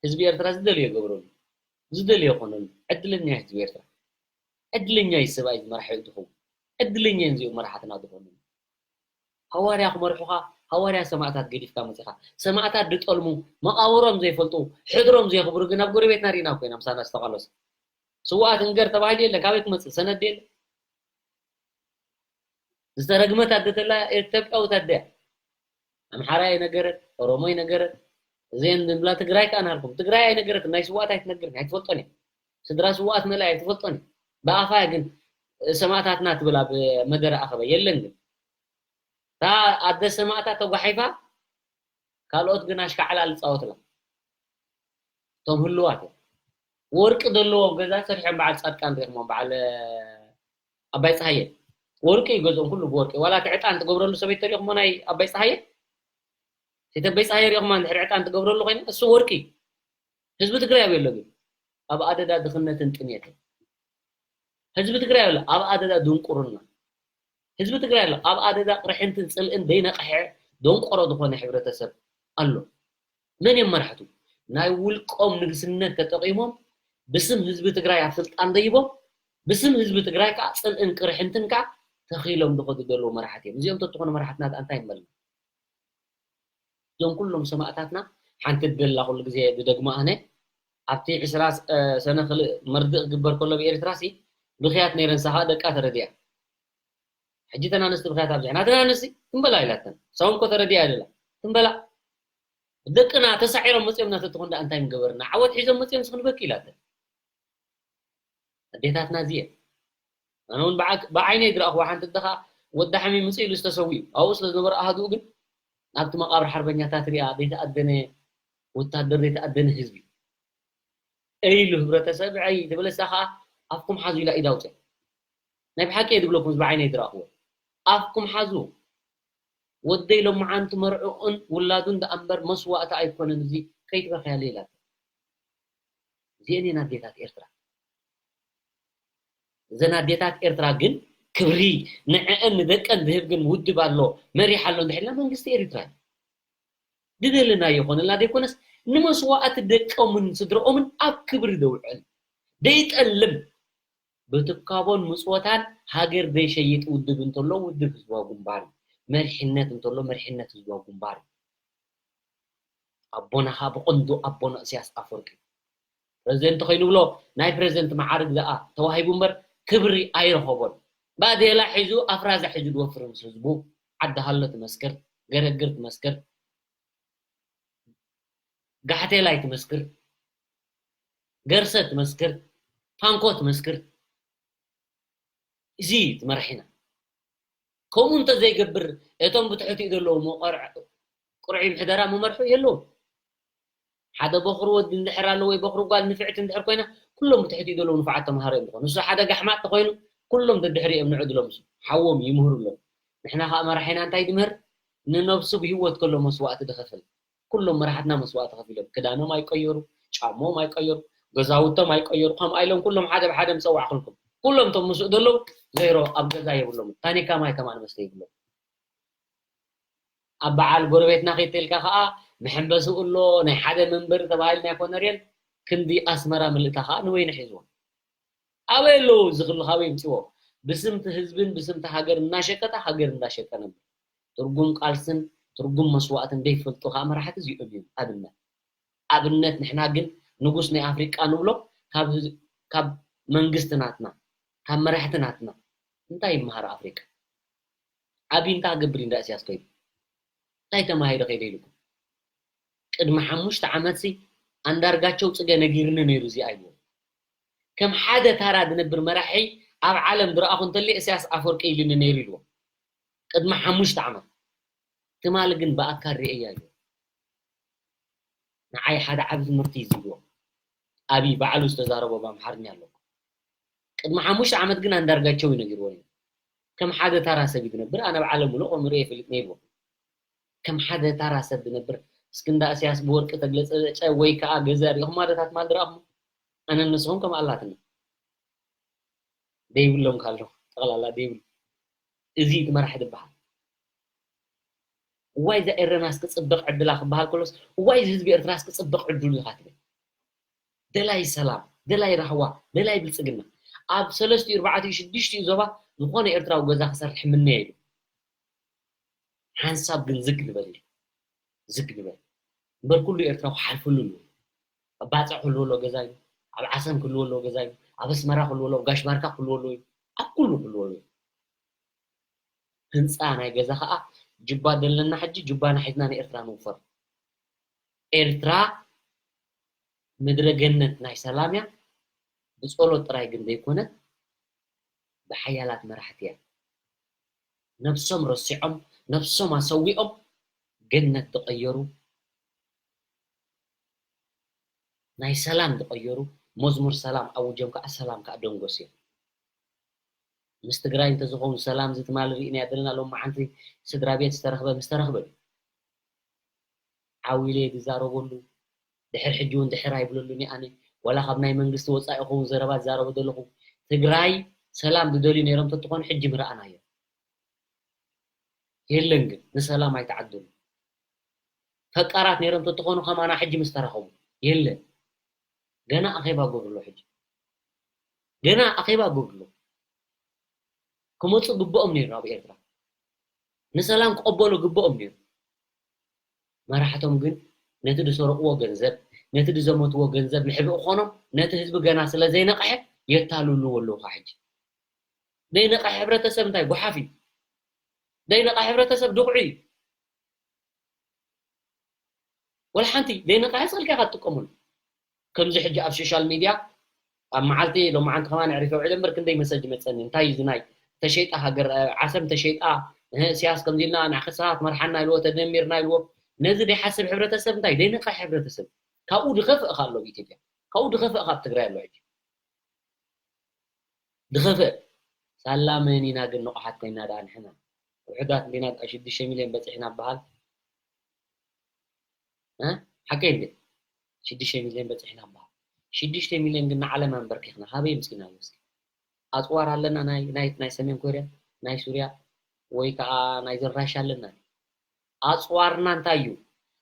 ህዝቢ ኤርትራ ዝደልዮ ይገብረሉ ዝደልዮ ይኾነሉ። ዕድለኛ እዩ ህዝቢ ኤርትራ። ዕድለኛ እዩ ሰብኣይ ዝመርሐ እዩ ዝኸውን። ዕድለኛ እዮም እዚኦም መራሕትና ዝኾኑ። ሃዋርያ ክመርሑኻ ሃዋርያ ሰማእታት ገዲፍካ መፂኻ ሰማእታት ዝጠልሙ መቓብሮም ዘይፈልጡ ሕድሮም ዘየኽብሩ ግን ኣብ ጎረቤትና ርኢና ኮይና ምሳና ዝተቓለሱ ስዋኣት እንገር ተባሂሉ የለን ካበይ ክመፅእ ሰነድ የለን። ዝተረግመት ኣደ ተላ ኢትዮጵያዊት ኣደ እያ። ኣምሓራ ኣይነገረት፣ ኦሮሞ ኣይነገረት። እዚአን ዝብላ ትግራይ ከኣ ናልኩም ትግራይ ኣይነገረት ናይ ስዋኣት ኣይትነግርን ኣይትፈልጦን እያ። ስድራ ስዋኣት መላ ኣይትፈልጦን እያ። ብኣፋ ግን ሰማእታትና ትብል ኣብ መደረ ኣኸበ የለን ግን እታ ኣደ ሰማእታት ተጓሒፋ ካልኦት ግን ኣሽካዕላል ዝፃወትላ እቶም ህልዋት እዮም። ወርቂ ዘለዎም ገዛ ሰሪሖም በዓል ፃድቃን ሪኢኹሞም በዓል ኣባይ ፀሃየ ወርቂ እዩ ገዝኦም ኩሉ ብወርቂ ዋላ እቲ ዕጣን ትገብረሉ ሰበይቲ ተሪኢኹሞ ናይ ኣባይ ፀሃየ እቲ ኣባይ ፀሃየ ሪኢኹማ እንድሕር ዕጣን ትገብረሉ ኮይነ እሱ ወርቂ እዩ። ህዝቢ ትግራይ ኣበይ ኣሎ ግን ኣብ ኣደዳ ድኽነትን ጥሜትን ህዝቢ ትግራይ ኣሎ ኣብ ኣደዳ ድንቁርና ህዝቢ ትግራይ ኣሎ ኣብ ኣደዳ ቅርሕንትን ፅልእን ዘይነቕሐ ደንቆሮ ዝኾነ ሕብረተሰብ ኣሎ። መን እዮም መራሕቱ? ናይ ውልቆም ንግስነት ተጠቒሞም ብስም ህዝቢ ትግራይ ኣብ ስልጣን ደይቦም ብስም ህዝቢ ትግራይ ከዓ ፅልእን ቅርሕንትን ከዓ ተኺሎም ዝኸዱ ዘለዉ መራሕቲ እዮም። እዚኦም ተትኾኑ መራሕትና ከዓ እንታይ ይመልና? እዞም ኩሎም ሰማእታትና ሓንቲ ደላ ኩሉ ግዜ ዝደግሞ ኣነ ኣብቲ ዕስራ ሰነ ክልእ መርድእ ክግበር ከሎ ብኤርትራ ሲ ብኽያት ነይረን ሳኻ ደቃ ተረዲያ ሕጂ ተን ኣንስቲ ብኽያት ኣብዚሐን ኣተን ኣንስቲ ትንበላ ኢላተን ሳውን ኮ ተረዲያ ደላ ትንበላ ደቅና ተሳዒሮም መፅኦም እናተትኾን ደኣ እንታይ ምገበርና ዓወት ሒዞም መፅኦም ስኽንበክ ኢላተን ኣዴታትና እዚኤ ኣነ እውን ብዓይነይ ዝረኣኽዋ ሓንቲ ደኻ ወዲ ሓሚ ምፅእ ኢሉ ዝተሰዊኡ ኣብኡ ስለ ዝነበረ ኣሃዱኡ ግን ናብቲ መቃብር ሓርበኛታት ሪኣ ዘይተኣደነ ወታደር ዘይተኣደነ ህዝቢ ኢሉ ህብረተሰብ ዕይ ዝበለሳ ከዓ ኣፍኩም ሓዙ ኢላ ኢዳ ኣውፅያ ናይ ብሓቂ እየ ዝብለኩም እዚ ብዓይነይ ዝረኣኽዎ ኣፍኩም ሓዙ ወደይ ሎመዓንቲ መርዕኡን ውላዱን ደኣ እምበር መስዋእቲ ኣይኮነን እዚ ከይትበኽያለ ኢላቶ እዚአን እየን ኣዴታት ኤርትራ እዘን ኣዴታት ኤርትራ ግን ክብሪ ንዕአን ንደቀን ዝህብ ግን ውድብ ኣሎ መሪሕ ኣሎ እንድሕልና መንግስቲ ኤርትራ እዩ ዝደለናዮ ይኾነልና ዘይኮነስ ንመስዋእቲ ደቀምን ስድረኦምን ኣብ ክብሪ ደውዕል ደይጠልም ብትካቦን ምፅወታን ሃገር ዘይሸይጥ ውድብ እንተሎ ውድብ ህዝባዊ ግንባር እዩ መሪሕነት እንተሎ መሪሕነት ህዝባዊ ግንባር እዩ ኣቦና ከዓ ብቐንዱ ኣቦና እስያስ ኣፈወርቂ ፕረዚደንት ኮይኑ ብሎ ናይ ፕረዚደንት መዓርግ ደኣ ተዋሂቡ እምበር ክብሪ ኣይረኸቦን ባዴላ ሒዙ ኣፍራዛ ሒዙ ዝወፍር ምስ ህዝቡ ዓዲ ሃሎ ትመስክር ገረግር ትመስክር ጋሕቴላይ ትመስክር ገርሰ ትመስክር ፓንኮ ትመስክር እዚ ትመርሕ ኢና ከምኡ እንተዘይገብር እቶም ብትሕቲኡ ዘለዉ ቁርዒ ምሕደራ መመርሑ የለዎም ሓደ በኽሪ ወዲ እንድሕር ኣሎ ወይ በኽሪ ጓል ንፍዕቲ እንድሕር ኮይና ኩሎም ብትሕቲኡ ዘለዉ ንፉዓት ተምሃሮ እዮም ዝኾኑ ንሱ ሓደ ጋሕማጥ ተኮይኑ ኩሎም ደድሕሪ እዮም ንዑ ድሎም እሱ ሓዎም ይምህሩ ኣለዉ ንሕና ከዓ መራሒና እንታይ ድምህር ንነብሱ ብሂወት ከሎ መስዋእቲ ድኸፍል ኩሎም መራሕትና መስዋእቲ ከፊሎም ክዳኖም ኣይቀየሩ ጫሞም ኣይቀየሩ ገዛውቶም ኣይቀየሩ ከምኣ ኢሎም ኩሎም ሓደ ብሓደ ምፀዋዕክልኩም ኩሎም እቶም ምስኡ ዘለዉ ዜሮ ኣብ ገዛ የብሎም ታኒካ ማይ ከማን መስተ የብሎም ኣብ በዓል ጎረቤትና ከይተልካ ከዓ መሐንበስኡ ኣሎ ናይ ሓደ መንበሪ ተባሂልና ኣይኮነ ርየን ክንዲ ኣስመራ ምልእታ ከዓ ንወይኒ ሒዝዎ ኣበይ ኣለዉ እዚ ክሉ ካበይ ይምፅዎ ብስምቲ ህዝብን ብስምቲ ሃገር እናሸቀጠ ሃገር እንዳሸቀ ነበር ትርጉም ቃልስን ትርጉም መስዋእትን ዘይፈልጡ ከዓ መራሕቲ እዚኦም እዮም ኣብነት ኣብነት ንሕና ግን ንጉስ ናይ ኣፍሪቃ ንብሎ ካብ መንግስቲ ናትና ካብ መራሕቲ ናትና እንታይ ይመሃር ኣፍሪቃ ዓብዪ እንታይ ክገብር እዩ እንዳ እስያስ ከይዱ እንታይ ተማሂረ ከይደ ኢልኩም ቅድሚ ሓሙሽተ ዓመትሲ ኣንዳርጋቸው ፅገ ነጊርኒ ነይሩ እዚኣ ኢልዎም ከም ሓደ ታራ ዝነብር መራሒ ኣብ ዓለም ዝረኣኹ እንተልየ እስያስ ኣፈወርቂ ኢሉኒ ነይሩ ኢልዎም ቅድሚ ሓሙሽተ ዓመት። ትማሊ ግን ብኣካል ርእየያ እዩ። ንዓይ ሓደ ዓቢ ትምህርቲ እዩ ዝህልዎ። ኣብይ ባዕሉ ዝተዛረቦ ብኣምሓርኛ ኣለኩ። ቅድሚ ሓሙሽተ ዓመት ግን ኣንዳርጋቸው እዩ ነጊርዎ ነይሩ። ከም ሓደ ታራ ሰብ እዩ ዝነብር፣ ኣነ ብዓለም ሙሉእ ከምኡ ርእየ ይፈልጥ ነይርዎ። ከም ሓደ ታራ ሰብ ዝነብር፣ እስክንዳ እስያስ ብወርቂ ተግለጸ ወይ ከዓ ገዛ ሪኢኹም ኣደታት ማል ድረኣኹም? ኣነ ንስኹም ከም ኣላትና። ደይብሎም ካሎ፣ ጠቕላላ ደይብሉ። እዚ እቲ መራሒ ዝበሃል። እዋይ እዛ ኤረናስ ክጽብቕ ዕድላ ክበሃል ከሎስ፣ እዋይ እዚ ህዝቢ ኤርትራስ ክጽብቕ ዕድሉ ኢኻ ትብል። ደላይ ሰላም፣ ደላይ ራህዋ፣ ደላይ ብልጽግና። ኣብ ሰለስቲኡ፣ ኣርባዕቲኡ፣ ሽዱሽቲኡ ዞባ ዝኾነ ኤርትራዊ ገዛ ክሰርሕ ምነየ ኢሉ። ሓንሳብ ግን ዝግ ንበል ኢሉ። ዝግ ንበል። እምበር ኩሉ ኤርትራዊ ክሓልፈሉ ኣለዎ። ኣብ ባጽዕ ክህልዎ ኣለዎ ገዛ ኢሉ። ኣብ ዓሰም ክህልዎ ኣለዎ ገዛ ኢሉ። ኣብ ኣስመራ ክህልዎ ኣለዎ፣ ኣብ ጋሽ ባርካ ክህልዎ ኣለዎ ኢሉ። ኣብ ኩሉ ክህልዎ ኣለዎ። ህንጻ ናይ ገዛ ኸኣ ጁባ ደለና ሕጂ፣ ጁባና ሒዝና ንኤርትራ ንውፈር። ኤርትራ ምድረ ገነት ናይ ሰላም እያ። ብጸሎት ጥራይ ግን ዘይኮነት፣ ብሓያላት መራሕቲ እያ። ነብሶም ረሲዖም፣ ነብሶም ኣሰዊኦም ገነት ዝቐየሩ፣ ናይ ሰላም ዝቐየሩ፣ መዝሙር ሰላም ኣውጆም ከኣ ሰላም ከኣ ደንጎስ እዮም። ምስ ትግራይ እንተዝኸውን ሰላም እዚ ትማሊ ርኢናያ ዘለና ሎማዓንቲ ስድራ ቤት ዝተረኽበ ምስ ተረኽበ እዩ። ዓው ኢለ ዝዛረበሉ፣ ድሕር ሕጂ እውን ድሕር ኣይብለሉን እየ ኣነ። ዋላ ካብ ናይ መንግስቲ ወፃኢ ይኸውን ዘረባ ዝዛረቦ ዘለኹ። ትግራይ ሰላም ዝደልዩ ነይሮም ተትኾኑ ሕጂ ምረኣናዮ። የለን ግን ንሰላም ኣይተዓደሉ። ፈቃራት ነይሮም ተትኾኑ ከማና ሕጂ ምስ ተራኸቡ። የለን። ገና ኣኼባ ገብርሎ ሕጂ። ገና ኣኼባ ገብርሎ። ክመፁ ግብኦም ነይሩ ናብ ኤርትራ። ንሰላም ክቐበሉ ግብኦም ነይሩ። መራሕቶም ግን ነቲ ዝሰረቕዎ ገንዘብ፣ ነቲ ዝዘመትዎ ገንዘብ ንሕብእ ክኾኖም፣ ነቲ ህዝቢ ገና ስለ ዘይነቕሐ የታልልዎ ኣለዉ። ኸዓ ሕጂ ዘይነቕሐ ሕብረተሰብ እንታይ ጓሓፍ እዩ? ዘይነቕሐ ሕብረተሰብ ድቑዒ እዩ። ወላ ሓንቲ ዘይነቕሐ ስልኪ ኢኻ ትጥቀመሉ። ከምዚ ሕጂ ኣብ ሶሻል ሚድያ ኣብ መዓልቲ ሎማዓንቲ ከማን ኣዕሪፈ ውዒለ እምበር ክንደይ መሰጅ መፀኒ። እንታይ እዩ እዚ ናይ ተሸይጣ ሃገር፣ እ፣ ዓሰብ ተሸይጣ፣ እ፣ እስያስ ከምዚ ኢልና ንዓኺ ሰባት መርሓና ኢልዎ፣ ተደሚርና ኢልዎ። ነዚ ዘይሓስብ ሕብረተሰብ እንታይ ዘይነቕሐ ሕብረተሰብ ካብኡ ዝኸፍእ እኻ ኣሎ ኣብ ኢትዮጵያ። ካብኡ ዝኸፍእ እኻ ኣብ ትግራይ ኣሎ ሕጂ። ዝኸፍእ ሳላ መን ኢና ግን ንቑሓት ኮይና ደኣ ንሕና ውሑዳት እንዲና ደኣ ሽዱሽተ ሚልዮን በፂሕና በሃል። እ? ሓቀይ እንዴ? ሽዱሽተ ሚልዮን በፂሕና በሃል። ሽዱሽተ ሚልዮን ግን ንዓለም ኣንበርኪኽና። ካበይ ኣምፂእናዮ እስኪ? ኣፅዋር ኣለና ናይ፣ ናይ፣ ናይ ሰሜን ኮርያ፣ ናይ ሱርያ፣ ወይ ከዓ ናይ ራሻ ኣለና። ኣፅዋርና እንታይ እዩ?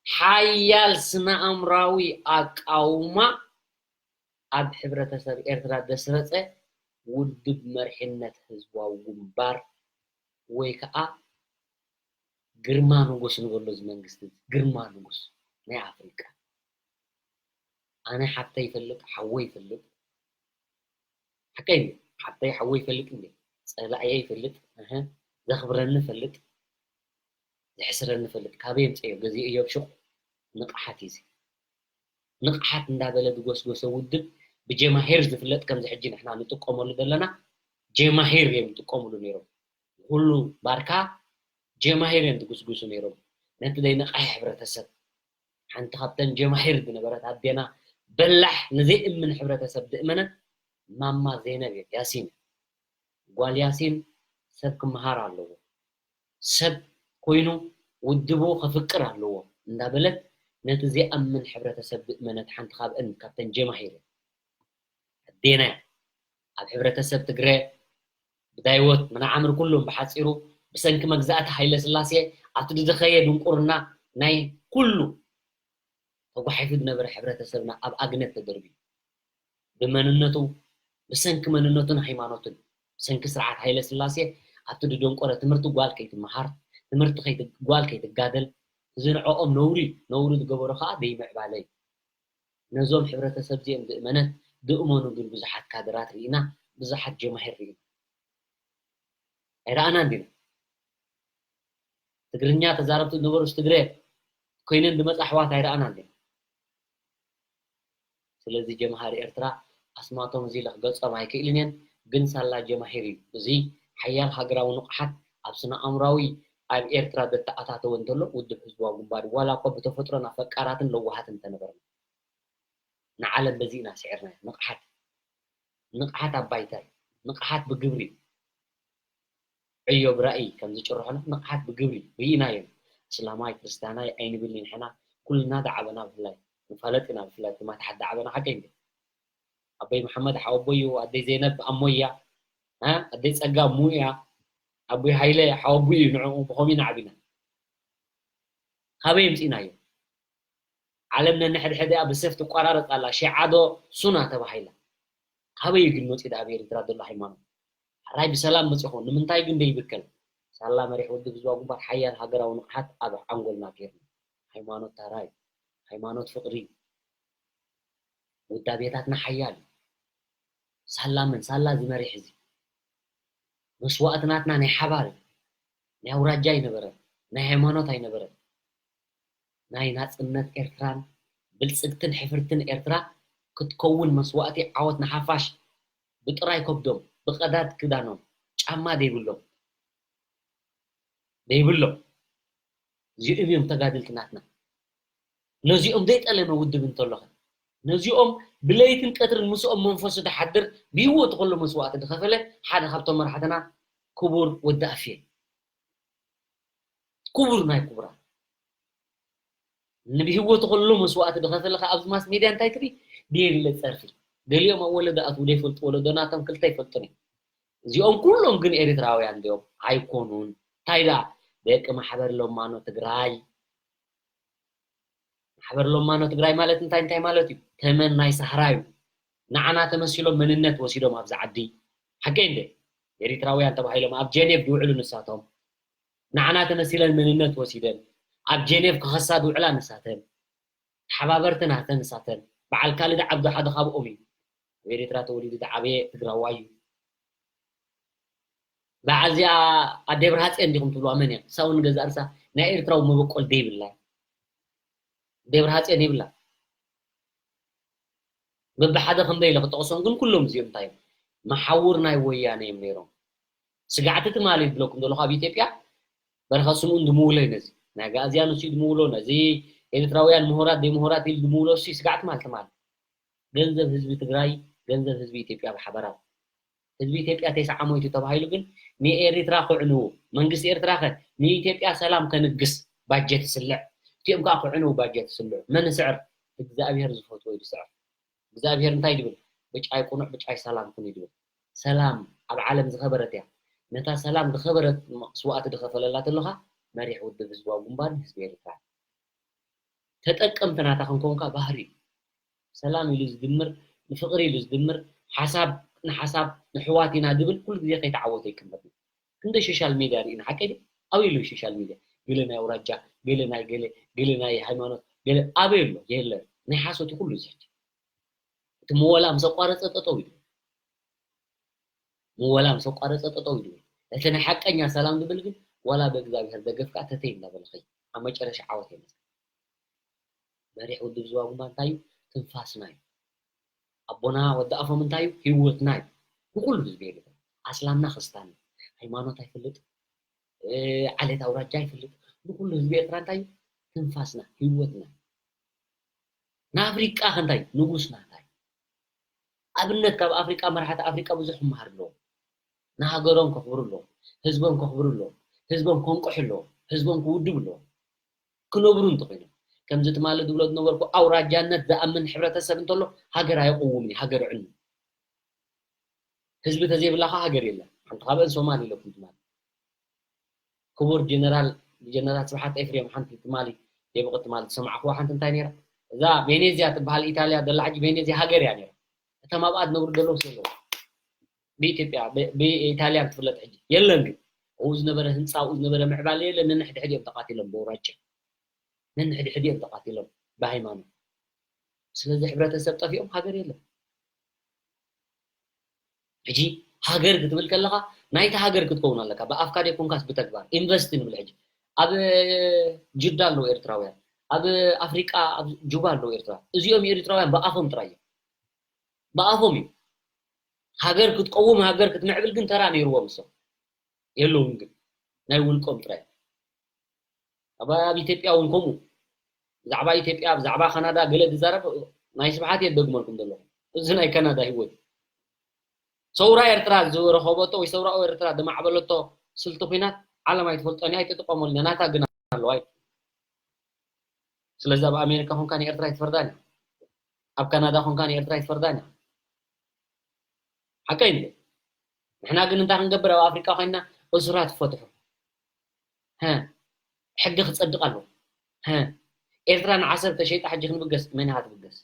ሓያል ስነ ኣእምራዊ ኣቃውማ ኣብ ሕብረተሰብ ኤርትራ ዘስረጸ ውድብ መሪሕነት ህዝባዊ ግንባር ወይ ከዓ ግርማ ንጉስ ንበሎ እዚ መንግስቲ እዚ፣ ግርማ ንጉስ ናይ ኣፍሪቃ። ኣነ ሓብተይ ይፈልጥ፣ ሓወይ ይፈልጥ። ሓቀይ እዩ። ሓብተይ ሓወይ ይፈልጥ እንዴ? ጸላእየ ይፈልጥ፣ እህ፣ ዘኽብረኒ ይፈልጥ፣ ዘሕስረኒ ይፈልጥ። ካበይ የምጽእዮ? ገዚኤዮ ኣብ ሹቕ። ንቕሓት እዩ እዚ። ንቕሓት እንዳበለ ዝጎስጎሰ ውድብ ብጀማሂር ዝፍለጥ፣ ከምዚ ሕጂ ንሕና ንጥቀመሉ ዘለና ጀማሂር እዮም ዝጥቀምሉ ነይሮም። ኩሉ ባርካ ጀማሂር እዮም ዝጉስጉሱ ነይሮም። ነቲ ዘይነቕሐ ሕብረተሰብ፣ ሓንቲ ካብተን ጀማሂር ዝነበረት ኣዴና በላሕ ንዘይእምን ሕብረተሰብ ዝእመነት ማማ ዘይነብ እያ፣ ያሲን። ጓል ያሲን ሰብ ክመሃር ኣለዎ። ሰብ ኮይኑ ውድቡ ከፍቅር ኣለዎ እንዳበለት ነቲ ዘይኣምን ሕብረተሰብ ዝእመነት ሓንቲ ካብአን ካብተን ጀማሂር እያ። ኣዴና እያ። ኣብ ሕብረተሰብ ትግረ ብዳይወት መናዓምር ኩሎም ብሓፂሩ ብሰንኪ መግዛእቲ ሃይለ ስላሴ ኣብቲ ዝደኸየ ድንቁርና ናይ ኩሉ ተጓሒፉ ዝነበረ ሕብረተሰብና ኣብ ኣግነት ተደርብዩ። ብመንነቱ፣ ብሰንኪ መንነቱን ሃይማኖቱን፣ ብሰንኪ ስርዓት ሃይለ ስላሴ ኣብቲ ዝደንቆረ ትምህርቲ ጓል ከይትመሃር፣ ትምህርቲ ከይት-፣ ጓል ከይትጋደል፣ እዚ ንዕኦም ነውሪ፣ ነውሪ ዝገበሮ ከዓ ዘይምዕባለ እዩ። ነዞም ሕብረተሰብ እዚኦም ዝእመነት፣ ዝእመኑ ግን ብዙሓት ካድራት ርኢና፣ ብዙሓት ጀማሂር ርኢና። ኣይረኣናን ዲና? ትግርኛ ተዛረብቲ ዝነበሩስ ትግረ ኮይነን ዝመፃ ኣሕዋት ኣይረኣናን ዲና? ስለዚ ጀምሃር ኤርትራ ኣስማቶም እዚ ኢለ ክገልጾም ኣይክእልን እየን፣ ግን ሳላ ጀማሂር እዩ። እዚ ሓያል ሃገራዊ ንቕሓት ኣብ ስነ ኣእምራዊ ኣብ ኤርትራ ዘተኣታተወ እንተሎ ውድብ ህዝባዊ ግንባር ዋላ እኳ ብተፈጥሮና ፈቃራትን ለዋሃትን እንተነበርና ንዓለም በዚ ኢና ስዒርናዮ። ንቕሓት ንቕሓት ኣብ ባይታ እዩ። ንቕሓት ብግብሪ እዩ። ዕዮ ብራእይ ከም ዝጭርሑና ንቕሓት ብግብሪ ርኢናዮም። እስላማይ ክርስትያናይ ኣይንብልን ንሕና ኩልና ዳዓበና ብፍላይ ንፋለጥ ኢና ብፍላይ ትማት ሓድ ዳዓበና ሓቀይ እንዴ ኣቦይ መሓመድ ሓወቦዩ ኣደይ ዘይነብ ኣሞያ ኣደይ ጸጋ ሙያ ኣቦይ ሃይለ ሓወቦዩ ንዕኡ ብኸምኡ ኢና ዓቢና ካበይ የምጺእናዮ ዓለም ነንሕድሕዲኣ ብሰፍ ትቋራረጽ ኣላ ሸዓዶ ሱና ተባሂላ ካበይ ግን መጺኡ ኣብ ኤርትራ ዘሎ ሃይማኖት ሕራይ ብሰላም መጺኹ ንምንታይ ግን ደይብከል ሳላ መሪሕ ውድብ ህዝባዊ ግንባር ሓያል ሃገራዊ ንቕሓት ኣብ ዓንጎልና ገይርና ሃይማኖት ታራይ ሃይማኖት ፍቕሪ ውዳቤታትና ሓያል እዩ ሳላ መን ሳላ ዝመሪሕ እዚ መስዋእትናትና ናይ ሓባር እዩ ናይ ኣውራጃ ኣይነበረን ናይ ሃይማኖት ኣይነበረን ናይ ናጽነት ኤርትራን ብልጽግትን ሕፍርትን ኤርትራ ክትከውን መስዋእቲ ዓወት ንሓፋሽ ብጥራይ ከብዶም ብቐዳድ ክዳኖም ጫማ ዘይብሎም ዘይብሎም እዚኦም እዮም ተጋደልቲ ናትና ነዚኦም ዘይጠለመ ውድብ እንተሎኸ ነዚኦም ብለይትን ቀትርን ምስኦም መንፈሱ ዝሓድር ብህይወቱ ከሎ መስዋእቲ ዝኸፈለ ሓደ ካብቶም መራሕትና ክቡር ወዲ ኣፍየ ክቡር ናይ ክቡራት ንብህይወቱ ከሎ መስዋእቲ ዝኸፈለ ከ ኣብዚ ማስ ሜድያ እንታይ ትርኢ ደየለ ጸርፊ ገሊኦም ኣብ ወለዶ ኣትዉ ዘይፈልጡ ወለዶ ናቶም ክልተ ይፈልጡን እዮም እዚኦም ኩሎም ግን ኤርትራውያን ድዮም ኣይኮኑን እንታይ ደኣ ደቂ ማሕበር ለማኖ ትግራይ ማሕበር ለማኖ ትግራይ ማለት እንታይ እንታይ ማለት እዩ ተመን ናይ ሳህራ እዩ ንዓና ተመሲሎም መንነት ወሲዶም ኣብዚ ዓዲ ሓቀይ እንደ ኤሪትራውያን ተባሂሎም ኣብ ጀኔቭ ዝውዕሉ ንሳቶም ንዓና ተመሲለን መንነት ወሲደን ኣብ ጀኔቭ ክኸሳ ዝውዕላ ንሳተን ተሓባበርቲ ናተን ንሳተን በዓል ካልድ ዓብዱ ሓደ ካብኦም እዩ ኣብ ኤሪትራ ተወሊዱ ዝዓበየ ትግራዋይ እዩ በዓል እዚኣ ኣደ ብርሃፅኤን ዲኹም ትብልዋ መን እያ? ንሳ እውን ንገዛእ ርእሳ ናይ ኤርትራዊ መበቆል ደይብላ ኣደ ብርሃፅኤን የብላ በብሓደ ከም በይለ ክጠቕሶም ግን ኩሎም እዚኦም እንታይ እዮም? መሓውር ናይ ወያነ እዮም ነይሮም። ስጋዕቲ ትማሊ ዝብለኩም ዘለኹ ኣብ ኢትዮጵያ በረኸት ስምኡን ድምውሎ እዩ ነዚ ናይ ኣግኣዝያን ንሱ ድምውሎ ነዚ ኤርትራውያን ምሁራት ዘይምሁራት ኢሉ ድምውሎ እሱ ስጋዕ ትማል ትማል ገንዘብ ህዝቢ ትግራይ ገንዘብ ህዝቢ ኢትዮጵያ ብሓበራ ህዝቢ ኢትዮጵያ ተስዓ ሞይቱ ተባሂሉ ግን ንኤሪትራ ክዕንዉ መንግስቲ ኤርትራ ከ ንኢትዮጵያ ሰላም ከንግስ ባጀት ይስልዕ እቲኦም ከዓ ክዕንዉ ባጀት ይስልዑ መን ይስዕር እግዚኣብሔር ዝፈትዎ እዩ ዝስዕር እግዚኣብሔር እንታይ ድብል ብጫይ ቁኑዕ ብጫይ ሰላም ኩን ይድብል ሰላም ኣብ ዓለም ዝኸበረት እያ ነታ ሰላም ዝኸበረት መስዋእቲ ዝኸፈለላ ተለኻ መሪሕ ውድብ ህዝባዊ ግንባር ህዝቢ ኤሪትራ ተጠቀምቲ ናታ ክንከውን ከዓ ባህሪ እዩ ሰላም ኢሉ ዝድምር ንፍቅሪ ኢሉ ዝድምር ሓሳብ ንሓሳብ ንሕዋት ኢና ዝብል ኩሉ ግዜ ከይተዓወተ ይቅመጥ ክንደ ሶሻል ሜድያ ርኢና ሓቀይ ድዩ ኣበይ ኣለዉ ሶሻል ሜድያ ገለ ናይ ኣውራጃ ገለ ናይ ገለ ገለ ናይ ሃይማኖት ገለ ኣበይ ኣሎ የለን ናይ ሓሶት እዩ ኩሉ እዚ ሕጂ እቲ ምወላ ምስ ኣቋረፀ ጠጠው ኢሉ ምወላ ምስ ኣቋረፀ ጠጠው ኢሉ እቲ ናይ ሓቀኛ ሰላም ዝብል ግን ዋላ ብእግዚኣብሔር ደገፍ ከዓ ተተይ እንዳበለ ኸይ ኣብ መጨረሻ ዓወት የመፅእ መሪሕ ውድብ ዝዋጉማ እንታይ እዩ ትንፋስና እዩ ኣቦና ወዲ ኣፎም እንታይ እዩ ህይወትና እዩ ንኩሉ ህዝቢ ኤርትራ ኣስላምና ክርስታን ሃይማኖት ኣይፈልጥ ዓሌት ኣውራጃ ኣይፈልጥ ንኩሉ ህዝቢ ኤርትራ እንታይ እዩ ትንፋስና ህይወትና ንኣፍሪቃ ከ እንታይ ንጉስና እንታይ ኣብነት ካብ ኣፍሪቃ መራሕቲ ኣፍሪቃ ብዙሕ ክመሃር ኣለዎም ንሃገሮም ከኽብሩ ኣለዎም ህዝቦም ከኽብሩ ኣለዎም ህዝቦም ከንቅሑ ኣለዎም ህዝቦም ክውድቡ ኣለዎም ክነብሩ እንተኮይኖም ከምዚ ትማሊ ዝብሎ ዝነበርኩ ኣውራጃነት ዝኣምን ሕብረተሰብ እንተሎ ሃገር ኣየቕውምን እዩ ሃገር ዕኑ ህዝቢ ተዘይብላ ከዓ ሃገር የለን ሓንቲ ካብአን ሶማል ኢለኩም ትማሊ ክቡር ጀነራል ጀነራል ስብሓት ኤፍሬም ሓንቲ ትማሊ የብቕ ትማሊ ዝሰማዕኩዋ ሓንቲ እንታይ ነይራ እዛ ቬኔዝያ ትበሃል ኢታልያ ዘላ ሕጂ ቬኔዝያ ሃገር እያ ነይራ እቶም ኣብኣ ዝነብሩ ዘለዉ የለዉ ብኢትዮጵያ ብኢታልያን ትፍለጥ ሕጂ የለን ግን ኣብኡ ዝነበረ ህንፃ ኣብኡ ዝነበረ ምዕባለ የለ ነንሕድሕድ እዮም ተቃቲሎም ብውራጃ ነንሕድሕድ እዮም ተቃቲሎም ብሃይማኖት ስለዚ ሕብረተሰብ ጠፊኦም ሃገር የለን ሕጂ ሃገር ክትብል ከለኻ ናይቲ ሃገር ክትከውን ኣለካ ብኣፍካ ደይኮንካስ ብተግባር ኢንቨስት ንብል ሕጂ ኣብ ጅዳ ኣለዉ ኤርትራውያን ኣብ ኣፍሪቃ ኣብ ጁባ ኣለዉ ኤርትራ እዚኦም ኤርትራውያን ብኣፎም ጥራይ እዮም ብኣፎም እዩ ሃገር ክትቀውም ሃገር ክትምዕብል ግን ተራ ነይርዎም እሶም የለውን ግን ናይ ውልቆም ጥራይ። ኣብ ኣብ ኢትዮጵያ እውን ከምኡ። ብዛዕባ ኢትዮጵያ፣ ብዛዕባ ካናዳ ገለ ዝዛረብ ናይ ስብሓት እየ ዝደግመልኩም ዘለኹ። እዚ ናይ ካናዳ ህይወት እዩ። ሰውራ ኤርትራ ዝረኸበቶ ወይ ሰውራ ኤርትራ ዝማዕበለቶ ስልቲ ኲናት ዓለም ኣይትፈልጦን እያ፣ ኣይትጥቀመሉን እያ። ናታ ግን ኣለዋ እዩ። ስለዚ ኣብ ኣሜሪካ ኾንካ ንኤርትራ ኣይትፈርዳን እያ። ኣብ ካናዳ ኾንካ ንኤርትራ ኣይትፈርዳን እያ። ሓቀይ ንብል። ንሕና ግን እንታይ ክንገብር ኣብ ኣፍሪቃ ኮይንና እሱራት ትፈትሑ? ሕጊ ክጸድቕ ኣለዎ። ኤርትራ ንዓሰብ ተሸይጣ ሕጂ ክንብገስ መን ኢኻ ትብገስ?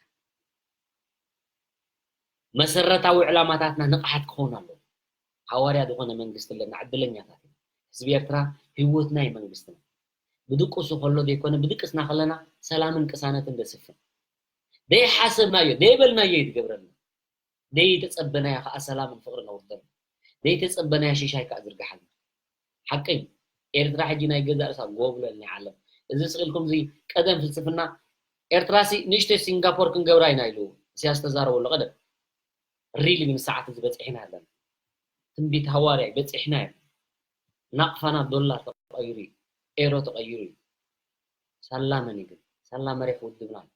መሰረታዊ ዕላማታትና ንቕሓት ክኸውን ኣለዎ። ሃዋርያ ዝኾነ መንግስቲ ኣለና፣ ዕድለኛታት ኢና። ህዝቢ ኤርትራ ህይወትና እዩ መንግስትና። ብድቁሱ ከሎ ዘይኮነ ብድቅስና ከለና ሰላምን ቅሳነትን ደስፍን። ደይሓሰብናዮ ደይበልናዮ እዩ ዝገብረልና። ደይተጸበናዮ ከዓ ሰላምን ፍቕርን ኣውርደልና። ደይተጸበናዮ ሽሻይ ከዓ ዝርግሓልና። ሓቀይ ኤርትራ ሕጂ ናይ ገዛእ ርእሳ ጎብለል ናይ ዓለም። እዚ ስቕ ኢልኩም እዚ ቀደም ፍልስፍና ኤርትራሲ ንእሽተይ ሲንጋፖር ክንገብራ ኢና ኢሉ ኢሳያስ ተዛረበሉ ቀደም። ሪሊ ግን ሰዓት እዚ በፂሕና ኣለና። ትንቢት ሃዋርያ እዩ፣ በፂሕና እዩ። ናቕፋና ዶላር ተቐይሩ እዩ፣ ኤሮ ተቐይሩ እዩ። ሳላ መን እዩ ግን? ሳላ መሪሕ ውድብና እዩ።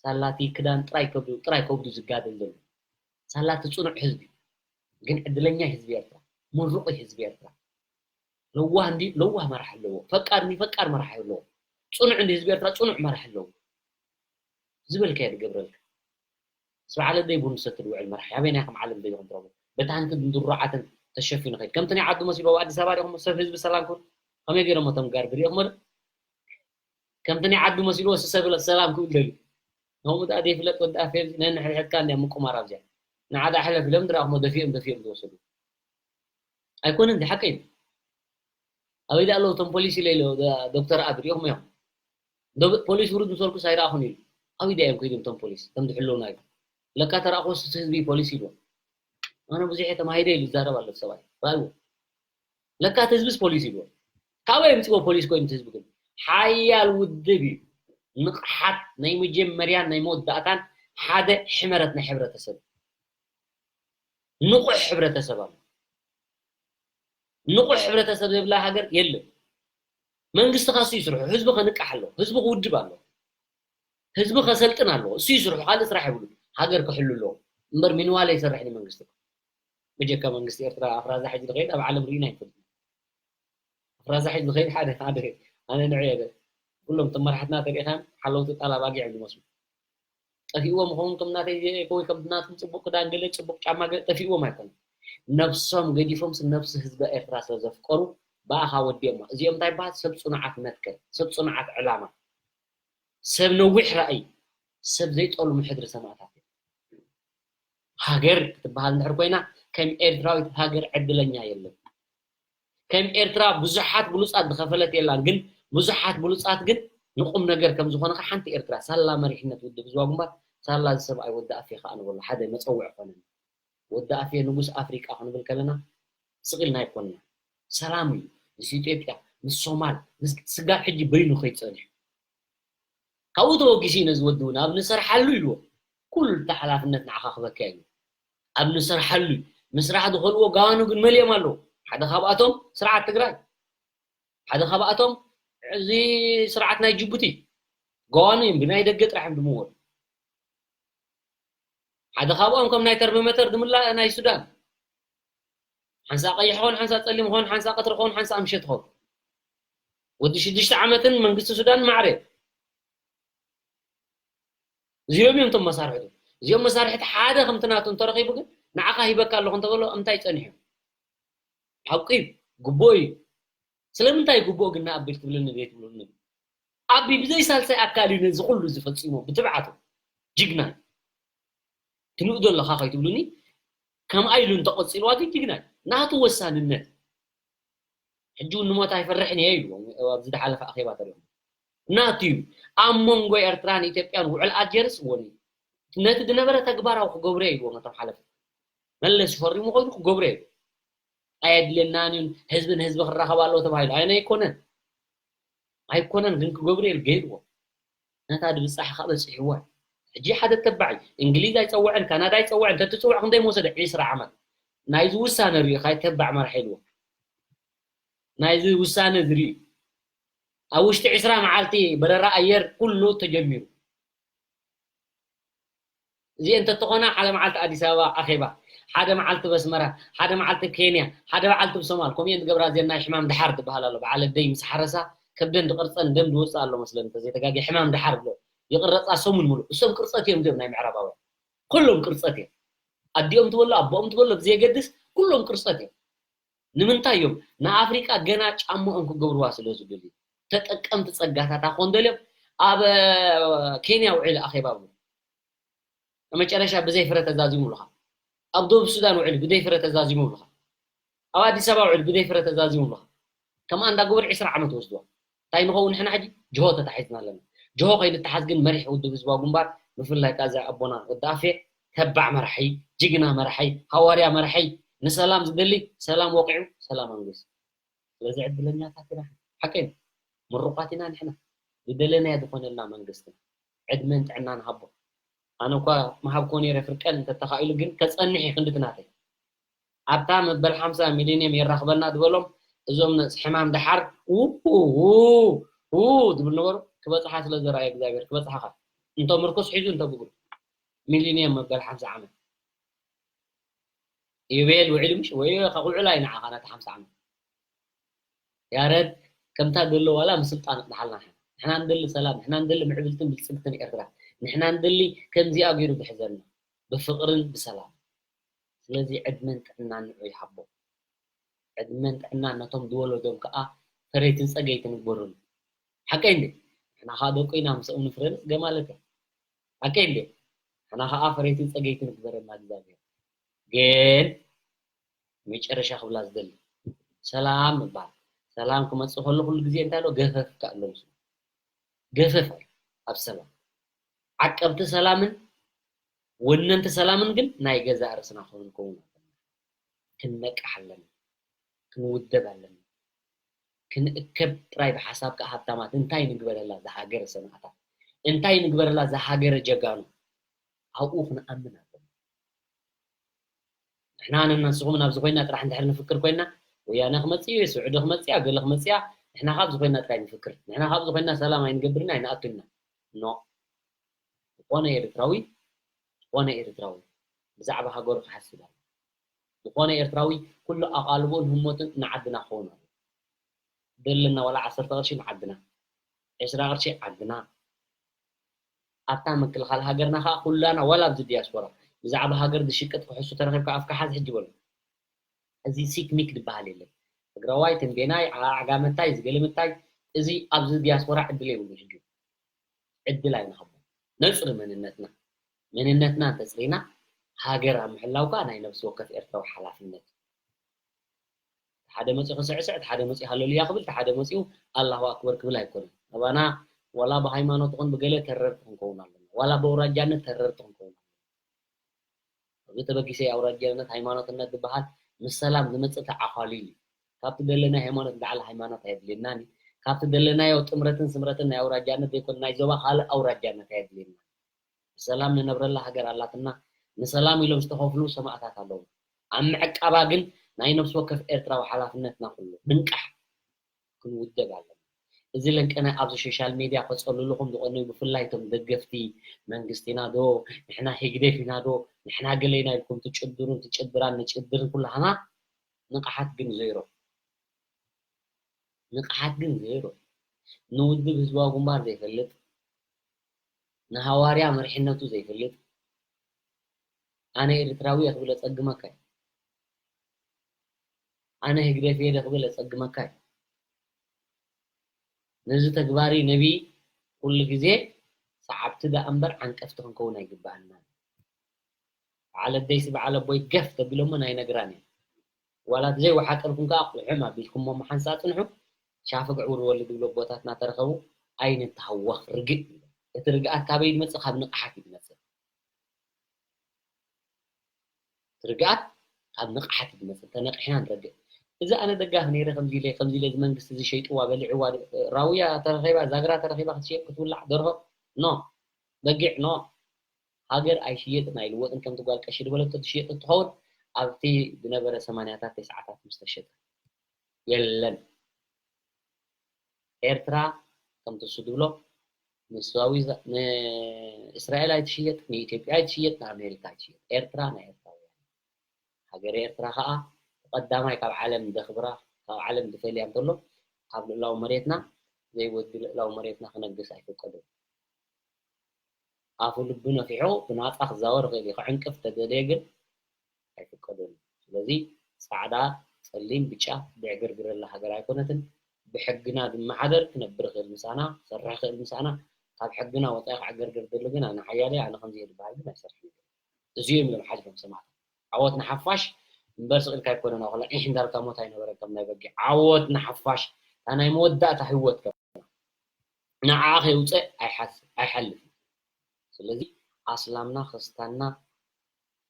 ሳላ እቲ ክዳን ጥራይ ከብዱ ጥራይ ከብዱ ዝጋደል ዘሎ። ሳላ እቲ ፅኑዕ ህዝቢ ግን ዕድለኛ ህዝቢ ኤርትራ፣ ምሩቕ ህዝቢ ኤርትራ። ለዋህ እንዲ ለዋህ መራሕ ኣለዎ። ፈቃር እንዲ ፈቃር መራሕ ኣለዎ። ፅኑዕ እንዲ ህዝቢ ኤርትራ ፅኑዕ መራሕ ኣለዎ። ዝበልካዮ ዝገብረልካ። ስብዓለ ደይ ቡን ሰትድ ውዕል መራሕ ያበይ ናይ ከም ዓለም ደይ ኹም ትረቡ። በታንክ ድሩዓትን ተሸፊኑ ኸይድ። ከምቲ ናይ ዓዱ መሲሉ ኣብ ኣዲስ ኣበባ ዲኹም ሰብ ህዝቢ ሰላም ኩን። ከመይ ገይሮም እቶም ጋር ብሪእኹም ዶ? ከምቲ ናይ ዓዱ መሲሉ ወሲ ሰብ ሰላም ክብል ደሊ። ከምኡ ደኣ ዘይፍለጥ ወዲ ኣፌ ነንሕድሕድካ እንዲያ ምቁማር ኣብዚኣ። ንዓዳ ሕለፍ ኢሎም ድራኹሞ ደፊኦም ደፊኦም ዝወሰዱ። ኣይኮነን፣ እዚ ሓቂ እዩ። ኣበይ ደኣ ኣለዉ እቶም ፖሊስ ኢለ ኢለ ዶ-፣ ዶክተር ኣብ ሪእኹም እዮም። ዶ-፣ ፖሊስ ውርድ ምስ በልኩስ ኣይረኣኹን ኢሉ። ኣበይ ደኣ እዮም ከይዶም እቶም ፖሊስ? ከም ዝሕልውና እዩ። ለካ ተረኣኹስ እቲ ህዝቢ ፖሊስ ኢልዎም። ኣነ ብዙሕ እየ ተማሂደ ኢሉ ዝዛረብ ኣሎ እቲ ሰብኣይ። ረኣይዎ። ለካ እቲ ህዝብስ ፖሊስ ኢልዎም። ካበይ የምፅዎ ፖሊስ ኮይኑ እቲ ህዝቢ ግን? ሓያል ውድብ እዩ። ንቕሓት ናይ መጀመርያን ናይ መወዳእታን ሓደ ሕመረት ናይ ሕብረተሰብ። ንቑሕ ሕብረተሰብ ኣሎ። ንቑሕ ሕብረተሰብ ዘይብላ ሃገር የለን። መንግስቲ ከሱ ይስርሑ፣ ህዝቢ ከንቃሕ ኣለዎ፣ ህዝቢ ክውድብ ኣለዎ፣ ህዝቢ ከሰልጥን ኣለዎ። እሱ ይስርሑ፣ ካልእ ስራሕ የብሉ። ሃገር ክሕሉ ኣለዎ። እምበር ሚንዋላ ይሰርሕ ንመንግስቲ። ብጀካ መንግስቲ ኤርትራ ኣፍራዛ ሕጂ ዝኸይድ ኣብ ዓለም ርኢና ኣይንፈልጥን። ኣፍራዛ ሕጂ ዝኸይድ ሓደ ሓደ ኣነ ንዑ እየ። ኩሎም እቶም መራሕትና ተሪኢኻን ሓለውቲ ጣል ኣባጊዕ እዮም ዝመስሉ። ጠፊእዎም ይኸውን ከም ናተይ ወይ ከም ናቶም ጽቡቕ ክዳን ገለ ጽቡቕ ጫማ ገለ ጠፊእዎም ኣይኮነን። ነብሶም ገዲፎም ስ-፣ ነብሲ ህዝቢ ኤርትራ ስለ ዘፍቀሩ ብኣኻ ወዲኦማ። እዚኦም እንታይ ይበሃል? ሰብ ጽኑዓት መትከል፣ ሰብ ጽኑዓት ዕላማ፣ ሰብ ነዊሕ ራእይ፣ ሰብ ዘይጠልሙ ሕድሪ ሰማእታት እዮም። ሃገር ክትበሃል እንድሕር ኮይና ከም ኤርትራዊት ሃገር ዕድለኛ የለን። ከም ኤርትራ ብዙሓት ብሉጻት ዝኸፈለት የላን፣ ግን ብዙሓት ብሉጻት ግን ንቁም ነገር ከም ዝኾነ ሓንቲ ኤርትራ ሳላ መሪሕነት ውድብ ህዝባዊ ግንባር ሳላ እዚ ሰብኣይ ወዲ ኣፌ ከኣ ንበሎ ሓደ መጸውዒ ኮነን። ወዲ ኣፌ ንጉስ ኣፍሪቃ ክንብል ከለና ስቕ ኢልና ኣይኮንና። ሰላም እዩ። ምስ ኢትዮጵያ፣ ምስ ሶማል፣ ምስ ስጋብ ሕጂ በይኑ ከይጸንሕ። ካብኡ ተወጊሱ እዩ ነዚ ወዲ እውን ኣብ ንሰርሓሉ ኢልዎ። ኩሉ እቲ ሓላፍነት ንዓኻ ክበካ እዩ። ኣብ ንሰርሓሉ እዩ። ምስራሕ ዝኸልዎ ጋኑ ግን መሊኦም ኣለዉ። ሓደ ካብኣቶም ስርዓት ትግራይ። ሓደ ካብኣቶም እዚ ስርዓት ናይ ጅቡቲ። ጋኑ እዮም ብናይ ደገ ጥራሕ እዮም ድምወሉ። ሓደ ካብኦም ከም ናይ ተርሞሜተር ድምላእ ናይ ሱዳን። ሓንሳ ቀይሕ ኾን፣ ሓንሳ ጸሊም ኾን፣ ሓንሳ ቀትሪ ኾን፣ ሓንሳ ምሸት ኾን። ወዲ ሽዱሽተ ዓመትን መንግስቲ ሱዳን ማዕረ። እዚኦም እዮም እቶም መሳርሕቱ። እዚኦም መሳርሕቲ ሓደ ከምቲ ናቱ እንተረኺቡ ግን ንዓኻ ሂበካ ኣለኹ እንተበሎ እንታይ ጸኒሑ? ሓቂ እዩ፣ ግቡእ እዩ። ስለምንታይ ግቡእ ግን ንኣቢ ትብልኒ ዘይትብልኒ? ኣቢ ብዘይ ሳልሳይ ኣካል እዩ ነዚ ኩሉ ዝፈጺሞ ብትብዓቱ። ጅግና እዩ። ትንእዶ ኣለኻ ከይትብሉኒ፣ ከምኣ ኢሉ እንተቐጺልዋ ግን ጅግና እዩ። ናቱ ወሳንነት። ሕጂ እውን ንሞት ኣይፈርሕን እየ ኢልዎም ኣብ ዝደሓለፈ ኣኼባ ተሪኦም። ናቱ እዩ። ኣብ መንጎ ኤርትራን ኢትዮጵያን ውዕል ኣልጀርስ እውን እዩ። ነቲ ዝነበረ ተግባራዊ ክገብሮ እየ ኢልዎም ነቶም ሓለፍቲ። መለስ ፈሪሙ ኮይኑ ክገብሮ እየ ኢሉ። ኣየድልየናን እዩን ህዝቢ ንህዝቢ ክራኸብ ኣለዎ ተባሂሉ። ኣነ ኣይኮነን። ኣይኮነን ግን ክገብሩ ኢሉ ገይርዎ። ነታ ድብጻሕ ከኣ በጺሕዋ። ሕጂ ሓደ ተባዕ እዩ። እንግሊዝ ኣይጸውዐን፣ ካናዳ ኣይጸውዐን፣ ተትጽውዕ ክንደይ መወሰደ? ዒስራ ዓመት። ናይዚ ውሳነ ሪኢኻ ተባዕ መራሕ ኢልዎ። ናይዚ ውሳነ ዝርኢ። ኣብ ውሽጢ ዕስራ መዓልቲ በረራ ኣየር ኩሉ ተጀሚሩ። እዚ እንተተኾነ ሓደ መዓልቲ ኣዲስ ኣበባ ኣኼባ፣ ሓደ መዓልቲ በስመራ፣ ሓደ መዓልቲ ኬንያ፣ ሓደ መዓልቲ ብሶማል። ከምኡ እየን ዝገብራ እዚአን ናይ ሕማም ድሓር ዝበሃል ኣሎ። በዓል ኣደይ ምስ ሓረሳ ከብደን ዝቕርፀን ደም ዝወፅእ ኣሎ መስለኒ፣ እንተዘይተጋግየ ሕማም ድሓር ብሎ ይቕረፃ ሰሙን ሙሉእ። እሶም ቅርፀት እዮም እዚኦም ናይ ምዕራባውያን። ኩሎም ቅርፀት እዮም። ኣዲኦም ትበሎ ኣቦኦም ትበሎ ብዘየገድስ ኩሎም ቅርፀት እዮም። ንምንታይ እዮም ንኣፍሪቃ ገና ጫምኦም ክገብርዋ ስለ ዝደልዩ? ተጠቀምቲ ጸጋታታ ክኾን ደልዮም ኣብ ኬንያ ውዒሉ ኣኼባ ብሉ። መጨረሻ ብዘይ ፍረ ተዛዚሙ ብሉኻ። ኣብ ደቡብ ሱዳን ውዒሉ ብዘይ ፍረ ተዛዚሙ ብሉኻ። ኣብ ኣዲስ ኣበባ ውዒሉ ብዘይ ፍረ ተዛዚሙ ብሉኻ። ከምኣ እንዳገበሩ ዕስራ ዓመት ወስድዋ። እንታይ ንኸውን ንሕና ሕጂ ጅሆ ተታሒዝና ኣለና። ጅሆ ከይንተሓዝ ግን መሪሕ ውድብ ህዝባዊ ግንባር ብፍላይ ከኣ እዚ ኣቦና ወዲ ኣፌ ተባዕ መራሒ፣ ጅግና መራሒ፣ ሃዋርያ መራሒ፣ ንሰላም ዝደሊ ሰላም ወቂዑ ሰላም ኣንግስ። ስለዚ ዕድለኛታት ኢና። ሓቀይ ምሩቓት ኢና ንሕና። ዝደለናዮ ዝኾነልና መንግስትና ዕድመን ጥዕናን ሃቦ። ኣነ እኳ ምሃብኮ ነይረ ፍርቀን እንተተኻኢሉ ግን ከጸንሕ እዩ ክንድቲ ናተይ። ኣብታ መበል ሓምሳ ሚሊኒየም የራኽበና ዝበሎም እዞም ነዚ ሕማም ደሓር ው ዝብል ነበሩ ክበጽሓ ስለ ዘረኣየ እግዚኣብሔር ክበጽሓኻ እንተ ምርኩስ ሒዙ እንተ ብእግሩ ሚሊኒየም መበል ሓምሳ ዓመት ኢዮቤል ውዒሉ ምሽ ወይ ከውዕላ እዩ ንዓኻ ናቲ ሓምሳ ዓመት ያረድ ከምታ ዘሎ ዋላ ምስልጣን ንሓልና ንሕና ንደሊ ሰላም ንሕና ንደሊ ምዕብልትን ብልጽግትን ኤርትራ ንሕና ንደሊ ከምዚኣ ገይሩ ዝሕዘና ብፍቕርን ብሰላም ስለዚ ዕድመን ጥዕናን ንዑ ይሃቦ ዕድመን ጥዕናን ነቶም ዝወለዶም ከዓ ፈረይትን ጸገይትን ይግበሩሉ ሓቀይ እንዴ ንሕና ከዓ ደቁ ኢና ምስኦም ንፍረ ንጽገ ማለት እያ ሓቀይ እንዴ ንሕና ከዓ ፈረይትን ጸገይትን ይግበረና እግዚኣብሔር ግን መጨረሻ ክብላ ዝደሊ ሰላም ምባል ሰላም ክመፅእ ከሎ ኩሉ ግዜ እንታይ ኣሎ ገፈፍ ከኣሎ ምስ ገፈፍ ኣሎ ኣብ ሰላም ዓቀብቲ ሰላምን ወነንቲ ሰላምን ግን ናይ ገዛእ ርእስና ክኸውን ኣለና ክንነቅሕ ኣለና ክንውደብ ኣለና ክንእከብ ጥራይ ብሓሳብ ከዓ ሃብታማት እንታይ ንግበረላ ዝሃገር ሰማእታት እንታይ ንግበረላ ዝሃገረ ጀጋኑ ኣብኡ ክንኣምን ኣለና ንሕና ነናስኹም ናብዚ ኮይና ጥራሕ እንድሕር ንፍክር ኮይና ወያነ ክመፅእ እዩ ስዑዲ ክመፅያ ገለ ክመፅያ ንሕና ካብዚ ኮይና ጥራይ ንፍክር ንሕና ካብዚ ኮይና ሰላም ኣይንገብርን ኣይንኣቱና ኖ ዝኾነ ኤርትራዊ ዝኾነ ኤርትራዊ ብዛዕባ ሃገሩ ክሓስብ ኣሎ ዝኾነ ኤርትራዊ ኩሉ ኣቓልቦን ህሞትን ንዓድና ክኸውን ኣሎ ዘለና ዋላ ዓሰርተ ቅርሺ ንዓድና ዕስራ ቅርሺ ዓድና ኣብታ ምክልኻል ሃገርና ከዓ ኩላና ዋላ ኣብዚ ዲያስፖራ ብዛዕባ ሃገር ዝሽቅጥ ክሕሱ ተረኺብካ ኣፍካ ሓዝ ሕጂ በሎ እዚ ሲክኒክ ዝበሃል የለን ትግራዋይ ተንቤናይ ዓጋመታይ ዝገለመታይ እዚ ኣብዚ ዲያስፖራ ዕድል የብሉ ሕጂ ዕድል ኣይንሃቦ ነፅሪ መንነትና መንነትና እንተፅሪና ሃገር ኣብ ምሕላው ከዓ ናይ ነብሲ ወከፍ ኤርትራዊ ሓላፍነት ሓደ መፂኡ ክስዕስዕ ሓደ መፂኡ ሃለሉያ ክብል ሓደ መፂኡ ኣላሁ ኣክበር ክብል ኣይኮነን ኣባና ዋላ ብሃይማኖት ይኹን ብገለ ተረርቲ ክንከውን ኣለና ዋላ ብኣውራጃነት ተረርቲ ክንከውን ኣለና እዚ ተበጊሰ ኣውራጃነት ሃይማኖትነት ዝበሃል ምስ ሰላም ዝመፅእ ተዓኳሊል እዩ ካብቲ ደለናይ ሃይማኖት ንላዕሊ ሃይማኖት ኣየድልየናን እዩ ካብቲ ደለናዮ ጥምረትን ስምረትን ናይ ኣውራጃነት ዘይኮነ ናይ ዞባ ካልእ ኣውራጃነት ኣየድልየናን ብሰላም ንነብረላ ሃገር ኣላትና ንሰላም ኢሎም ዝተኸፍሉ ሰማእታት ኣለዉ ኣብ ምዕቃባ ግን ናይ ነብሲ ወከፍ ኤርትራዊ ሓላፍነትና ኩሉ ንንቃሕ ክንውደብ ኣለና እዚ ለንቀና ኣብዚ ሶሻል ሜድያ ከፀልልኹም ዝቐነዩ ብፍላይ እቶም ደገፍቲ መንግስቲ ኢና ዶ ንሕና ህግደፍ ኢና ዶ ንሕና ገለ ኢና ኢልኩም ትጭድሩን ትጭድራን ንጭድርን ኩላህና ንቕሓት ግን ዜሮ ንቕሓት ግን ዜሮ ንውድብ ህዝባዊ ግንባር ዘይፈልጥ ንሃዋርያ መሪሕነቱ ዘይፈልጥ ኣነ ኤርትራዊ እየ ክብል ኣጸግመካ እዩ ኣነ ህግደፍ እየ ዶ ክብል ኣጸግመካ እዩ ነዚ ተግባሪ ነቢ ኩሉ ግዜ ሰዓብቲ ደኣ እምበር ዓንቀፍቲ ክንከውን ኣይግባኣና በዓል ኣደይሲ በዓል ኣቦይ ገፍ ተቢሎሞ ናይ ነግራን እየ ዋላ ዘይወሓጠልኩም ከዓ ቁሕም ኣቢልኩሞ መሓንሳ ኣፅንሑ ሻፍግዕ ውርወሊ ዝብሎ ቦታት እናተረኸቡ ኣይንተሃወኽ ርግእ እቲ ርግኣት ካበይ ዝመፅእ ካብ ንቕሓት እዩ ዝመፅእ ርግኣት ካብ ንቕሓት እዩ ዝመፅእ ተነቂሕና ንረግእ እዚ ኣነ ደጋፊ ነይረ ከምዚ ኢለ ከምዚ ኢለ እዚ መንግስቲ እዚ ሸይጥዋ በሊዕዋ ራውያ ተረኺባ ዛግራ ተረኺባ ክትሸየጥ ክትውላዕ ደርሆ ኖ በጊዕ ኖ ሃገር ኣይሽየጥን ኣይልወጥን ከምቲ ጓል ቀሺ ዝበለቶ ትሽየጥ እንትኸውን ኣብቲ ዝነበረ ሰማንያታት ተስዓታት ምስ ተሸጠ። የለን። ኤርትራ ከምቲ እሱ ዝብሎ ንስዋዊዛ ንእስራኤል ኣይትሽየጥ፣ ንኢትዮጵያ ኣይትሽየጥ፣ ንኣሜሪካ ኣይትሽየጥ። ኤርትራ ናይ ኤርትራውያን። ሃገረ ኤርትራ ከዓ ቀዳማይ ካብ ዓለም ዘኽብራ፣ ካብ ዓለም ዝፈልያ እንተሎ ኣብ ልእላዊ መሬትና ዘይወዲ ልእላዊ መሬትና ክነግስ ኣይፍቀድን። ኣፉ ልቡ ነፊሑ ብናፃ ክዛወር ይኽእል እዩ። ክዕንቅፍ ተደልየ ግን ኣይፍቀደሉ። ስለዚ ፃዕዳ፣ ፀሊም፣ ብጫ ብዕግርግረላ ሃገር ኣይኮነትን። ብሕግና ዝመሓደር ክነብር ይኽእል ምሳና፣ ክሰርሕ ይኽእል ምሳና። ካብ ሕግና ወፃኢ ክዕገርግር ደሎ ግን ኣነ ሓያለ ኣነ ከምዚ እየ ዝበሃል ግን ኣይሰርሕን። እዚኦም እዮም ሓሊፎም ሰማዕታት። ዓወት ንሓፋሽ እምበር ስቕ ኢልካ ኣይኮነን። ኣኹላ ኢሕ እንዳልካ ሞት ኣይነበረን ከም ናይ በጊዕ። ዓወት ንሓፋሽ። እታ ናይ መወዳእታ ህይወት ከም ንዓኣ ከይውፅእ ኣይሓስ- ኣይሓልፍን። ስለዚ ኣስላምና ክርስታንና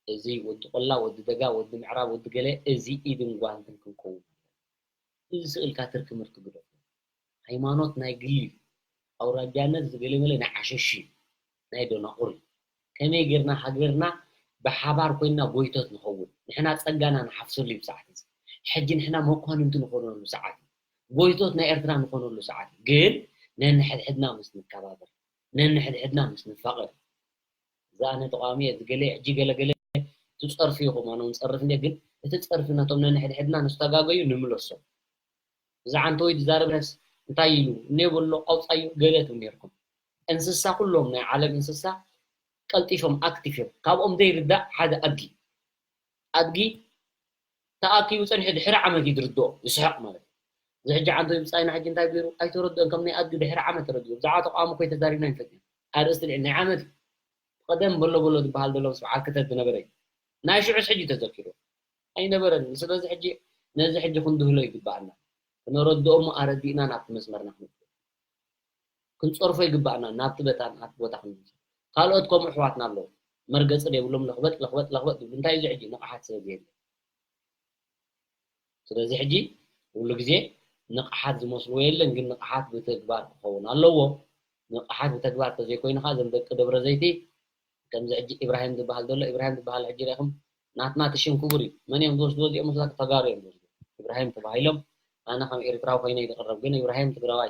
እዚ ወዲ ቆላ፣ ወዲ ደጋ፣ ወዲ ምዕራብ፣ ወዲ ገለ እዚ ኢድን ጓንትን ክንከውን ኣለና። እዚ ስቕ ኢልካ ትርኪ ምርኪ ግደፎ። ሃይማኖት ናይ ግሊ እዩ። ኣውራጃነት ዝገለመለ ናይ ዓሸሽ እዩ። ናይ ደናቑር እዩ። ከመይ ጌርና ሃገርና ብሓባር ኮይና ጎይቶት ንኸውን? ንሕና ጸጋና ንሓፍሰሉ እዩ ብሰዓት እዚ። ሕጂ ንሕና መኳንንቲ ንኾነሉ ሰዓት እዩ። ጎይቶት ናይ ኤርትራ ንኾነሉ ሰዓት እዩ። ግን ነንሕድሕድና ምስ ንከባበር፣ ነንሕድሕድና ምስ ንፋቐር። እዛ ኣነ ተቃዋሚ እየ፣ እዚ ገለ፣ ሕጂ ገለ ገለ ትጸርፉ ኢኹም፣ ኣነ እውን ጸርፍ እንደ፣ ግን እቲ ጸርፊ ነቶም ነንሕድሕድና ንዝተጋገዩ ንምለሶም። እዚ ዓንተወይ ዝዛረብ ነስ እንታይ ኢሉ? እኔ በሎ ኣውጻዩ ገለ ትብሉ ነርኩም። እንስሳ፣ ኩሎም ናይ ዓለም እንስሳ ቀልጢፎም ኣክቲቭ እዮም። ካብኦም ዘይርዳእ ሓደ ኣድጊ። ኣድጊ ተኣኪቡ ጸኒሑ ድሕሪ ዓመት እዩ ዝርድኦ፣ ይስሕቕ ማለት እዩ። እዚ ሕጂ ዓንተወይ ብጻይና ሕጂ እንታይ ገይሩ? ኣይተረድኦን፣ ከም ናይ ኣድጊ ድሕሪ ዓመት ተረድኡ። ብዛዕባ ተቃውሞ እኮ ተዛሪብና ይንፈልጥ ኢና። ኣርእስቲ ልዕሊ ናይ ዓመት እዩ። ቀደም በሎ በሎ ዝበሃል ዘሎ ምስ በዓል ክተት ዝነበረ እዩ። ናይ ሽዑስ ሕጂ ተዘኪሩ። ኣይነበረን። ስለዚ ሕጂ ነዚ ሕጂ ክንድህሎ ይግባኣና። ክነረድኦ እሞ ኣረዲእና ናብቲ መስመርና ክንብሎ። ክንጸርፎ ይግባኣና፣ ናብቲ በታ ናብቲ ቦታ ክንምልሶ። ካልኦት ከምኡ ኣሕዋትና ኣለዉ። መርገጺ ዘይብሎም ለኽበጥ፣ ለኽበጥ፣ ለኽበጥ ዝብሉ። እንታይ እዩ እዚ ሕጂ? ንቕሓት ስለ ዘየለ። ስለዚ ሕጂ ኩሉ ግዜ ንቕሓት ዝመስልዎ የለን፣ ግን ንቕሓት ብተግባር ክኸውን ኣለዎ። ንቕሓት ብተግባር ተዘይኮይኑ ኸዓ እዞም ደቂ ደብረ ዘይቲ ከምዚ ሕጂ ኢብራሂም ዝበሃል ዘሎ፣ ኢብራሂም ዝበሃል ሕጂ ርኢኹም ናትና እቲ ሽም ክቡር እዩ። መን እዮም ዝወስድዎ እዚኦም? መስላክ ተጋሩ እዮም ዝወስድዎ። ኢብራሂም ተባሂሎም ኣነ ከም ኤርትራዊ ኮይነ ይዝቕረብ፣ ግን ኢብራሂም ትግራዋይ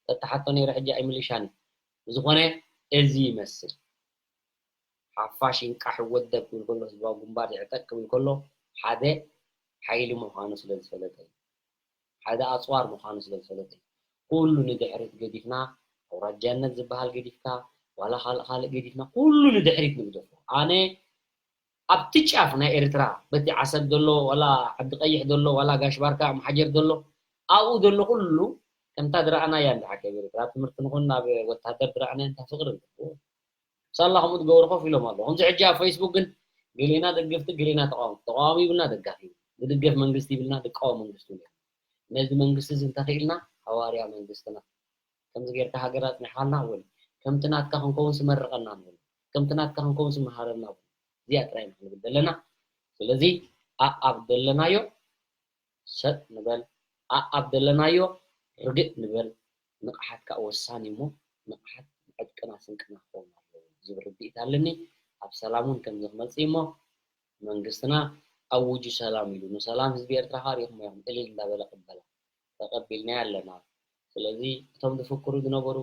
ተተሓቶ ነይረ ሕጂ ኣይምልሻን እዩ። ብዝኾነ እዚ ይመስል። ሓፋሽ ይንቃሕ ይወደብ ክብል ከሎ፣ ህዝባዊ ግንባር ይዕጠቅ ክብል ከሎ ሓደ ሓይሊ ምዃኑ ስለ ዝፈለጠ እዩ። ሓደ ኣፅዋር ምዃኑ ስለ ዝፈለጠ እዩ። ኩሉ ንድሕሪት ገዲፍና፣ ኣውራጃነት ዝበሃል ገዲፍካ፣ ዋላ ካልእ ካልእ ገዲፍና፣ ኩሉ ንድሕሪት ንግደፎ። ኣነ ኣብቲ ጫፍ ናይ ኤርትራ፣ በቲ ዓሰብ ዘሎ፣ ዋላ ዓዲ ቀይሕ ዘሎ፣ ዋላ ጋሽ ባርካ፣ ኣምሓጀር ዘሎ፣ ኣብኡ ዘሎ ኩሉ ከምታ ዝረኣናያ እንድሓር ከይበሉ፣ ኣብ ትምህርቲ ንኹን ኣብ ወታደር ዝረኣናያ እንታይ ፍቕሪ ኣለዎ። ሳላ ከምኡ ዝገብሩ ኮፍ ኢሎም ኣለዉ። ከምዚ ሕጂ ኣብ ፌስቡክ ግን ገሌና ደገፍቲ፣ ገሌና ተቃወምቲ፣ ተቃዋሚ ይብልና ደጋፊ፣ ዝድገፍ መንግስቲ ይብልና፣ ዝቃወም መንግስቲ ይብልና። ነዚ መንግስቲ እዚ እንተኽኢልና ሃዋርያ መንግስትና። ከምዚ ጌርካ ሃገር ኣጽኒሕካልና ንበሎ። ከምቲ ናትካ ክንከውን ስመርቐና ንበሎ። ከምቲ ናትካ ክንከውን ስመሃረና ንበሎ። እዚኣ ጥራይ ኢና ክንብል ዘለና። ስለዚ ኣኣብ ዘለናዮ ሰጥ ንበል፣ ኣኣብ ዘለናዮ ርግእ ንበል። ንቕሓት ከኣ ወሳኒ እሞ ንቕሓት ዕጥቅና ስንቅና ክኸውን ኣለዎ ዝብል ርድኢት ኣለኒ። ኣብ ሰላም እውን ከምዚ ክመጽእ እሞ መንግስትና ኣውጁ ሰላም ኢሉ ንሰላም ህዝቢ ኤርትራ ከኣ ሪእኹሞ ኢኹም እልል እንዳበለ ቅበላ ተቐቢልናዮ ኣለና። ስለዚ እቶም ዝፍክሩ ዝነበሩ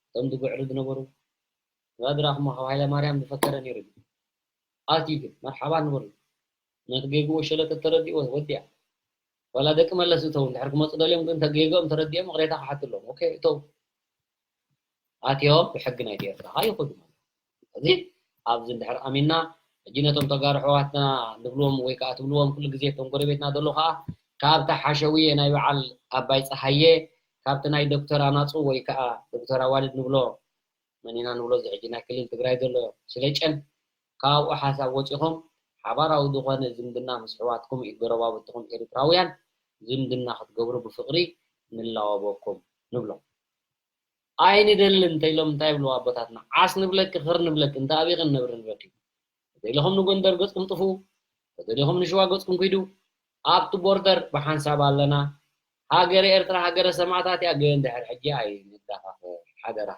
እቶም ዝግዕሩ ዝነበሩ ንባድራኹሞ ካብ ሃይለማርያም ዝፈከረ ነይሩ ድዩ? ኣትዩ ግን መርሓባ ንበሉ። ነቲ ጌግኡ ሸለተ ተረዲእዎ ወዲኣ። ዋላ ደቂ መለስ እተው እንድሕር ክመፁ ደልዮም ግን ተጌግኦም ተረዲኦም ይቕሬታ ክሓቱ ኣለዎም። ኦኬ እተው ኣትዮም ብሕጊ ናይቲ ኤርትራ ከዓ ይኹዱ ማለት እዩ። ስለዚ ኣብዚ እንድሕር ኣሚንና ሕጂ ነቶም ተጋሩ ኣሕዋትና ንብልዎም ወይ ከዓ ትብልዎም ኩሉ ግዜ እቶም ጎረቤትና ዘሎ ከዓ ካብቲ ሓሸውየ ናይ በዓል ኣባይ ፀሃየ ካብቲ ናይ ዶክተር ኣናፁ ወይ ከዓ ዶክተር ኣዋልድ ንብሎ መን ኢና ንብሎ እዚ ሕጂ ናይ ክልል ትግራይ ዘሎ ስለጨን ካብኡ ሓሳብ ወፂኹም ሓባራዊ ዝኾነ ዝምድና ምስ ኣሕዋትኩም ኢድ ጎረባብትኹም ኤርትራውያን ዝምድና ክትገብሩ ብፍቕሪ ንላወበኩም ንብሎም። ኣይንደልን እንተኢሎም እንታይ ይብልዎ ኣቦታትና? ዓስ ንብለኪ ኽር ንብለኪ እንተ ኣበይ ክንነብር ንብለኪ። ተደሊኹም ንጎንደር ገፅኩም ጥፉ፣ ተደሊኹም ንሽዋ ገፅኩም ኪዱ። ኣብቲ ቦርደር ብሓንሳብ ኣለና። ሃገረ ኤርትራ ሃገረ ሰማእታት እያ፣ ግን ድሕሪ ሕጂ ኣይንዳፋፈር ሓደራ።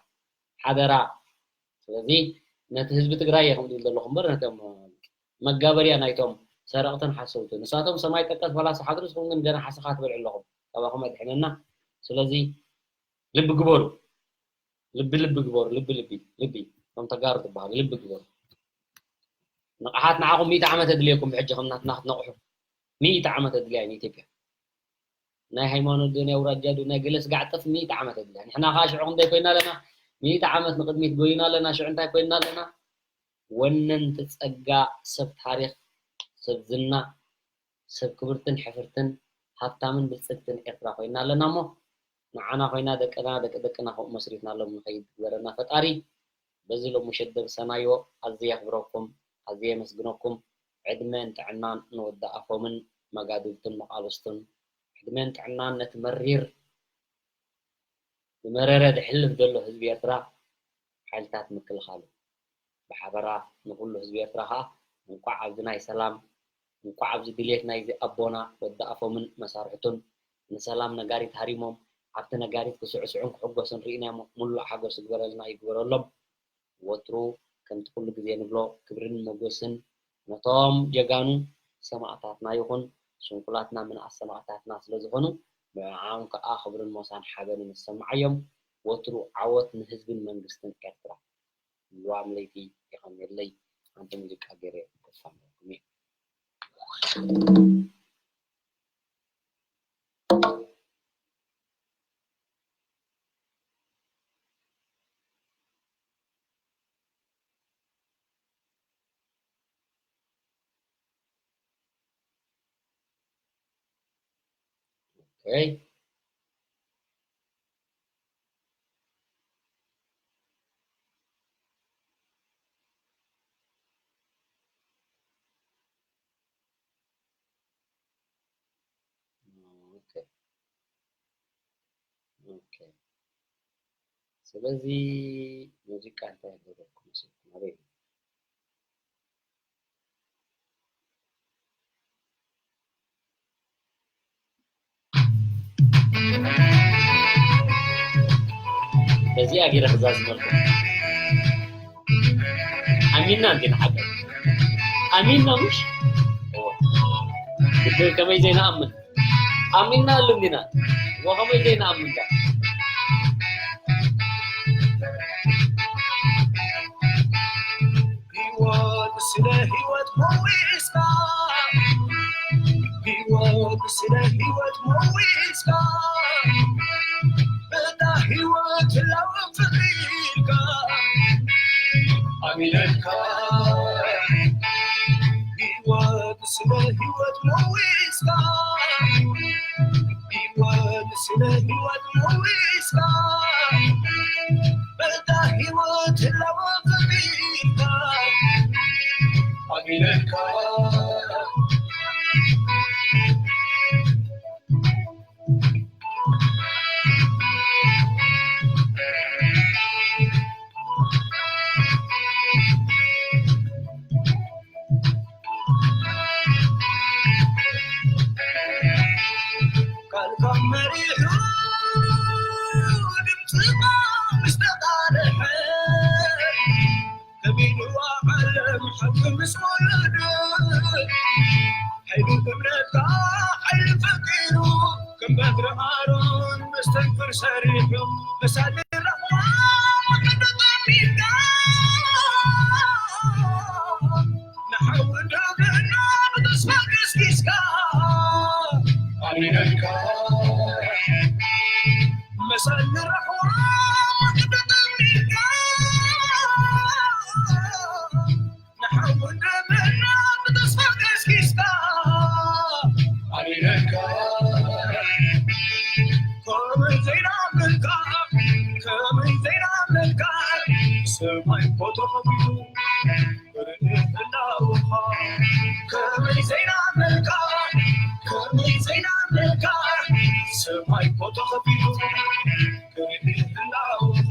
ሓደራ። ስለዚ ነቲ ህዝቢ ትግራይ እየ ከምኡ ዝብል ዘለኹ እምበር ነቶም መጋበርያ ናይቶም ሰረቕትን ሓሰውትን ንሳቶም ሰማይ ጠቀስ ፈላሲ ሓድሩ ንስኹም ግን ገና ሓሰኻ ትበልዑ ኣለኹም። ካባኹም ኣድሕነና። ስለዚ ልቢ ግበሩ። ልቢ ልቢ ግበሩ። ልቢ ልቢ ልቢ ከም ተጋሩ ትበሃሉ ልቢ ግበሩ። ንቕሓት ንዓኹም ሚእቲ ዓመት ኣድልየኩም። ብሕጂ ከም ናትና ክትነቕሑ ሚእቲ ዓመት ኣድልያ እዩ ንኢትዮጵያ። ናይ ሃይማኖት ዶ ናይ ኣውራጃ ዶ ናይ ገለ ስጋዕ ጠፍ ሚእቲ ዓመት ኣድልያ። ንሕና ከዓ ሽዑ ክንደይ ኮይና ኣለና? ሚእቲ ዓመት ንቕድሚት ጎይና ኣለና። ሽዑ እንታይ ኮይና ኣለና? ወነንቲ ጸጋ፣ ሰብ ታሪኽ፣ ሰብ ዝና፣ ሰብ ክብርትን ሕፍርትን ሃብታምን ብልጽግትን ኤርትራ ኮይና ኣለና እሞ ንዓና ኮይና ደቅና ደቂ ደቅና ከምኡ መስሪትናሎም ንኸይድ ግበረና ፈጣሪ። በዚ ሎሚ ሸደብ ሰናዮ ኣዝየ የኽብረኩም፣ ኣዝየ የመስግነኩም። ዕድመን ጥዕናን ንወዲ ኣፎምን መጋድልቱን መቓልስቱን፣ ዕድመን ጥዕናን ነቲ መሪር ዝመረረ ዝሕልፍ ዘሎ ህዝቢ ኤርትራ ሓይልታት ምክልኻሉ ብሓበራ ንኹሉ ህዝቢ ኤርትራ ኸኣ እንቋዕ ኣብዚ ናይ ሰላም እንቋዕ ኣብዚ ድሌት ናይዚ ኣቦና ወዲ ኣፎምን መሳርሕቱን ንሰላም ነጋሪት ሃሪሞም ኣብቲ ነጋሪት ክስዕስዑን ክሕጎሱን ርኢናዮም። ሙሉእ ሓጎስ ይግበረልና ይግበረሎም። ወትሩ ከምቲ ኩሉ ግዜ ንብሎ ክብርን ሞጎስን ነቶም ጀጋኑ ሰማእታትና ይኹን። ስንኩላትና ምንኣስ ሰማእታትና ስለ ዝኾኑ ንዕኦም ከኣ ክብርን ሞሳን ሓበንን ይሰምዓዮም። ወትሩ ዓወት ንህዝብን መንግስትን ኤርትራ። ልዋም ለይቲ የቐንየለይ። ሓንቲ ሙዚቃ ገይረ ክፋነወኩም እየ። Okay. Okay. Okay. ስለዚ ሙዚቃ እንታይ ገበርኩ መሰልኩም? ኣበይ? በዚኣ ገይረ ክዛዝመልኩም። ኣሚንና እንዲና ሓቀይ? ኣሚንና ምሽ? እወ። ግዲ ከመይ ዘይንኣምን? ኣሚንና ኣሉ እንዲና? እወ፣ ከመይ ዘይንኣምን ዳ? ህይወት ስለ ህይወት መዊስካ፣ ህይወት ስለ ህይወት መዊስካ፣ በታ ህይወት ህላወ ፍቕሪ ኢልካ ኣሚነልካ። ህይወት ስለ ህይወት መዊስካ፣ ህይወት ስለ ህይወት መዊስካ፣ በታ ህይወት ህላወ ፈጢርካ ኣሚነልካ። ቃልካ መሪሑ ድምፅኻ ምስ ተቃልሐ፣ ከቢድዋ ዓለም ሓቂ ምስ ወለደ፣ ሓይሊ እምነትካ ሓይሊ ፈጢሩ፣ ከም በትሪ ኣሮን መስተንክር ሰሪሑ፣ መሳሊ ረኽባ ቅዱስ ኣቢልካ፣ ንሓዊ ደብና ብተስፋ ገስጊስካ፣ ኣሚነልካ፣ መሳሊ ረኽባ ቅዱስ ኣቢልካ፣ ንሓዊ ደብና ብተስፋ ገስጊስካ፣ ኣሚነልካ። ከመይ ዘይናመልካ፣ ከመይ ዘይናመልካ፣ ሰማይ እኮ ተኸፊቱ፣ ብርድእ እናወኻ። ከመይ ዘይናመልካ፣ ከመይ ዘይናመልካ፣ ሰማይ እኮ ተኸፊቱ፣ ብርድእ እናወኻ።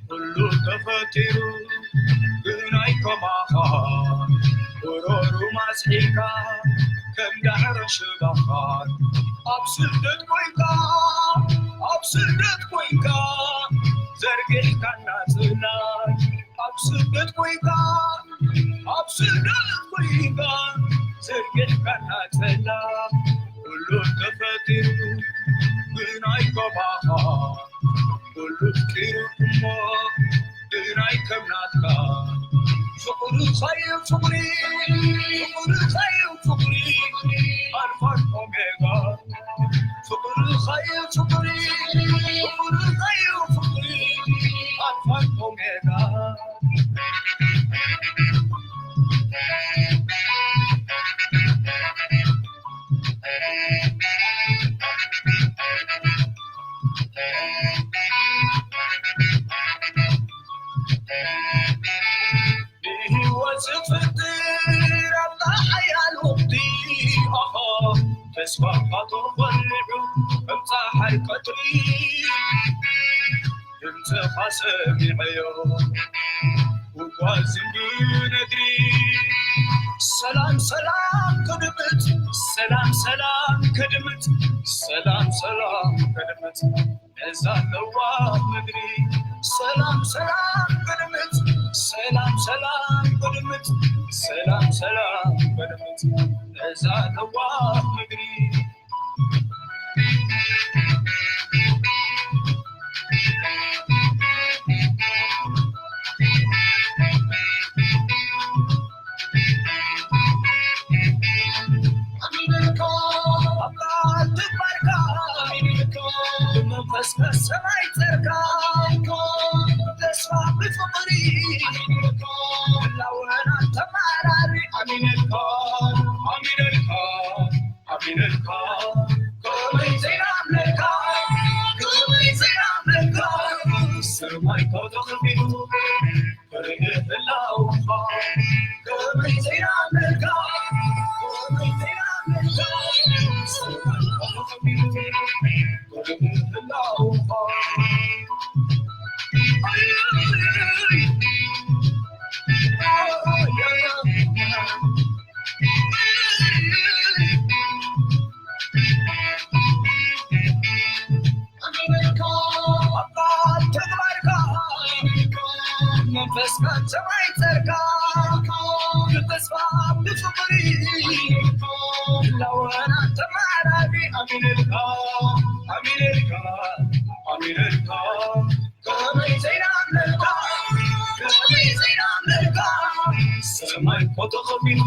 ኩሉ ተፈጢሩ ብናይ ከማኻ፣ ጎሮሩ ማስሒልካ ከም ዳዕሮ ሽባኻ። ኣብ ስደት ኮይንካ፣ ኣብ ስደት ኮይንካ፣ ዘርጊሕካና ጽላል። ኣብ ስደት ኮይንካ፣ ስደት ኮይንካ ዘርጊሕካ ናጸላ ኩሉ ተፈጢሩ ብናይ ኮባኻ ኩሉ ፍቂሩ እሞ ብናይ ከም ናትካ ፍቕሪ ኸዩ ፍቕሪ ፍቕሪ ኸዩ ፍቕሪ ኣልፋን ኦሜጋ ፍቕሪ ኸዩ ፍቕሪ ፍቕሪ ኸዩ ፍቕሪ ኣልፋን ኦሜጋ ንህይወት ዝፍጥር ኣታ ሓያል ወዲ ኣኻ ተስፋ ካቶ ኾልዑ ከም ፀሓይ ቀትሪ ድምፅኻ ሰሚዐዮ ጉጓዝ ብነግሪ ሰላም ሰላም ከድምፅ ሰላም ሰላም ከድምፅ ሰላም ሰላም ከድምፅ ነዛ ለዋህ ምድሪ ሰላም ሰላም ከድምፅ ሰላም ሰላም ከድምፅ ሰላም ሰላም ከድምፅ ነዛ ለዋህ ምድሪ መንፈስ ከሰማይ ጸርካ ተስፋ ብፍቕሪ ላወና ተማራሪ ኣሚነልካ ኣሚነልካ ኣሚነልካ ከመይ ዘይናምነልካ ከመይ ዘይናምነልካ ሰማይ ተኸፊቱ መንፈስካ ሰማይ ጸርጋ ብተስፋ ብፍቕሪ ላወና ተማራሪ ኣሚነልካ ኣሚነልካ ኣሚነልካ ከመይ ዘይናምነልካ ከመይ ዘይናምነልካ ሰማይ ኮተኸቢቱ